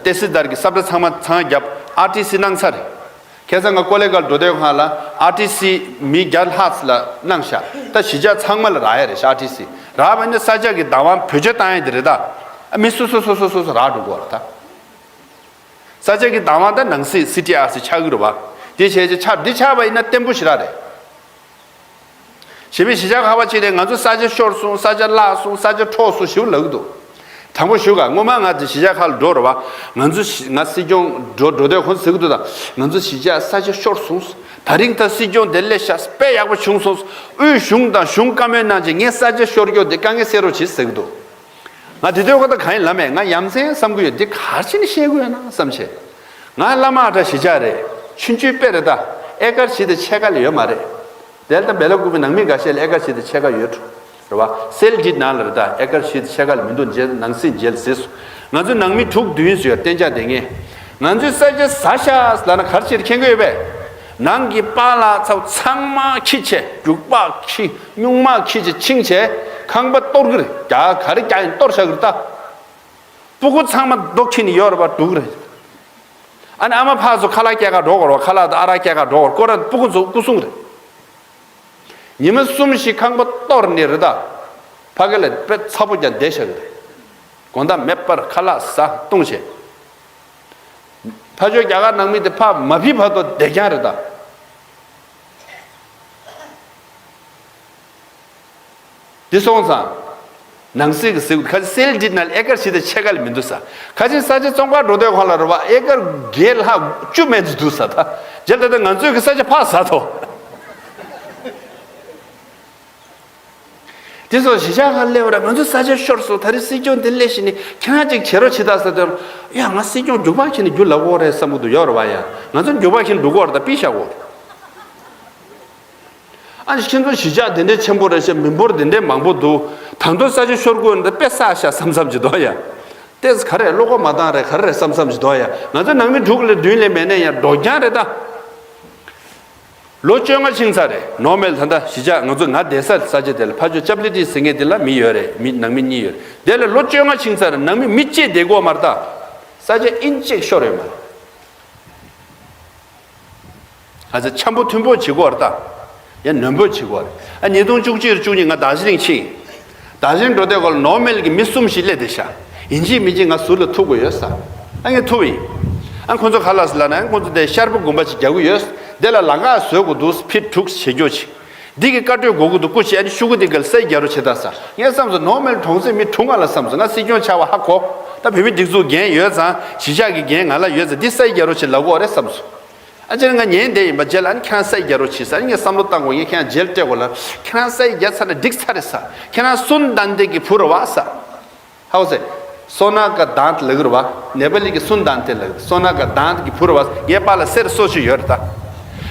ཏེ་སི་དར་གི་ས་བཀྲ་ཚང་མ་ཚང་བརྒྱབ། ཨར་ཊི་སི་གནང་ཚར་རེད། ཁ་སང་ང་ཀོ་ལེ་གྷལ་འགྲོ་དུས་སྒང་ལ་ཨར་ཊི་སི་མི་བརྒྱ་ལྷག་ལ་གནང་ཤག་ད་གཞིས་ཆགས་ཚང་མ་ལ་རག་ཡ་རེད་ཤག་ཨར་ཊི་སི་རག་པ་ཡིན་ན་ས་ཆ་གི་བདག་དབང་བེད་སྤྱོད་བཏང་ཡ་དེ་རེད་ད། ཨ་མི་སོ་སོ་སོ་སོ་སོ་སོ་རག་འགྲོ་གི་ཡོད་རེད་ད། ས་ཆ་གི་བདག་དབང་ད་ནང་སྲིད་སི་ཊི་ཨར་སི་ཆགས་ཀྱི་རེད་བ། དེ་བྱས་བྱས་ཆགས། འདི་ཆགས་པ་ཡིན་ན་བརྟན་པོ་ཞེ་དྲག་རེད། གཞན་པའི་གཞིས་ཆགས་ཁག་པ་ཅིག་ནས་ང་ཚོ་ས་ཆ་ཤོར་སོང་། ས་ཆ་བརླག་སོང་། ས་ཆ་འཕྲོག་སོང་ཞེ་པོ་ལབ་ཀྱི་འདུག་དྲང་པོ་ཞུ་ག་སྔོན་མ་ང་ཚོ་གཞིས་ཆགས་ཁག་ལ་འགྲོ་རེད་བ། ང་ཚོ་གཞི་ང་སྲིད་སྐྱོང་འགྲོ་འགྲོ་དུས་ཁོང་ཚོ་ཟེར་གྱི་འདུག་ད་ང་ཚོ་གཞིས་ཆགས་ས་ཆ་ཤོར་སོང་། ད་རིང་ད་སྲིད་སྐྱོང་དེ་སླེབས་ཤག་དཔེ་ཡག་པོ་བྱུང་སོང་། དབུས་གཞུང་དང་གཞུང་བཀའ་མོལ་གནང་བྱས་ངས་ས་ཆ་ཤོར་རྒྱུ་དེ་དཀའ་ངལ་སེལ་རོགས་བྱེད་ཟེར་གྱི་འདུག་ང་དེ་དུས་ཁོ་ད་གང་ཡིན་ལབ་མེད། ང་ཡ་མཚན་བསམ་གྱི་ཡོད། འདི་ག་རེ་བྱས་ནས་བཤད་དགོས་ཡོད་ན་བསམ་བྱས། ང་བླ་མ་ཨ་བྲ་གཞིས་ཆགས་རེད། ཆུང་ཆུང་དཔེ་རེད་ད། ཨེ་ཀར་བཞི་དང་ཕྱེད་ཀ་ལས་ཡོད་མ་རེད། དེ་ལ་ད་སྦེལ་ཀོབ་ཀྱི་ནང་མི་འགའ་ཤས་ལ་ཨེ་ཀར་བཞི་དང་ཕྱེད་ཀ་ཡོད་འགྲོ། རེད་བ། སེལ་ཌིཌ་ནང་ལ་རེད་ད། ཨེ་ཀར་བཞི་དང་ཕྱེད་ཀ་ལ་མི་འདུག་རྗེས་ནང་སྲིད་མཇལ་ཟེར་སོང་། ང་ཚོའི་ནང་མི་དྲུག་བདུན་ཡོད་གཏན་འཇགས་བསྡད་མཁན། ང་ཚོའི་ས་ཆ་ཟ་ཤག་ལབ་ན་ག་རེ་བྱས་མཁྱེན་གྱི་ཡོད་པས། ནང་གི་པཱ་ལགས་ཚོ་ཚང་མ་ཁྱི་བྱས། རྒྱུག་པ་ཁྱི། སྨྱུག་མ་ཁྱི་བྱས་ཕྱིན་བྱས་ཁང་པ་གཏོར་གི་རེད། རྒྱ་ག་རེ་རྒྱག་ཡིན་གཏོར་བཞག་གི་རེད་ད། སྤུ་གུ་ཚང་མ་རྡོ་ཁྱེར་ནས་ཡོད་རེད་པ། འགྲོ་གི་རེད། ཨ་ནི་ཨ་མ་ཕ་ཚོ་ཁ་ལག་སྐྱེལ་ག་འགྲོ་དགོས་རེད་བ། ཁ་ལག་དང་ཨ་རག་སྐྱེལ་ག་འགྲོ་དགོས་རེད། ཁོ་རང་སྤུ་གུ་ཚོ་སྐུ་སྲུང་རེད། ཉི་མ་གསུམ་བཞི་ཁང་པ་གཏོར་ནས་རེད་ད། ཕ་གི་ལ་དཔེ་ཚ་པོ་རྒྱག་བསྡད་བཞག་གི་རེད། དགོང་དག་མེད་པར་ཁ་ལག་ཟ་བཏུང་བྱས། ཕ་ཆོས་རྒྱ་གར་ནང་མི་དེ་ཕ་མ་བི་བར་དུ་བསྡད་རྐྱང་རེད་ད། དེ་སོང་ཙང་། ནང་སྲིད་ཀྱི་ཟེར་ཁ་ཅིག་སེལ་འདི་ན་ཨེ་ཀར་བཞི་དང་ཕྱེད་ཀ་ལས་མི་འདུག་ས། ཁ་ཅིག་ས་ཆ་བཙོང་གར་འགྲོ་དུས་ཁོང་ལ་རེད་བ། ཨེ་ཀར་བརྒྱད་ལྷག་བཅུ་མེད་ཚོད་འདུག་ས་ད། རྗེས་ལ་ད་ང་ཚོས་ཀྱི་ས་ཆ་ཕར་ཟ་ཐོ། དེ་སོགས་གཞིས་ཆགས་ཁག་སླེབས་པ་ར་ང་ཚོ་ས་ཆ་ཤོར་སོང་། ད་རེས་སྲིད་སྐྱོང་འདི་སླེབས་ཤིག་ནི་ཁྱེད་རང་ཅིག་བྱེད་རོགས་བྱེད་ད་ཟེར་དུས། ཡ་ང་སྲིད་སྐྱོང་རྒྱུག་པ་ཁྱེར་ནས་རྒྱུ་ལབ་དགོས་རེད་བསམ་གི་འདུག་ཡོད་རེད་བ། ཡ་ང་ཚོ་རྒྱུག་པ་ཁྱེར་འགྲོ་དགོས་རེད་ད་པི་ཤ་གོ། ཨ་ནི་ཁྱེད་ཚོ་གཞིས་ཆགས་དེ་འདྲའི་ཆེན་པོ་རེད་ཤག་མི་འབོར་དེ་འདྲའི་མང་པོ་འདུག་ད་དུང་ས་ཆ་ཤོར་དགོས་འདི་དཔེ་བསགས་ཤག་བསམ་བསམ་གྱི་འདུག་ཡ། ཏེས་ག་རེ་བློ་ཁོག་མ་བཏང་རེད་ག་རེ་རེད་བསམ་བསམ་གྱི་འདུག་ཡ། ང་ཚོ་ནང་མི་དྲུག་ལས་བདུན་ལས་མེད་ནས་ཡ་འགྲོ་རྐྱང་རེད་ད། ལོ་བཅོ་ལྔ་ཕྱིན་ཚར་རེད། ནོར་མེལ་ད་ལྟ་གཞིས་ཆགས་ང་ཚོ་ང་བསྡད་ས་ས་ཆ་དེ་ལ་ཕ་ཆོས་ཅབ་ལི་ཏི་ཟེར་མཁན་དེ་ལ་མི་ཡོད་རེད། མི་ནང་མི་གཉིས་ཡོད་རེད། དེ་ལ་ལོ་བཅོ་ལྔ་ཕྱིན་ཚར་རེད། ནང་མི་མི་གཅིག་བསྡད་དགོས་མ་རེད་ད། ས་ཆ་ཨིན་ཅིག་ཤོར་ཡོད་མ་རེད། ཨ་ཙི་འཆམ་པོ་མཐུན་པོ་བྱེད་དགོས་རེད་ད། ཡང་ནོན་པོ་བྱེད་དགོས་རེད། ཨ་ཉིས་སྟོང་བཅུ་གཅིག་བཅུ་གཉིས་ང་རྡོ་རྗེ་གླིང་ཕྱིན། རྡོ་རྗེ་གླིང་འགྲོ་དུས་སྐོར་ལ་ནོར་མེལ་གྱི་མི་གསུམ་ཞིག་སླེབས་བསྡད་ཤག་ཡིན་གཅིག་མིན་གཅིག་ང་ཟུར་ལ་ཐུག་དགོས་ཡོད་ས། ཨ་ངས་ཐུག་ཡིན། ཨ་ཁོ་ཚོ་ག་ལ་སི་ལ་ན་ཁོ་ཚོ་དེ་ཤར་པ་དགོན་པ་ཅིག་རྒྱག་གི་ཡོད། དེ་ལ་ལམ་ཁ་བཟོ་དགོས་འདུག་ཕི་དྲུག་བྱེད་རྒྱུ་ཅིག་འདི་གི་བཀའ་འཁྲོལ་དགོས་ཀྱི་འདུག་སྐུ་མཁྱེན། ཨ་ནི་ཤོག་གུ་འདི་ག་ལ་སའི་རྒྱ་རོ་བྱེད་ད་ས། ངས་བསམ་སོང་ནོར་མེལ་གྲོང་གསེབ་མི་དྲུག་ང་ལ་བསམ་སོང་། ང་སྲིད་སྐྱོང་ཆགས་པ་ཧ་གོ། ད་བོད་མི་སྒྲིག་འཛུགས་འགན་ཡོད་ཙང་གཞིས་ཆགས་ཀྱི་འགན་ང་ལ་ཡོད་ཙང་འདི་སའི་རྒྱ་རོ་བྱེད་ལབ་དགོས་རེད་བསམ་སོང་། ཨ་ཅེ་ང་ཉན་བསྡད་ཡིན་པ་རྗེས་ལ་ཨ་ནི་ཁྱེད་རང་སའི་རྒྱ་རོ་བྱེད་ས། ཨ་ནི་ངས་བསམ་བློ་བཏང་དགོས། ངས་ཁྱེད་རང་རྗེས་ལ་སྤྲད་དགོས་ལ། ཁྱེད་རང་སའི་རྒྱ་ཚར་ན་འགྲིག་ཚར་རེད་ས། ཁྱེད་རང་སུན་དན་དེ་གི་བུ་རེད་བ་ས། ཧའོ་སེ། སོ་ན་ཀ་དཱན་ལ་གི་རེད་བ། ནེ་པ་ལི་གི་སུན་དན་དེ་ལ་སོ་ན་ཀ་དཱན་གི་བུ་རེད་བ། ངའི་པཱ་ལགས་གསེར་སོ་ཞིག་ཡོད་རེད་ད།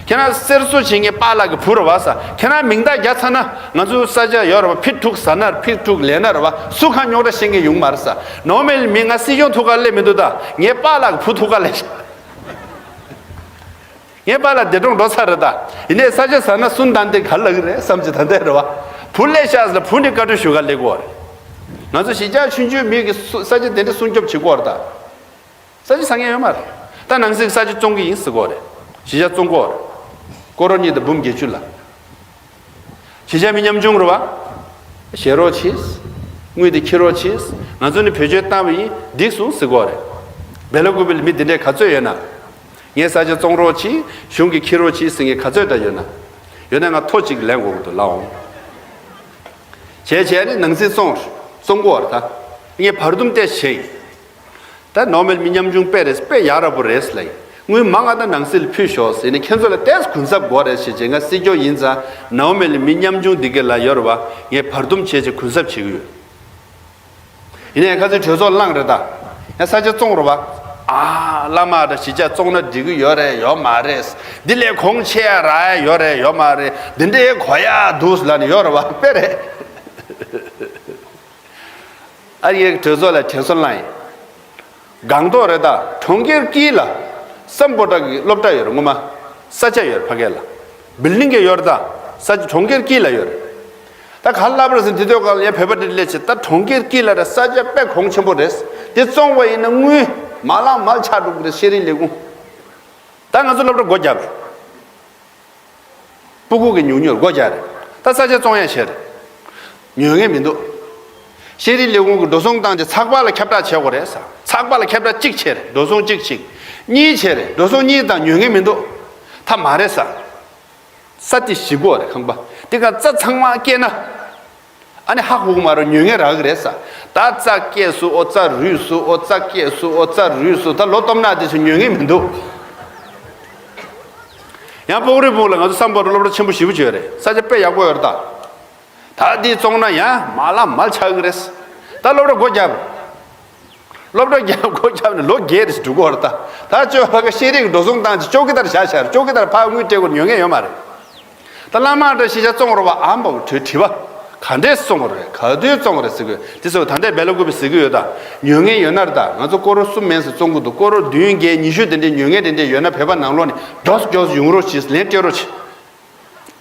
ཁྱེད་རང་གསེར་སོ་ཞིག་ངའི་པཱ་ལགས་གི་བུ་རེད་བ་ས། ཁྱེད་རང་མིང་རྟགས་རྒྱག་ཚར་ན་ང་ཚོ་ས་ཆ་ཡོད་རེད་བ། ཕི་ཕྲུག་ཟ་ན་ཕི་ཕྲུག་ལས་ན་རེད་བ། སུ་གང་རྙོག་དྲ་བཤད་མཁན་ཡོང་མ་རེད་ས། ནོར་མེལ་མི་ང་སྲིད་སྐྱོང་ཐུག་ག་སླེབས་མི་འདུག་ད། ངའི་པཱ་ལགས་གི་བུ་ཐུག་ག་སླེབས་ཤག་ངའི་པཱ་ལགས་འདས་གྲོངས་འགྲོ་ཚར་རེད་ད། ཡིན་ནའི་ས་ཆ་ཟ་ན་སུན་དན་དེ་ག་ལ་གི་རེད་བསམ་གྱི་ད་ལྟའི་རེད་བ། བུ་སླེབས་ཤག་ཟེར་ན་བུ་ནི་བཀའ་འཁྲོལ་ཞུ་ག་སླེབས་དགོས་རེད། ང་ཚོ་གཞིས་ཆགས་ཆུང་ཆུང་མི་གི་སུ་ས་ཆ་དེ་འདྲ་སྲུང་སྐྱོབ་བྱེད་དགོས་རེད་ད། ས་ཆ་ཟ་མཁན་ཡོད་མ་རེད། ད་ནང་སྲིད་ས་ཆ་བཙོང་གི་ཡིན་ཟེར་དགོས་རེད། གཞིས་ཆགས་བཙོང་དགོས་རེད། སྐོར་རོ་གཉིས་དང་འབུམ་བརྒྱད་ཅུ་ལ། གཞིས་ཆགས་མི་ཉམ་ཆུང་རེད་བ། བཞེས་རོགས་གྱིས། དངུལ་དེ་འཁྱེར་རོགས་གྱིས། ང་ཚོ་ནི་བེད་སྤྱོད་བཏང་བ་ཡིན་འགྲིག་སོང་ཟེར་དགོས་རེད། སྦེ་ལ་ཀུ་པེ་ལ་མི་དེ་འདྲས་ག་ཚོད་ཡོད་ན། ངའི་ས་ཆ་བཙོང་རོགས་གྱིས། གཞུང་གིས་འཁྱེར་རོགས་གྱིས་ཟེར་མཁན་ག་ཚོད་འདྲ་ཡོད་ན། ཡོད་ན་ང་ཐོ་གཅིག་ལེན་དགོས་ཀྱི་འདུག་ལགས་འོང་། བྱས་བྱས་ནི་ནང་སྲིད་བཙོང་བཙོང་དགོས་རེད་ད། ངས་བར་འདུམ་ཏེ་བྱས་ཡིན། ད་ནོར་མེལ་མི་ཉམ་ཆུང་དཔེ་རེད། དཔེ་ཡག་རབ་པོ་རེད་ལ་ཡིན། དངུལ་མང་ང་ད་ནང་སྲིད་ལ་ཕུལ་ཤོག་ཟེར་ནས་ཁྱེད་ཚོ་ལ་ཏེས་གུན་གསབ་དགོས་རེད་ཟེར་བྱས་ང་སྲིད་སྐྱོང་ཡིན་ཙང་ནོར་མེལ་མི་ཉམ་ཆུང་འདི་ག་ལ་ཡོད་རེད་བ། ངས་བར་འདུམ་བྱས་བྱས་གུན་གསབ་བྱེད་ཀྱི་ཡོད། ཡིན་ནའི་ཁ་སང་གྲོས་ཚོགས་བླངས་རེད་ད། ཡང་ས་ཆ་བཙོང་རེད་བ། ཨ་བླ་མ་ད་གཞིས་ཆགས་བཙོང་ན་འགྲིག་གི་ཡོད་རེད་ཡོད་མ་རེད། འདི་ལས་གོང་ཆེ་ཡ་རག་ཡ་ཡོད་རེད་ཡོད་མ་རེད། འདི་འདྲའི་གོ་ཡ་འདུག་ལབ་ནས་ཡོད་རེད་བ། དཔེ་རེད། ཨ་ཡེ་གྲོས་ཚོགས་ལ་དྲན་གསོ་བླངས་ཡིན། སྒང་ཏོག་རེད་ད། གྲོང་ཁྱེར་དཀྱིལ་ལ་སམ་བྷོ་ཊ་གི་སློབ་གྲྭ་ཡོད་རེད་སྔོན་མ། ས་ཆ་ཡོད་རེད་ཕ་གི་ལ། བིལ་ཌིང་གི་ཡོད་རེད་ད། ས་ཆ་གྲོང་ཁྱེར་དཀྱིལ་ལ་ཡོད་རེད། ད་ག་ལབ་རེད་ཟེར་འདི་དུས་ག་ལ་ཡ་བོད་པ་འདི་སླེབས་བྱས་ད་གྲོང་ཁྱེར་དཀྱིལ་ལ་རེད། ས་ཆ་དཔེ་གོང་ཆེན་པོ་རེད། དེ་བཙོང་བ་ཡིན་ན་དངུལ་མ་ལངས་མར་ཆག་འགྲོ་གི་རེད། ཤེས་རིག་ལས་ཁུངས། ད་ང་ཚོ་སློབ་གྲྭ་སྒོ་བརྒྱབ་རེད། སྤུ་གུ་གི་ཉུང་ཉུང་སྒོ་རྒྱག་རེད། ད་ས་ཆ་བཙོང་ཡ་བྱས་རེད། ཉོ་མཁན་མི་འདུག་ཤེས་རིག་ལས་ཁུངས་ཀྱིས་འགྲོ་སོང་བཏང་རྗེས་ཚགས་པར་ལ་ཁྱབ་བསྒྲགས་བྱེད་དགོས་རེད་ཟེར། ཚགས་པར་ལ་ཁྱབ་བསྒྲགས་གཅིག་བྱས་རེད། འགྲོ་སོང་གཅིག་གཅིག་གཉིས་བྱས་རེད། འགྲོ་སོང་གཉིས་དང་ཉོ་མཁན་མི་འདུག་ད་མ་རེད་ཟེར། ས་དེ་ཞིག་དགོས་རེད་ཁང་པ། དེ་ག་རྩྭ་ཚང་མ་སྐྱེས་ན། ཨ་ནི་ཧ་གོ་གི་མ་རེད། ཉོ་མཁན་རག་གི་རེད་ས། ད་རྩྭ་སྐྱེས་སུ་ཨོ་རྩྭ་རུས་སུ་ཨོ་རྩྭ་སྐྱེས་སུ་ཨོ་རྩྭ་རུས་སུ་ད་ལོ་སྟོབས་ན་དེ་ཚོ་ཉོ་མཁན་མི་འདུག་ཡང་སྤོག་རི་སྤུག་ལ་ང་ཚོ་སམ་བྷོ་ཊ་སློབ་གྲྭ་ཆེན་པོ་ཞེ་པོ་ཅིག་ཡོད་རེད། ས་ཆ་དཔེ་ཡག་པོ་ཡོད་རེད་ད། ད་དེ་བཙོང་ན་ཡང་མ་ལ་མ་ཆགས་གི་རེད། ད་སློབ་གྲྭ་སྒོ་བརྒྱབ། སློབ་གྲྭ་རྒྱབ་སྒོ་བརྒྱབ་ནས་ལོ་བརྒྱད་རེ་ཞིག་འགྲོ་གི་ཡོད་རེད་ད། ད་ཅོ་ཕ་ག་ཤེས་རིག་འགྲོ་སོང་བཏང་ཅི་ཅོ་ཀི་དར་བཞག་བཞག་རེད། ཅོ་ཀི་དར་ཕ་དངུལ་སྤྲད་དགོས་ཉོ་མཁན་ཡོད་མ་རེད། ད་བླ་མ་འདྲ་ཤི་ཆ་བཙོང་རོགས་པ་ཨམ་པ་གྲོས་དྲི་བ། ག་འདྲས་བཙོང་རེད། ག་དུས་བཙོང་རེད་ཟེར་གི་དེ་ཚོ་ད་ལྟའི་སྦེ་ལ་ཀུ་པི་ཟེར་གི་ཡོད་ད། ཉོ་མཁན་ཡོད་ན་རེད་ད། ང་ཚོ་སྐོར་རོ་གསུམ་མིན་ཟེར་བཙོང་གི་འདུག་སྐོར་རོ་བདུན་བརྒྱད་ཉི་ཤུ་དེ་འདྲས་ཉོ་མཁན་དེ་འདྲས་ཡོད་ན་བོད་པ་ནང་ལོགས་ནས་མགྱོགས་མགྱོགས་ཡོང་རོགས་གྱིས། ལན་སྤྲད་རོགས་གྱིས།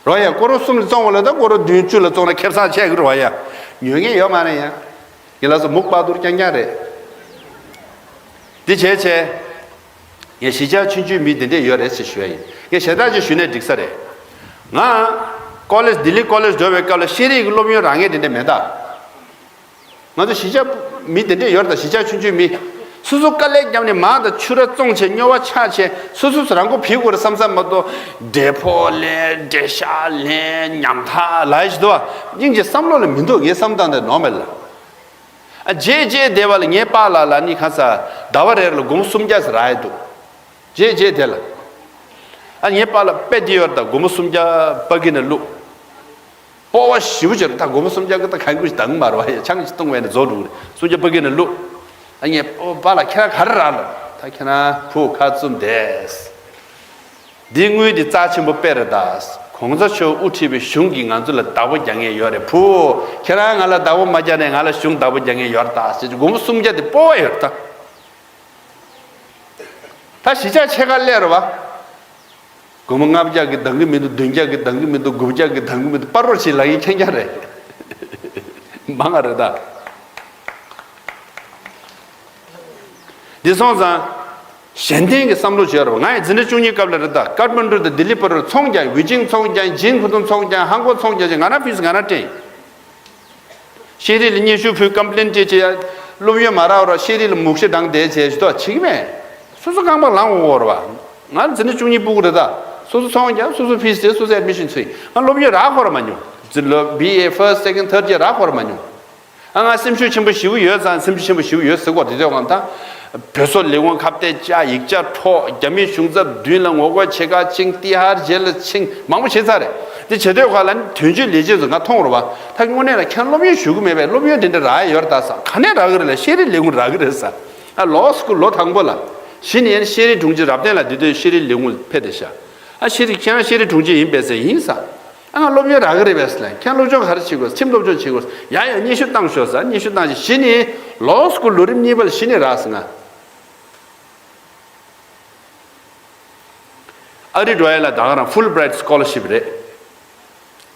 རོ་ཡ་སྐོར་རོ་གསུམ་ལ་བཙོང་བ་ལ་ད་སྐོར་རོ་བདུན་བཅུ་ལ་བཙོང་ན་ཁེ་བཟང་ཆེ་གི་རོ་ཡ། ཉོ་མཁན་ཡོད་མ་རེད་ཡ། ངས་ལབ་སོང་མུག་པག་ཏུར་རྐྱང་རྐྱང་རེད། འདི་བྱས་བྱས། ངས་གཞིས་ཆགས་ཆུང་ཆུང་མི་འདི་འདྲས་ཡོད་རེད་ཅེས་ཞུ་ཡ་ཡིན། ངས་ཞེ་དྲག་ཅིག་ཞུས་ནས་འགྲིག་ས་རེད། ང་། ཀོ་ལེཇ་ལྡི་ལི་ཀོ་ལེཇ་འགྲོ་བའི་སྐབས་ལ་ཤེས་རིག་གི་སློབ་ཡོན་རག་མཁན་དེ་འདྲས་མེད་ད། ང་ཚོ་གཞིས་ཆགས་ མི་དེ་འདྲས་ཡོད་རེད། ད་གཞིས་ཆགས་ཆུང་ཆུང་མི་སོ་སོ་དཀའ་ལས་བརྒྱབ་ནས་མར་དང་ཕྱུར་ར་བཙོང་བྱས། སྨྱོ་བ་ཆགས་བྱས། སོ་སོ་སོ་རང་མགོ་ཕུད་དགོས་རེད་བསམ་བསམ་མ་གཏོགས། འབྲས་ཕོག་ལེན། འབྲས་ཤ་ལེན། ཉམ་ཐག་ལབ་ཡ་ཞིག་འདུག་བ། སྙིང་རྗེ་བསམ་བློ་ལ་མི་འདུག། ངའི་བསམ་སྟངས་དེ་ནོར་མེད་ལ། ཨ་རྗེས་རྗེས་བསྡད་པ་ལ་ངའི་པཱ་ལགས་ལ་ནི་ཁ་ས་ཟླ་བ་རེར་ལ་སྒོར་མོ་སུམ་བརྒྱ་ཙམ་རག་ཡ་འདུག། རྗེས་རྗེས་དེ་ལ། ཨ་ངའི་པཱ་ལགས་དཔེ་འདི་ཡོད་རེད། ད་སྒོར་མོ་སུམ་བརྒྱ་པ་གི་ནས་བླུགས། སྤོབས་པ་ཞེ་པོ་ཅིག་རེད། ད་སྒོར་མོ་སུམ་བརྒྱ་གི་ད་གང་དགོས་ཞིག་འདང་མ་རེད་བ། ཡ་ཆང་ཞིག་བཏུང་བས་ནས་རྫོགས་འགྲོ་གི་རེད། སུམ་བརྒྱ་པ་གི་ནས་བླུགས། ཨ་ངའི་པཱ་ལགས་ཁྱེད་རང་ག་རེ་རག་ལབ། ད་ཁྱེད་རང་བུ་ཁ་བཙུམ་བསྡད། འདི་དངུལ་འདི་རྩ་ཆེན་པོ་དཔེ་རེད་ད། གོང་ས་མཆོག་དབུ་ཁྲིད་པའི་གཞུང་གིས་ང་ཚོ་ལ་བདག་པོ་རྒྱག་མཁན་ཡོད་རེད། བུ་ཁྱེད་རང་ང་ལ་བདག་པོ་མ་རྒྱག་ནས་ང་ལ་གཞུང་བདག་པོ་རྒྱག་མཁན་ཡོད་རེད་ད་ཟེར། སྒོར་མོ་སུམ་བརྒྱ་དེ་སྤོབས་པ་ཡོད་རེད་ད། ད་གཞིས་ཆགས་ཕྱེད་ཀ་སླེབས་རེད་བ། སྒོར་མོ་ལྔ་བརྒྱ་གི་འདང་གི་མི་འདུག། བདུན་བརྒྱ་གི་འདང་གི་མི་འདུག། དགུ་བརྒྱ་གི་འདང་གི་མི་འདུག། སྤར་སྤར་བྱེད་ལབ་མཁན་ཁྱེད་རང་རེད། མང་ང་རེད་ད། འདི་སོང་ཙང་གཞན་བརྟེན་གྱི་བསམ་བློ་བྱོས་རེད་བ། ང་ཡི་འཛིན་གྲྭ་བཅུ་གཉིས་སྐབས་ལ་རེད་ད། ཀཏ་མན་ཌུ་དང་ལྡི་ལི་བར་རུ་ཚོང་རྒྱག། ཝེ་ཅིང་ཚོང་རྒྱག། ཇིན་ཕུ་ཏུང་ཚོང་རྒྱག། ཧང་ཀོ་ཚོང་རྒྱག་བྱས། ང་རང་ཕི་སི་ང་རང་སྤྲད། ཤེས་རིག་ལ་སྙན་ཞུ་ཕུལ། ཀམ་པི་ལེན་སྤྲད་བྱས། སློབ་ཡོན་མ་རག་རོགས། ཤེས་རིག་ལ་མུག་ཤི་བཏང་བསྡད་བྱས་ཞུ་དོ་བྱེད་ཀྱི་མེད། སོ་སོ་རྐང་པ་ལངས་འོང་བ་རེད་བ། ང་འཛིན་གྲྭ་བཅུ་གཉིས་སྤུ་གུ་རེད་ད། སོ་སོ་ཚོང་རྒྱག། སོ་སོ་ཕི་སི་སྤྲད། སོ་སོ་ཨེ་ཌི་མི་ཤན་འཚོལ། ང་སློབ་ཡོན་རག་ཁོ་ར་མ་མྱོང་། ཛི་ལོ་བི་ཨེ་ཕར་སི་ཊི་སེ་ཀན་ཌི་ཐར་ཌི་ཡར་རག་ཁོ་ར་མ་མྱོང་། ཨ་ང་སེམས་ཤུགས་ཆེན་པོ་ཞེ་པོ་ཡོད་ཙང་། སེམས་ཤུགས་ཆེན་པོ་ཞེ་པོ་ཡོད་ཟེར་གོ། དེ་དུས་ང་ད་བོད་སོག་ལས་ཁུངས་ཁ་གཏད་བཅག། ཡིག་ཆ་འཕྲོག། རྒྱ་མི་གཞུང་ཚབ་མདུན་ལ་ངོ་རྒོལ་བྱེད་ག་ཕྱིན། ཏི་ཧར་ཇེལ་ལ་ཕྱིན། མང་པོ་བྱས་ཚར་རེད། དེ་བྱེད་དུས་ཁ་ལ་ནི་དོན་གཅོད་ལས་བྱེད་ཚོ་ང་མཐོང་རེད་བ། ད་དངོས་གནས་ལ་ཁྱེད་སློབ་ཡོན་ཞུ་གི་མེད་པས། སློབ་ཡོན་དེ་འདྲ་རག་ཡ་ཡོད་རེད་ད་ཟེར། ག་ནས་རག་གི་རེད་ལབ། ཤེས་རིག་ལས་ཁུངས་རག་གི་རེད་ཟེར། ཨ་ལོ་སི་ཀུལ་ལོ་དང་པོ་ལ། གཞི་ནས་ཤེས་རིག་དྲུང་ཆེ་རབ་བརྟན་ལགས་དེ་དུས་ཤེས་རིག་ལས་ཁུངས་ཕེབས་བསྡད་ཤག། ཨ་ཤེས་རིག་ཁྱེད་རང་ཤེས་རིག་དྲུང་ཆེ་ཡིན་པས་ཟེར། ཡིན་ཟེར། ཨ་ང་སློབ་ཡོན་རག་གི་རེད་པས་ཟེར་ལབ། ཁྱེད་རང་སློབ་སྦྱོང་ག་རེ་བྱེད་དགོས། ཁྲིམས་སློབ་སྦྱོང་བྱེད་དགོས། ཡ་ཡ་སྙན་ཞུ་བཏང་ཤོག་ཟེར། སྙན་ཞུ་བཏང་བྱས་གཞི་ནས་ལོ་སི་ཀུལ་ལོ་རིམ་གཉིས་པ་ལ་གཞི་ནས་རག་ཟེར་ང་། ཨ་རི་འགྲོ་ཡ་ལ་ད་ག་རང་ཕུལ་བྷི་རའེ་ཊི་སི་ཀོ་ལར་ཤིབ་རེད།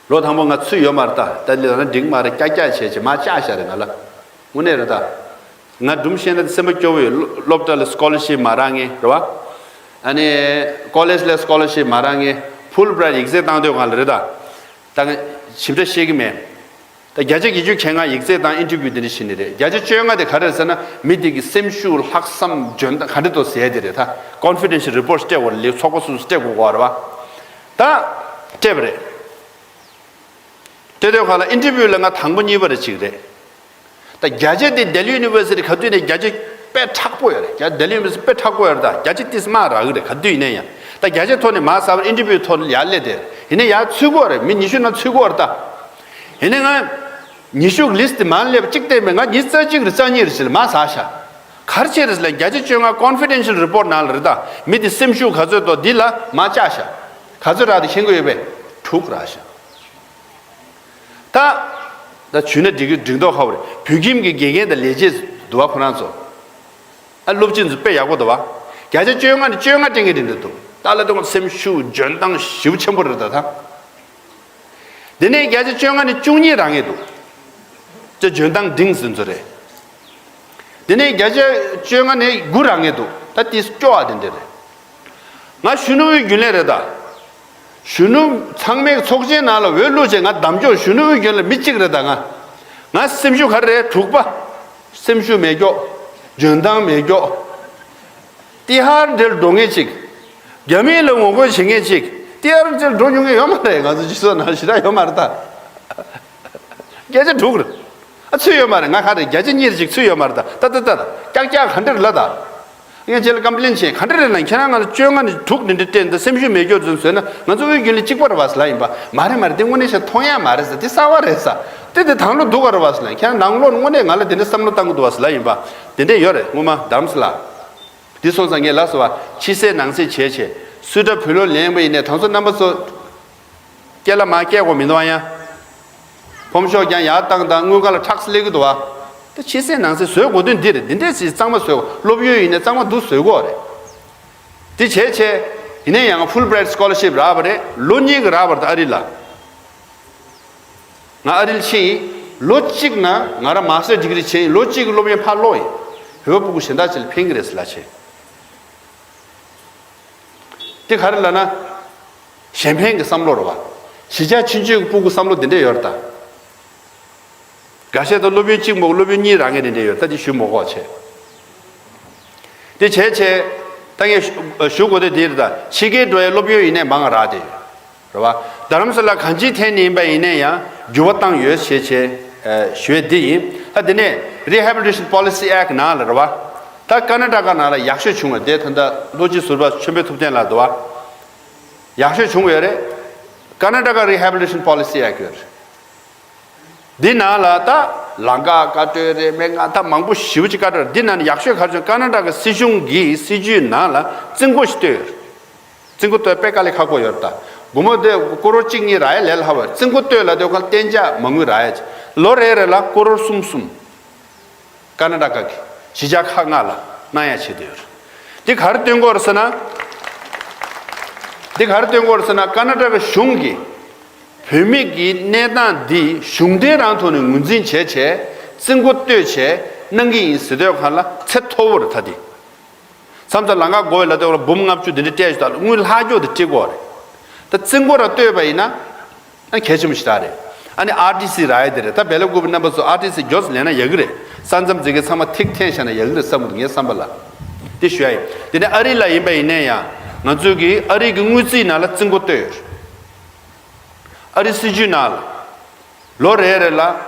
ལོ་དང་པོ་ང་ཚུད་ཡོད་མ་རེད་ད། ད་ལྟ་ལ་ན་འགྲིག་མ་རེད། ཀྱག་ཀྱག་བྱས་བྱས་མར་བཅག་བཞག་རེད་ང་ལ། དངོས་གནས་རེད་ད། ང་སྒྲུང་བཤད་ན་སེམས་པ་སྐྱོ་བོ་ཡོད། སློབ་གྲྭ་ལ་སི་ཀོ་ལར་ཤིབ་མ་རག་མཁན་རེད་བ། ཨ་ནི་ཀོ་ལེཇ་ལ་སི་ཀོ་ལར་ཤིབ་མ་རག་མཁན། ཕུལ་བྷི་རའེ་ཊི་ཡིག་ཚད་བཏང་དུས་སྒང་ལ་རེད་ད། ད་ང་ཞིབ་ཕྲ་ཤེས་ཀྱི་མེད། ད་བརྒྱ་ཆ་བརྒྱད་ཅུ་གྱ་ལྔ་ཡིག་ཚད་དང་ཨིན་ཊར་བིའུ་དེ་འདྲ་བྱས་ནི་རེད། བརྒྱ་ཆ་བཅོ་ལྔ་དེ་ག་རེ་རེད་ཟེར་ན། མི་དེ་གི་སེམས་ཤུགས། ལྷག་བསམ། འཇོན་ཐང་ག་འདྲ་འདུག་ཟེར་ཡ་དེ་རེད་ད། ཀོན་ཕི་ཌེན་ཤལ་རི་པོར་ཊི་སྤྲད་དགོས་རེད། ལས་ཚོགས་པ་སོ་སོས་སྤྲད་དགོས་ཀྱི་རེད་བ། ད་སྤྲད་པ་རེད། སྤྲད་དུས་སྒང་ལ་ཨིན་ཊར་བིའུ་ལ་ང་དང་པོ་གཉིས་པ་རེ་བྱེད་ཀྱི་རེད། ད་བརྒྱ་ཆ་དེ་ལྡི་ལི་ཡུ་ནི་ཝར་སི་ཊི་ག་དུས་ནས་བརྒྱ་ཆ་དཔེ་དྲག་པོ་ཡོད་རེད། བརྒྱ་ལྡི་ལི་ཡུ་ནི་ཝར་སི་ཊི་དཔེ་དྲག་པོ་ཡོད་རེད། ད་བརྒྱ་ཆ་ཏིས་མ་རག་གི་རེད། ག་དུས་ཡིན་ན་ཡང་། ད་བརྒྱ་ཆ་ཐོག་ནས་མར་ཟེར་བ་ཨིན་ཊར་བིའུ་ཐོག་ནས་ཡར་སླེབས་ཏེ། ཡིན་ན་ཡར་ཚུད་ཀྱི་ཡོད་རེད། མི་ཉི་ཤུ་ནང་ཚུད་ཀྱི་ཡོད་རེད་ད། ཡིན་ན་ང་ཉི་ཤུ་གི་ལིསི་ཊི་མར་སླེབས་གཅིག་བལྟས་མེད། ང་ཉི་ཤུ་རྩ་གཅིག་རེད། རྩ་གཉིས་རེད་ཟེར་ལ་མར་ཟེར་ཤག། ག་རེ་བྱས་རེད་ཟེར་ལ་བརྒྱ་ཆ་བཅོ་ལྔ་ཀོན་ཕི་ཌེན་ཤལ་རི་པོར་ཊི་ནང་ལ་རེད་ད། མི་དེ་སེམས་ཤུགས་ག་ཚོད་འདུག་འདི་ལ་མར་བཅག་ཤག། ག་ཚོད་རག་འདུག་མཁྱེན་གྱི་ཡོད་པས། དྲུག་རག་ཤག། ད། ད་བྱུས་ན་འགྲིག་གི་འགྲིག་མདོག་ཁ་པོ་རེད། བོད་ཁྱིམ་གྱི་དགེ་རྒན་དང་ལས་བྱེད་འདུག་བ། ཁོ་རང་ཚོ། ཨ་སློབ་སྤྱི་ཚོ་དཔེ་ཡག་པོ་འདུག་བ། བརྒྱ་ཆ་བཅོ་ལྔ་ནས་བཅོ་ལྔ་སྤྲད་མཁན་དེ་འདྲ་འདུག། ད་ལྟ་དུང་སེམས་ཤུགས་འཇོན་ཐང་ཞེ་པོ་ཆེན་པོ་རེད་ད་ད། དེ་ནས་བརྒྱ་ཆ་བཅོ་ལྔ་ནས་བཅུ་གཉིས་རག་མཁན་འདུག། ཅེས་འཇོན་ཐང་འབྲིང་ཟིན་ཚོ་རེད། དེ་ནས་བརྒྱ་ཆ་བཅོ་ལྔ་ནས་དགུ་རག་མཁན་འདུག། ད་དེ་སྐྱོ་བ་དེ་འདྲ་རེད། ང་གཞོན་ནུ་དབུས་རྒྱུན་ལས་རེད་ད། གཞོན་ནུ་ཚང་མའི་ཚོགས་ཆེན་ནང་ལ་འོས་བླུགས་བྱས་ང་བདམས་ཆོག། གཞོན་ནུ་དབུས་རྒྱུན་ལས་མི་གཅིག་རེད་ད་ང་། ང་སེམས་ཤུགས་ག་རེ་རེད། དྲུག་པ། སེམས་ཤུགས་མེད་ཀྱོག། འཇོན་ཐང་མེད་ཀྱོག། ཏི་ཧར་འདྲེར་འགྲོ་མཁན་ཅིག། རྒྱ་མི་ལ་ངོ་རྒོལ་བྱེད་མཁན་ཅིག། ཏི་ཧར་འདྲེར་འགྲོ་མྱོང་མཁན་ཡོད་མ་རེད། ང་ཚོ་སྤྱི་ཚོགས་ནང་ཞེ་དྲག་ཡོད་མ་རེད་ད། བརྒྱ་ཆ་དྲུག་རེད། ཨ་ཚུད་ཡོད་མ་རེད། ང་ག་རེ་བརྒྱ་ཆ་གཉིས་རེ་ཅིག་ཚུད་ཡོད་མ་རེད་ད། ད་ད་ད་ཀྱག་ཀྱག་ག་འདྲ་རེད་ལ་ད། ངས་ཁྱེད་ལ་ཀམ་པི་ལེན་བྱས། ག་འདྲ་རེད་ན་ཁྱེད་རང་ང་ལ་བཅོ་ལྔ་ནས་དྲུག་འདི་འདྲ་སྤྲད་འདི་སེམས་ཤུགས་མེད་སྐྱོ་ཚུན་བཟོས་ན་ང་ཚོ་དབུས་རྒྱུན་ལས་གཅིག་པ་རེད་བ་ཟེར་ལབ་ཡིན་པ། མ་རེད་མ་རེད། དེ་དངོས་གནས་བཤད་མཐོང་ཡ་མ་རེད་ཟེར། དེ་གསར་བ་རེད་ཟེར། དེ་དེ་དང་བློ་འདུག་ག་རེད་བ་ཟེར་ལབ། ཁྱེད་རང་ནང་ལོགས་དངོས་གནས་ང་ལ་དེ་འདྲ་བསམ་བློ་བཏང་གི་འདུག་བ་ཟེར་ལབ་ཡིན་པ། དེ་འདྲ་ཡོད་རེད་སྔོན་མ་རྡ་རམ་ས་ལ། དེ་སོང་ཙང་ངས་ལབ་སོང་བ། ཕྱི་གསལ་ནང་གསལ་བྱས་བྱས་སུ་འདྲ་བུ་ལོ་ལེན་པ་ཡིན་ནས་དང་ཚོ་རྣམ་པ་ཚོ། སྐེ་ལ་མ་སྐྱེ་གོ་མི་འདུག་ཨ་ཡ། ཕོམ་ཤོག་ཀྱང་ཡར་བཏང་དང་དངུལ་ཁང་ལ་ཁྲག་སླེབས་ཀྱི་འདུག་བ། ད་ཕྱི་གསལ་ནང་གསལ་བཟོས་དགོས་དོན་འདི་རེད། འདི་འདྲས་ཞིག་གཙང་མ་བཟོས་དགོས། སློབ་ཡོན་ཡིན་ནའི་གཙང་མ་འདུག་བཟོས་དགོས་རེད། དེ་བྱས་བྱས། ཡིན་ནའི་ཡང་ཕུལ་བྷི་རའེ་ཊི་སི་ཀོ་ལར་ཤིབ་རག་པ་རེད། ལོ་གཉིས་ཀྱི་རག་པ་རེད་ད་ཨ་རི་ལ། ང་ཨ་རི་ལ་ཕྱིན་ཡིན། ལོ་གཅིག་ནང་ང་རང་མ་སི་ཊར་ཌི་གི་རི་བྱས་ཡིན། ལོ་གཅིག་གི་སློབ་ཡོན་ཕར་སློག་ཡིན། བོད་པ་སྤུ་གུ་གཞན་དག་ཅིག་ལ་ཕན་གི་རེད་ཟེར་ལབ་བྱས། དེ་ག་རེ་ལབ་ན། གཞན་ཕན་གྱི་བསམ་བློ་རེད་བ། གཞིས་ཆགས་ཆུང་ཆུང་གི་སྤུ་གུ་བསམ་བློ་དེ་འདྲས་ཡོད་རེད་ད། འགའ་ཤས་ད་སློབ་ཡོན་གཅིག་མོ་སློབ་ཡོན་གཉིས་རག་མཁན་དེ་འདྲ་ཡོད། ད་དེ་ཞུ་མི་དགོས་བྱས། དེ་བྱས་བྱས་ད་ངས་ཞུ་ཞུ་དགོས་དེ་དེ་རེད། ད་ཕྱི་རྒྱལ་འགྲོ་ཡའི་སློབ་ཡོན་ཡིན་ནའི་མང་ང་རག་དེ་ཡོད་རེད་བ། རྡ་རམ་ས་ལ་གང་ཅིའི་ཐད་ནས་ཡིན་པ་ཡིན་ནའི་ཡང་འགྱུར་བ་བཏང་ཡོད་ཞེས་བྱས་ཞུ་ཡས་འདི་ཡིན། ད་དེ་ནས་Rehabilitation Policy Act ནང་ལ་རེད་བ། ད་ཀ་ན་ཊ་ཀ་ནང་ལ་ཡག་ཤོས་བྱུང་བ་དེ་ད་ལྟ་ལྷོ་སྤྱི་ཟུར་པ་ཆོས་འཕེལ་ཐུབ་བསྟན་ལགས་འདུག་བ། ཡག་ཤོས་བྱུང་བ་ཡོད་རེད། Karnataka Rehabilitation Policy Act ཡོད་རེད། འདི་ནང་ལ་ད་ལམ་ཁ་བཀའ་འཁྲོལ་རེད། སྨན་ཁང་ད་མང་པོ་ཞེ་པོ་ཅིག་བཀའ་འཁྲོལ། འདི་ནང་ནས་ཡག་ཤོས་ག་རེ་བྱུང་། ཀར་ན་ཊ་ཀ་སྲིད་གཞུང་གི་སྲིད་ཇུས་ནང་ལ་རྩིས་འགོ་ཞིག་བཏོད་ཡོད་རེད། རྩིས་འགོ་བཏོད་དཔེ་དཀའ་ལས་ཁག་པོ་ཡོད་རེད། ད་སྒོར་མོ་དེ་ཀོ་རོར་གཅིག་གཉིས་རག་ཡ་ལས་སླ་བ་རེད། རྩིས་འགོ་བཏོད་ལ་དེ་ག་གཏན་འཇགས་མ་དངུལ་རག་ཡ་ཅིག་ལོ་རེ་རེ་ལ་ཀོ་རོར་གསུམ་གསུམ། ཀར་ན་ཊ་ཀ་གི་གཞིས་ཆགས་ཁག་ལྔ་ལ་གནང་ཡ་བྱེད་དུ་ཡོད་རེད། འདི་ག་རེ་སྟོན་གྱི་ཡོད་རེད་ཟེར་ན། འདི་ག་རེ་སྟོན་གྱི་ཡོད་རེད་ཟེར་ན། ཀར་ན་ཊ་ཀ་གཞུང་གིས་བོད་མི་གི་གནས་སྟངས་འདི་གཞུང་འབྲེལ་རང་ཐོག་ནས་ངོས་འཛིན་བྱས་བྱས་རྩིས་འགོ་བཏོད་བྱས་གནང་གི་ཡིན་ཟེར་དུས་སྒང་ལ་ཚད་མཐོ་བོ་རེད། ད་འདི་མཚམས་མཚམས་ལམ་ཁ་བགོ་བའི་ལ་དེ་འབུམ་ལྔ་བཅུ་འདི་འདྲ་སྤྲད་ཞུ་དང་། དངུལ་ལྷག་རྒྱུ་དེ་སྤྲད་དགོས་རེད། ད་རྩིས་འགོ་རང་བཏོད་པ་ཡིན་ན། ཨ་གལ་ཆེན་པོ་ཞིག་རག་རེད། ཨ་ནི་ཨར་ཊི་སི་རག་ཡ་དེ་རེད། ད་བེ་ལ་ཀུ་པི་རྣམ་པ་ཚོ་ཨར་ཊི་སི་མགྱོགས་སུ་ལེན་ན་ཡག་གི་རེད། ས་མཚམས་འཛེག་མཁན་ཚང་མ་ཐིག་འཐེན་བཞག་ན་ཡག་གི་རེད་བསམ་གི་འདུག་ངའི་བསམ་པ་ལ། དེ་ཞུ་ཡ་ཡིན། དེ་ནས་ཨ་རི་ལ་ཡིན་པ་ཡིན་ནའི་ཡང་ང་ཚོས་ཀྱི་ཨ་རི་གི་དངུལ་རྩིས་ནང་ལ་རྩིས་འགོ་བཏོད་ཡོད་རེད། ཨ་རི་སྲིད་ཇུས་ནང་ལ་ལོ་རེ་རེ་ལ་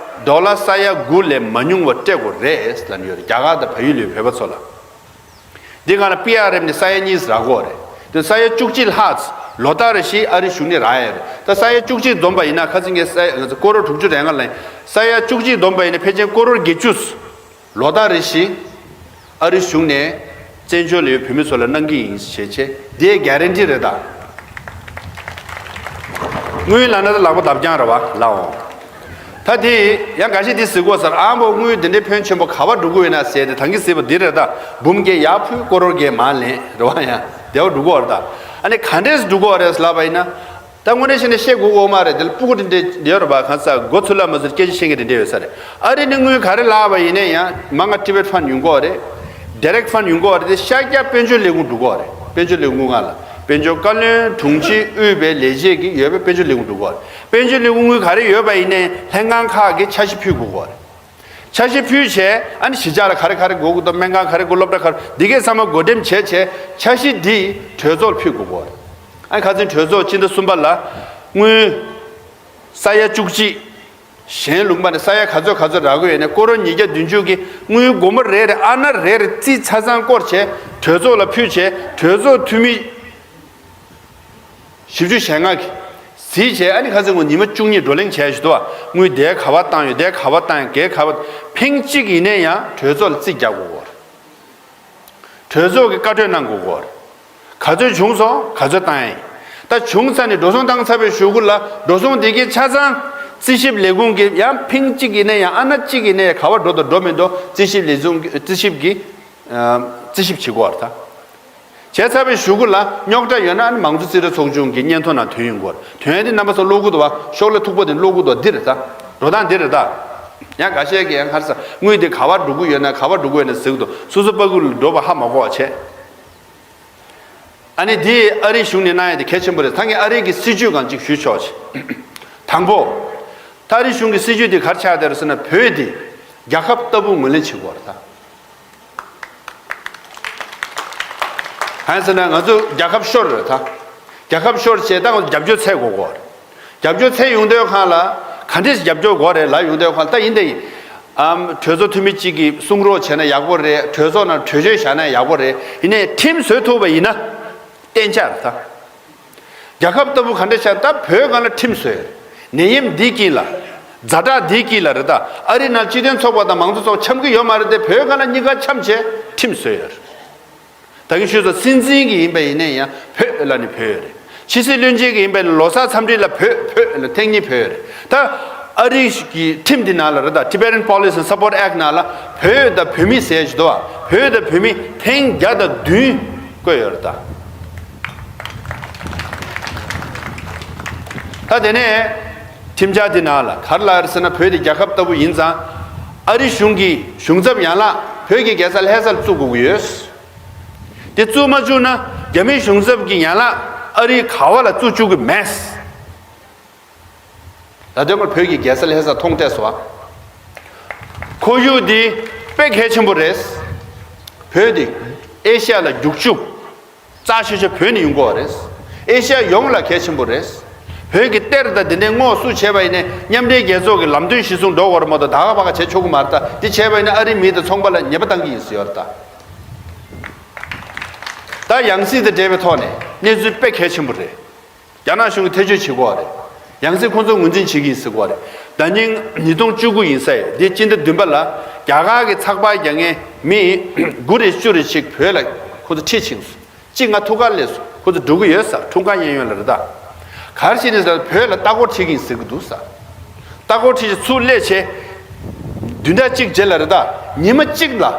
ཌོ་ལར་ས་ཡ་དགུ་ལས་མ་ཉུང་བ་སྤྲད་དགོས་རེད་ལབ་ནས་ཡོད་རེད། རྒྱ་གར་དང་བལ་ཡུལ་ལ་ཡོད་བོད་པ་ཚོ་ལ། འདི་སྒང་ལ་པི་ཨར་ཨེམ་ནས་ས་ཡ་གཉིས་རག་གི་ཡོད་རེད། དེ་ས་ཡ་བཅུ་གཅིག་ལྷག་ལོ་ལྟར་རེ་བཞིན་ཨ་རི་གཞུང་ནས་རག་ཡ་རེད། ད་ས་ཡ་བཅུ་གཅིག་འཛོམས་པ་ཡིན་ན་ཁ་སང་ངས་ས་ཡ་ཀོ་རོར་དྲུག་ཅུ་རེ་ལྔ་ལེན། ས་ཡ་བཅུ་གཅིག་འཛོམས་པ་ཡིན་ན་ཕལ་ཆེར་ཀོ་རོར་བརྒྱད་ཅུ་ལོ་ལྟར་རེ་བཞིན་ཨ་རི་གཞུང་ནས་བཙན་བྱོལ་ལ་ཡོད་བོད་མི་ཚོ་ལ་གནང་གི་ཡིན་ཞེས་བྱས་དེའི་གྷ་རན་ཊི་རེད། ད་དངུལ་ལབ་ན་ད་ལག་པ་འདབ་རྐྱང་རེད་བ་ལགས་འོང་། ད་དེ་ཡང་འགའ་ཤས་དེ་ཟེར་གོ་ས་རེད། ཨ་མོ་དངུལ་དེ་འདྲའི་ཕོན་ཆེན་པོ་ག་པར་འགྲོ་གི་ཡོད་ན་ཟེར་ཏེ། ད་གིན་ཟེར་བ་འདི་རེད། ད་འབུམ་བརྒྱད་ཡར་ཕུལ་ཀོ་རོར་བརྒྱད་མར་ལེན་རེད་བ། ཡང་བདེ་བ་འགྲོ་གི་ཡོད་རེད། ད་ཨ་ནི་ག་འདྲས་འགྲོ་གི་ཡོད་རེད་ལབ་པ་ཡིན་ན། ད་དངོས་གནས་བཤད་ན་བཤད་དགོས་ཀྱི་ཡོད་མ་རེད། དེ་ལ་སྤུ་གུ་དེ་འདྲས་ཡོད་རེད་པ། གང་ཟག་མགོ་ཚོས་ལ་མ་ཚོས་སྐད་ཆ་བཤད་མཁན་དེ་འདྲས་ཡོད་ས་རེད། ཨ་རི་ནས་དངུལ་ག་རེ་ལབ་པ་ཡིན་ན་ཡང་མང་ང་ཊི་བེཊ་ཕན་ཡོང་གི་ཡོད་རེད། ཌི་རེག་ཕན་ཡོང་གི་ཡོད་རེད། དེ་ཤར་རྒྱག་དཔལ་འབྱོར་ལས་ཁུངས་འགྲོ་གི་ཡོད་རེད། དཔལ་འབྱོར་ལས་ཁུངས་སྒང་ལ་དཔལ་འབྱོར་བཀའ་བློན་དྲུང་ཆེ་དབུས་པའི་ལས་བྱེད་ཀྱི་ཡོད་པའི་དཔལ་འབྱོར་ལས་ཁུངས་འགྲོ་གི་ཡོད་རེད། དཔལ་འབྱོར་ལས་ཁུངས་དངུལ་ག་རེ་ཡོད་པ་ཡིན་ནའི་ལྷན་ཁང་ཁག་གིས་འཆར་གཞི་ཕུལ་དགོས་ཀྱི་ཡོད་རེད། འཆར་གཞི་ཕུལ་བྱས་ཨ་ནི་གཞིས་ཆགས་ལ་ག་རེ་ག་རེ་དགོས་ཀྱི་འདུག་སྨན་ཁང་ག་རེ་དགོས། སློབ་གྲྭ་ག་རེ། འདི་གས་ཚང་མ་བགོ་འགྲེམས་བྱས་བྱས་འཆར་གཞི་འདི་གྲོས་ཚོགས་ལ་ཕུལ་དགོས་ཀྱི་ཡོད་རེད། ཨ་ནི་ཁ་སང་གྲོས་ཚོགས་སྤྱི་ཟླ་གསུམ་པ་ལ་དངུལ་ས་ཡ་བཅུ་གཅིག་གཞན་ལུང་པ་ནས་ས་ཡ་ག་ཚོད་ག་ཚོད་རག་གི་ཡོད་ནས་ཀོ་རོར་ཉིས་བརྒྱ་བདུན་ཅུ་གི་དངུལ་སྒོར་མོ་རེ་རེ་ཨ་ན་རེ་རེ་རྩིས་ཆ་ཚང་བསྐོར་བྱས་གྲོས་ཚོགས་ལ་ཕུལ་བྱས་གྲོས་ཚོགས་འཐུས་མི་བཞི་བཅུ་ཞེ་ལྔ་གིས་གཟིགས་བྱས། ཨ་ནི་ཁ་སང་ཉི་མ་བཅུ་གཉིས་བགྲོ་གླེང་བྱས་ཞུ་དོ། དངུལ་དེ་ག་པར་བཏང་ཡོད། དེ་ག་པར་བཏང་ཡོད། གས་ག་པར། ཐེངས་གཅིག་ཡིན་ནའི་ཡང་གྲོས་ཚོགས་ལ་རྩིས་རྒྱག་དགོས་ཀྱི་ཡོད་རེད། གྲོས་ཚོགས་ཀྱིས་བཀའ་འཁྲོལ་གནང་དགོས་ཀྱི་ཡོད་རེད། ག་ཚོད་བྱུང་སོང་། ག་ཚོད་བཏང་ཡིན། ད་བྱུང་ཚར་ནས་འགྲོ་སོང་བཏང་ཚར་བའི་གཞུག་གུ་ལ་འགྲོ་སོང་དེ་གའི་ཆ་ཚང་རྩིས་ཞིབ་ལས་ཁུངས་ཀྱིས་ཡང་ཐེངས་གཅིག་ཡིན་ནའི་ཡང་ཨ་ན་གཅིག་ཡིན་ནའི་ཡང་ག་པར་འགྲོ་དང་འགྲོ་མི་འགྲོ་རྩིས་ཞིབ་ལས་ཁུངས་ཀྱིས་རྩིས་ཞིབ་ཀྱིས་རྩིས་ཞིབ་བྱེད་དགོས་རེད། ད་བྱས་ཚར་བའི་གཞུག་གུ་ལ་རྙོག་དྲ་ཡོད་ན་ཨ་ནི་མང་གཙོ་རྩིས་རིག་ཚོགས་ཆུང་གི་སྙན་ཐོ་ནང་ཐོན་ཡོང་གི་ཡོད་རེད། ཐོན་ཡ་དེ་རྣམ་པ་ཚོ་ཀློག་གི་འདུག་བ། ཤོག་ལྷེ་མཐུག་པོ་དེ་ཀློག་གི་འདུག་འདི་རེད། ད་འགྲོ་སྟངས་འདི་རེད། ད་ཡང་འགའ་ཤས་ཀྱིས་ཡང་ཁར་ས་དངུལ་དེ་ག་པར་འགྲོ་གི་ཡོད་ན་ག་པར་འགྲོ་གི་ཡོད་ན་ཟེར་གི་འདུག་སོ་སོ་ཕྲུ་གུ་ལ་འགྲོ་བ་ཧ་མ་གོ་བ་བྱས། ཨ་ནི་འདི་ཨ་རིའི་གཞུང་ནས་གནང་ཡ་དེ་གལ་ཆེན་པོ་རེད། ད་ངས་ཨ་རི་གི་སྲིད་ཇུས་སྒང་ཅིག་ཞུ་ཆོག་ཅིག་དང་པོ། ད་ཨ་རི་གཞུང་གི་སྲིད་ཇུས་དེ་ག་རེ་ཆགས་བསྡད་རེད་ཟེར་ན། བོད་དེ་རྒྱལ་ཁབ་ལྟ་བུ་ངོས་ལེན་བྱེད་དགོས་རེད། ད་གང་ཡིན་ཟེར་ན་ང་ཚོ་རྒྱལ་ཁབ་ཤོར་རེད། ད་རྒྱལ་ཁབ་ཤོར་བྱས་ད་ང་ཚོ་རྒྱབ་སྐྱོར་འཚོལ་དགོས་ཀྱི་ཡོད་རེད། རྒྱབ་སྐྱོར་འཚོལ་ཡོང་དུས་སྒང་ལ་ག་འདྲས་རྒྱབ་སྐྱོར་དགོས་རེད་ལབ་ཡོང་དུས་སྒང་ལ། ད་ཡིན་ད་ཡིན། ཨམ་གྲོས་ཚོགས་འཐུས་མི་གཅིག་གིས་གསུང་རོགས་བྱས་ན་ཡག་པོ་རེད། གྲོས་ཚོགས་ནང་གྲོས་ཆོད་བཞག་ན་ཡག་པོ་རེད། ཡིན་ནའི་ཁྲིམས་བཟོ་ཐུབ་པ་ཡིན་ན་གཏན་འཇགས་རེད། ད་རྒྱལ་ཁབ་ལྟ་བུ་ག་འདྲ་ཆགས། ད་བོད་སྒང་ལ་ཁྲིམས་བཟོས་ཡོད་རེད། ནད་ཡམས་འདིའི་དཀྱིལ་ལ། ཛ་དྲག་འདིའི་དཀྱིལ་ལ་རེད། ད་ཨ་རི་ནང་སྤྱི་མཐུན་ཚོགས་པ་དང་མང་གཙོ་ཚོགས་འཆམ་གྱི་ཡོད་མ་རེད་དེ། བོད་སྒང་ལ་གཉིས་ཀ་འཆམ་བྱས་ཁྲིམས་བཟོས་ཡོད་རེད། ད་གིན་ཞུས་སོང་། སྲིད་འཛིན་གྱི་ཡིན་པ་ཡིན་ནའི་ཡང་བོད་ལ་ནི་བོད་ཡོད་རེད། ཕྱི་སྲིད་བློན་ཆེན་གྱི་ཡིན་པ་ཡིན་ན་ལོ་གསར་འཚམས་འདྲི་ལ་བོད་བོད་ལ་ཐེངས་གཉིས་བོད་ཡོད་རེད། ད་ཨ་རི་གི་ཁྲིམས་འདི་ནང་ལ་རེད། ད་Tibetan Policy and Support Act ནང་ལ་བོད་དང་བོད་མི་ཟེར་གྱི་འདུག་བ། བོད་དང་བོད་མི་ཐེངས་བརྒྱ་དང་བདུན་བཀོད་ཡོད་རེད། ད་ད་དེ་ནས་ཁྲིམས་འཆར་འདི་ནང་ལ་ག་རེ་ལབ་རེད་ཟེར་ན། བོད་དེ་རྒྱལ་ཁབ་ལྟ་བུ་ཡིན་ཙང་ཨ་རི་གཞུང་གི་གཞུང་ཚབ་ཡན་ལག་བོད་ཀྱི་རྒྱལ་ས་ལྷ་སར་བཙུགས་དགོས་ཀྱི་ཡོད། དེ་བཙུགས་མ་བཅུག་ན་རྒྱ་མིའི་གཞུང་ཚབ་ཀྱི་ཡན་ལག་ཨ་རིའི་ག་བ་ལ་བཙུགས་བཅུག་གི་མེད། ད་དེ་སྔོན་བོད་ཀྱི་རྒྱལ་ས་ལྷ་ས་མཐོང་བལྟས་སོང་ཨ། ཁོར་ཡུག་འདི་དཔེ་གལ་ཆེན་པོ་རེད། བོད་འདི་ཨེ་ཤ་ཡ་ལ་རྒྱུག་ཆུ་རྩ་ཆེ་ཤོས་བོད་ནས་ཡོང་གི་ཡོད་རེད། ཨེ་ཤ་ཡ་ཡོངས་ལ་གལ་ཆེན་པོ་རེད། བོད་ཀྱི་གཏེར་དང་དེ་འདྲའི་དངོས་སུ་བྱས་པ་ཡིན་ནའི་མཉམ་འབྲེལ་རྒྱལ་ཚོགས་ཀྱི་ལམ་སྟོན་གཞིར་བཟུང་འགྲོ་དགོས་རེད་མ་གཏོགས་ད་ག་ཕ་ག་བྱེད་ཆོག་གི་མ་རེད། ད་འདི་བྱས་པ་ཡིན་ན་ཨ་རིའི་མི་དང་ཚོང་པ་ལ་ཉེས་པ་བཏང་གི་ཡིན་ཟེར་ཡོད་རེད་ད། ད་ཡང་སྲིད་དང་འབྲེལ་བའི་ཐོག་ནས་གནས་ཚུལ་དཔེ་གལ་ཆེན་པོ་རེད། རྒྱ་ནག་གཞུང་གིས་ཐེ་བྱུས་བྱེད་དགོས་པ་རེད། ཡང་སྲིད་ཁོང་ཚོ་ངོས་འཛིན་བྱེད་ཀྱི་ཡིན་ཟེར་དགོས་པ་རེད། ཟླ་ཉིན་ཉིས་སྟོང་བཅུ་དགུ་ཡིན་ས་ཡོད། འདི་སྤྱི་ཟླ་བདུན་པ་ལ་རྒྱ་གར་གྱི་ཚགས་པར་རྒྱག་མཁན་མི་དགུ་རེ་བཅུ་རེ་ཅིག་བོད་ལ་ཁོ་ཚོ་ཁྲིད་ཕྱིན་སོང་། གཅིག་ང་ཐུག་གར་སླེབས་སོང་། ཁོ་ཚོ་འགྲོ་གི་ཡོད་ས་འཁྲུངས་སྐར་གཡས་གཡོན་ལ་རེད་ད། ག་རེ་བྱས་ནས་ཟེར་བོད་ལ་ལྟ་སྐོར་ཁྲིད་ཀྱི་ཡིན་ཟེར་གི་འདུག་ས། ལྟ་སྐོར་ཁྲིད་ཅིག་ཚུར་སླེབས་བྱས། བདུན་ཕྲག་གཅིག་རྗེས་ལ་རེད་ད། ཉི་མ་གཅིག་ལ་རྒྱ་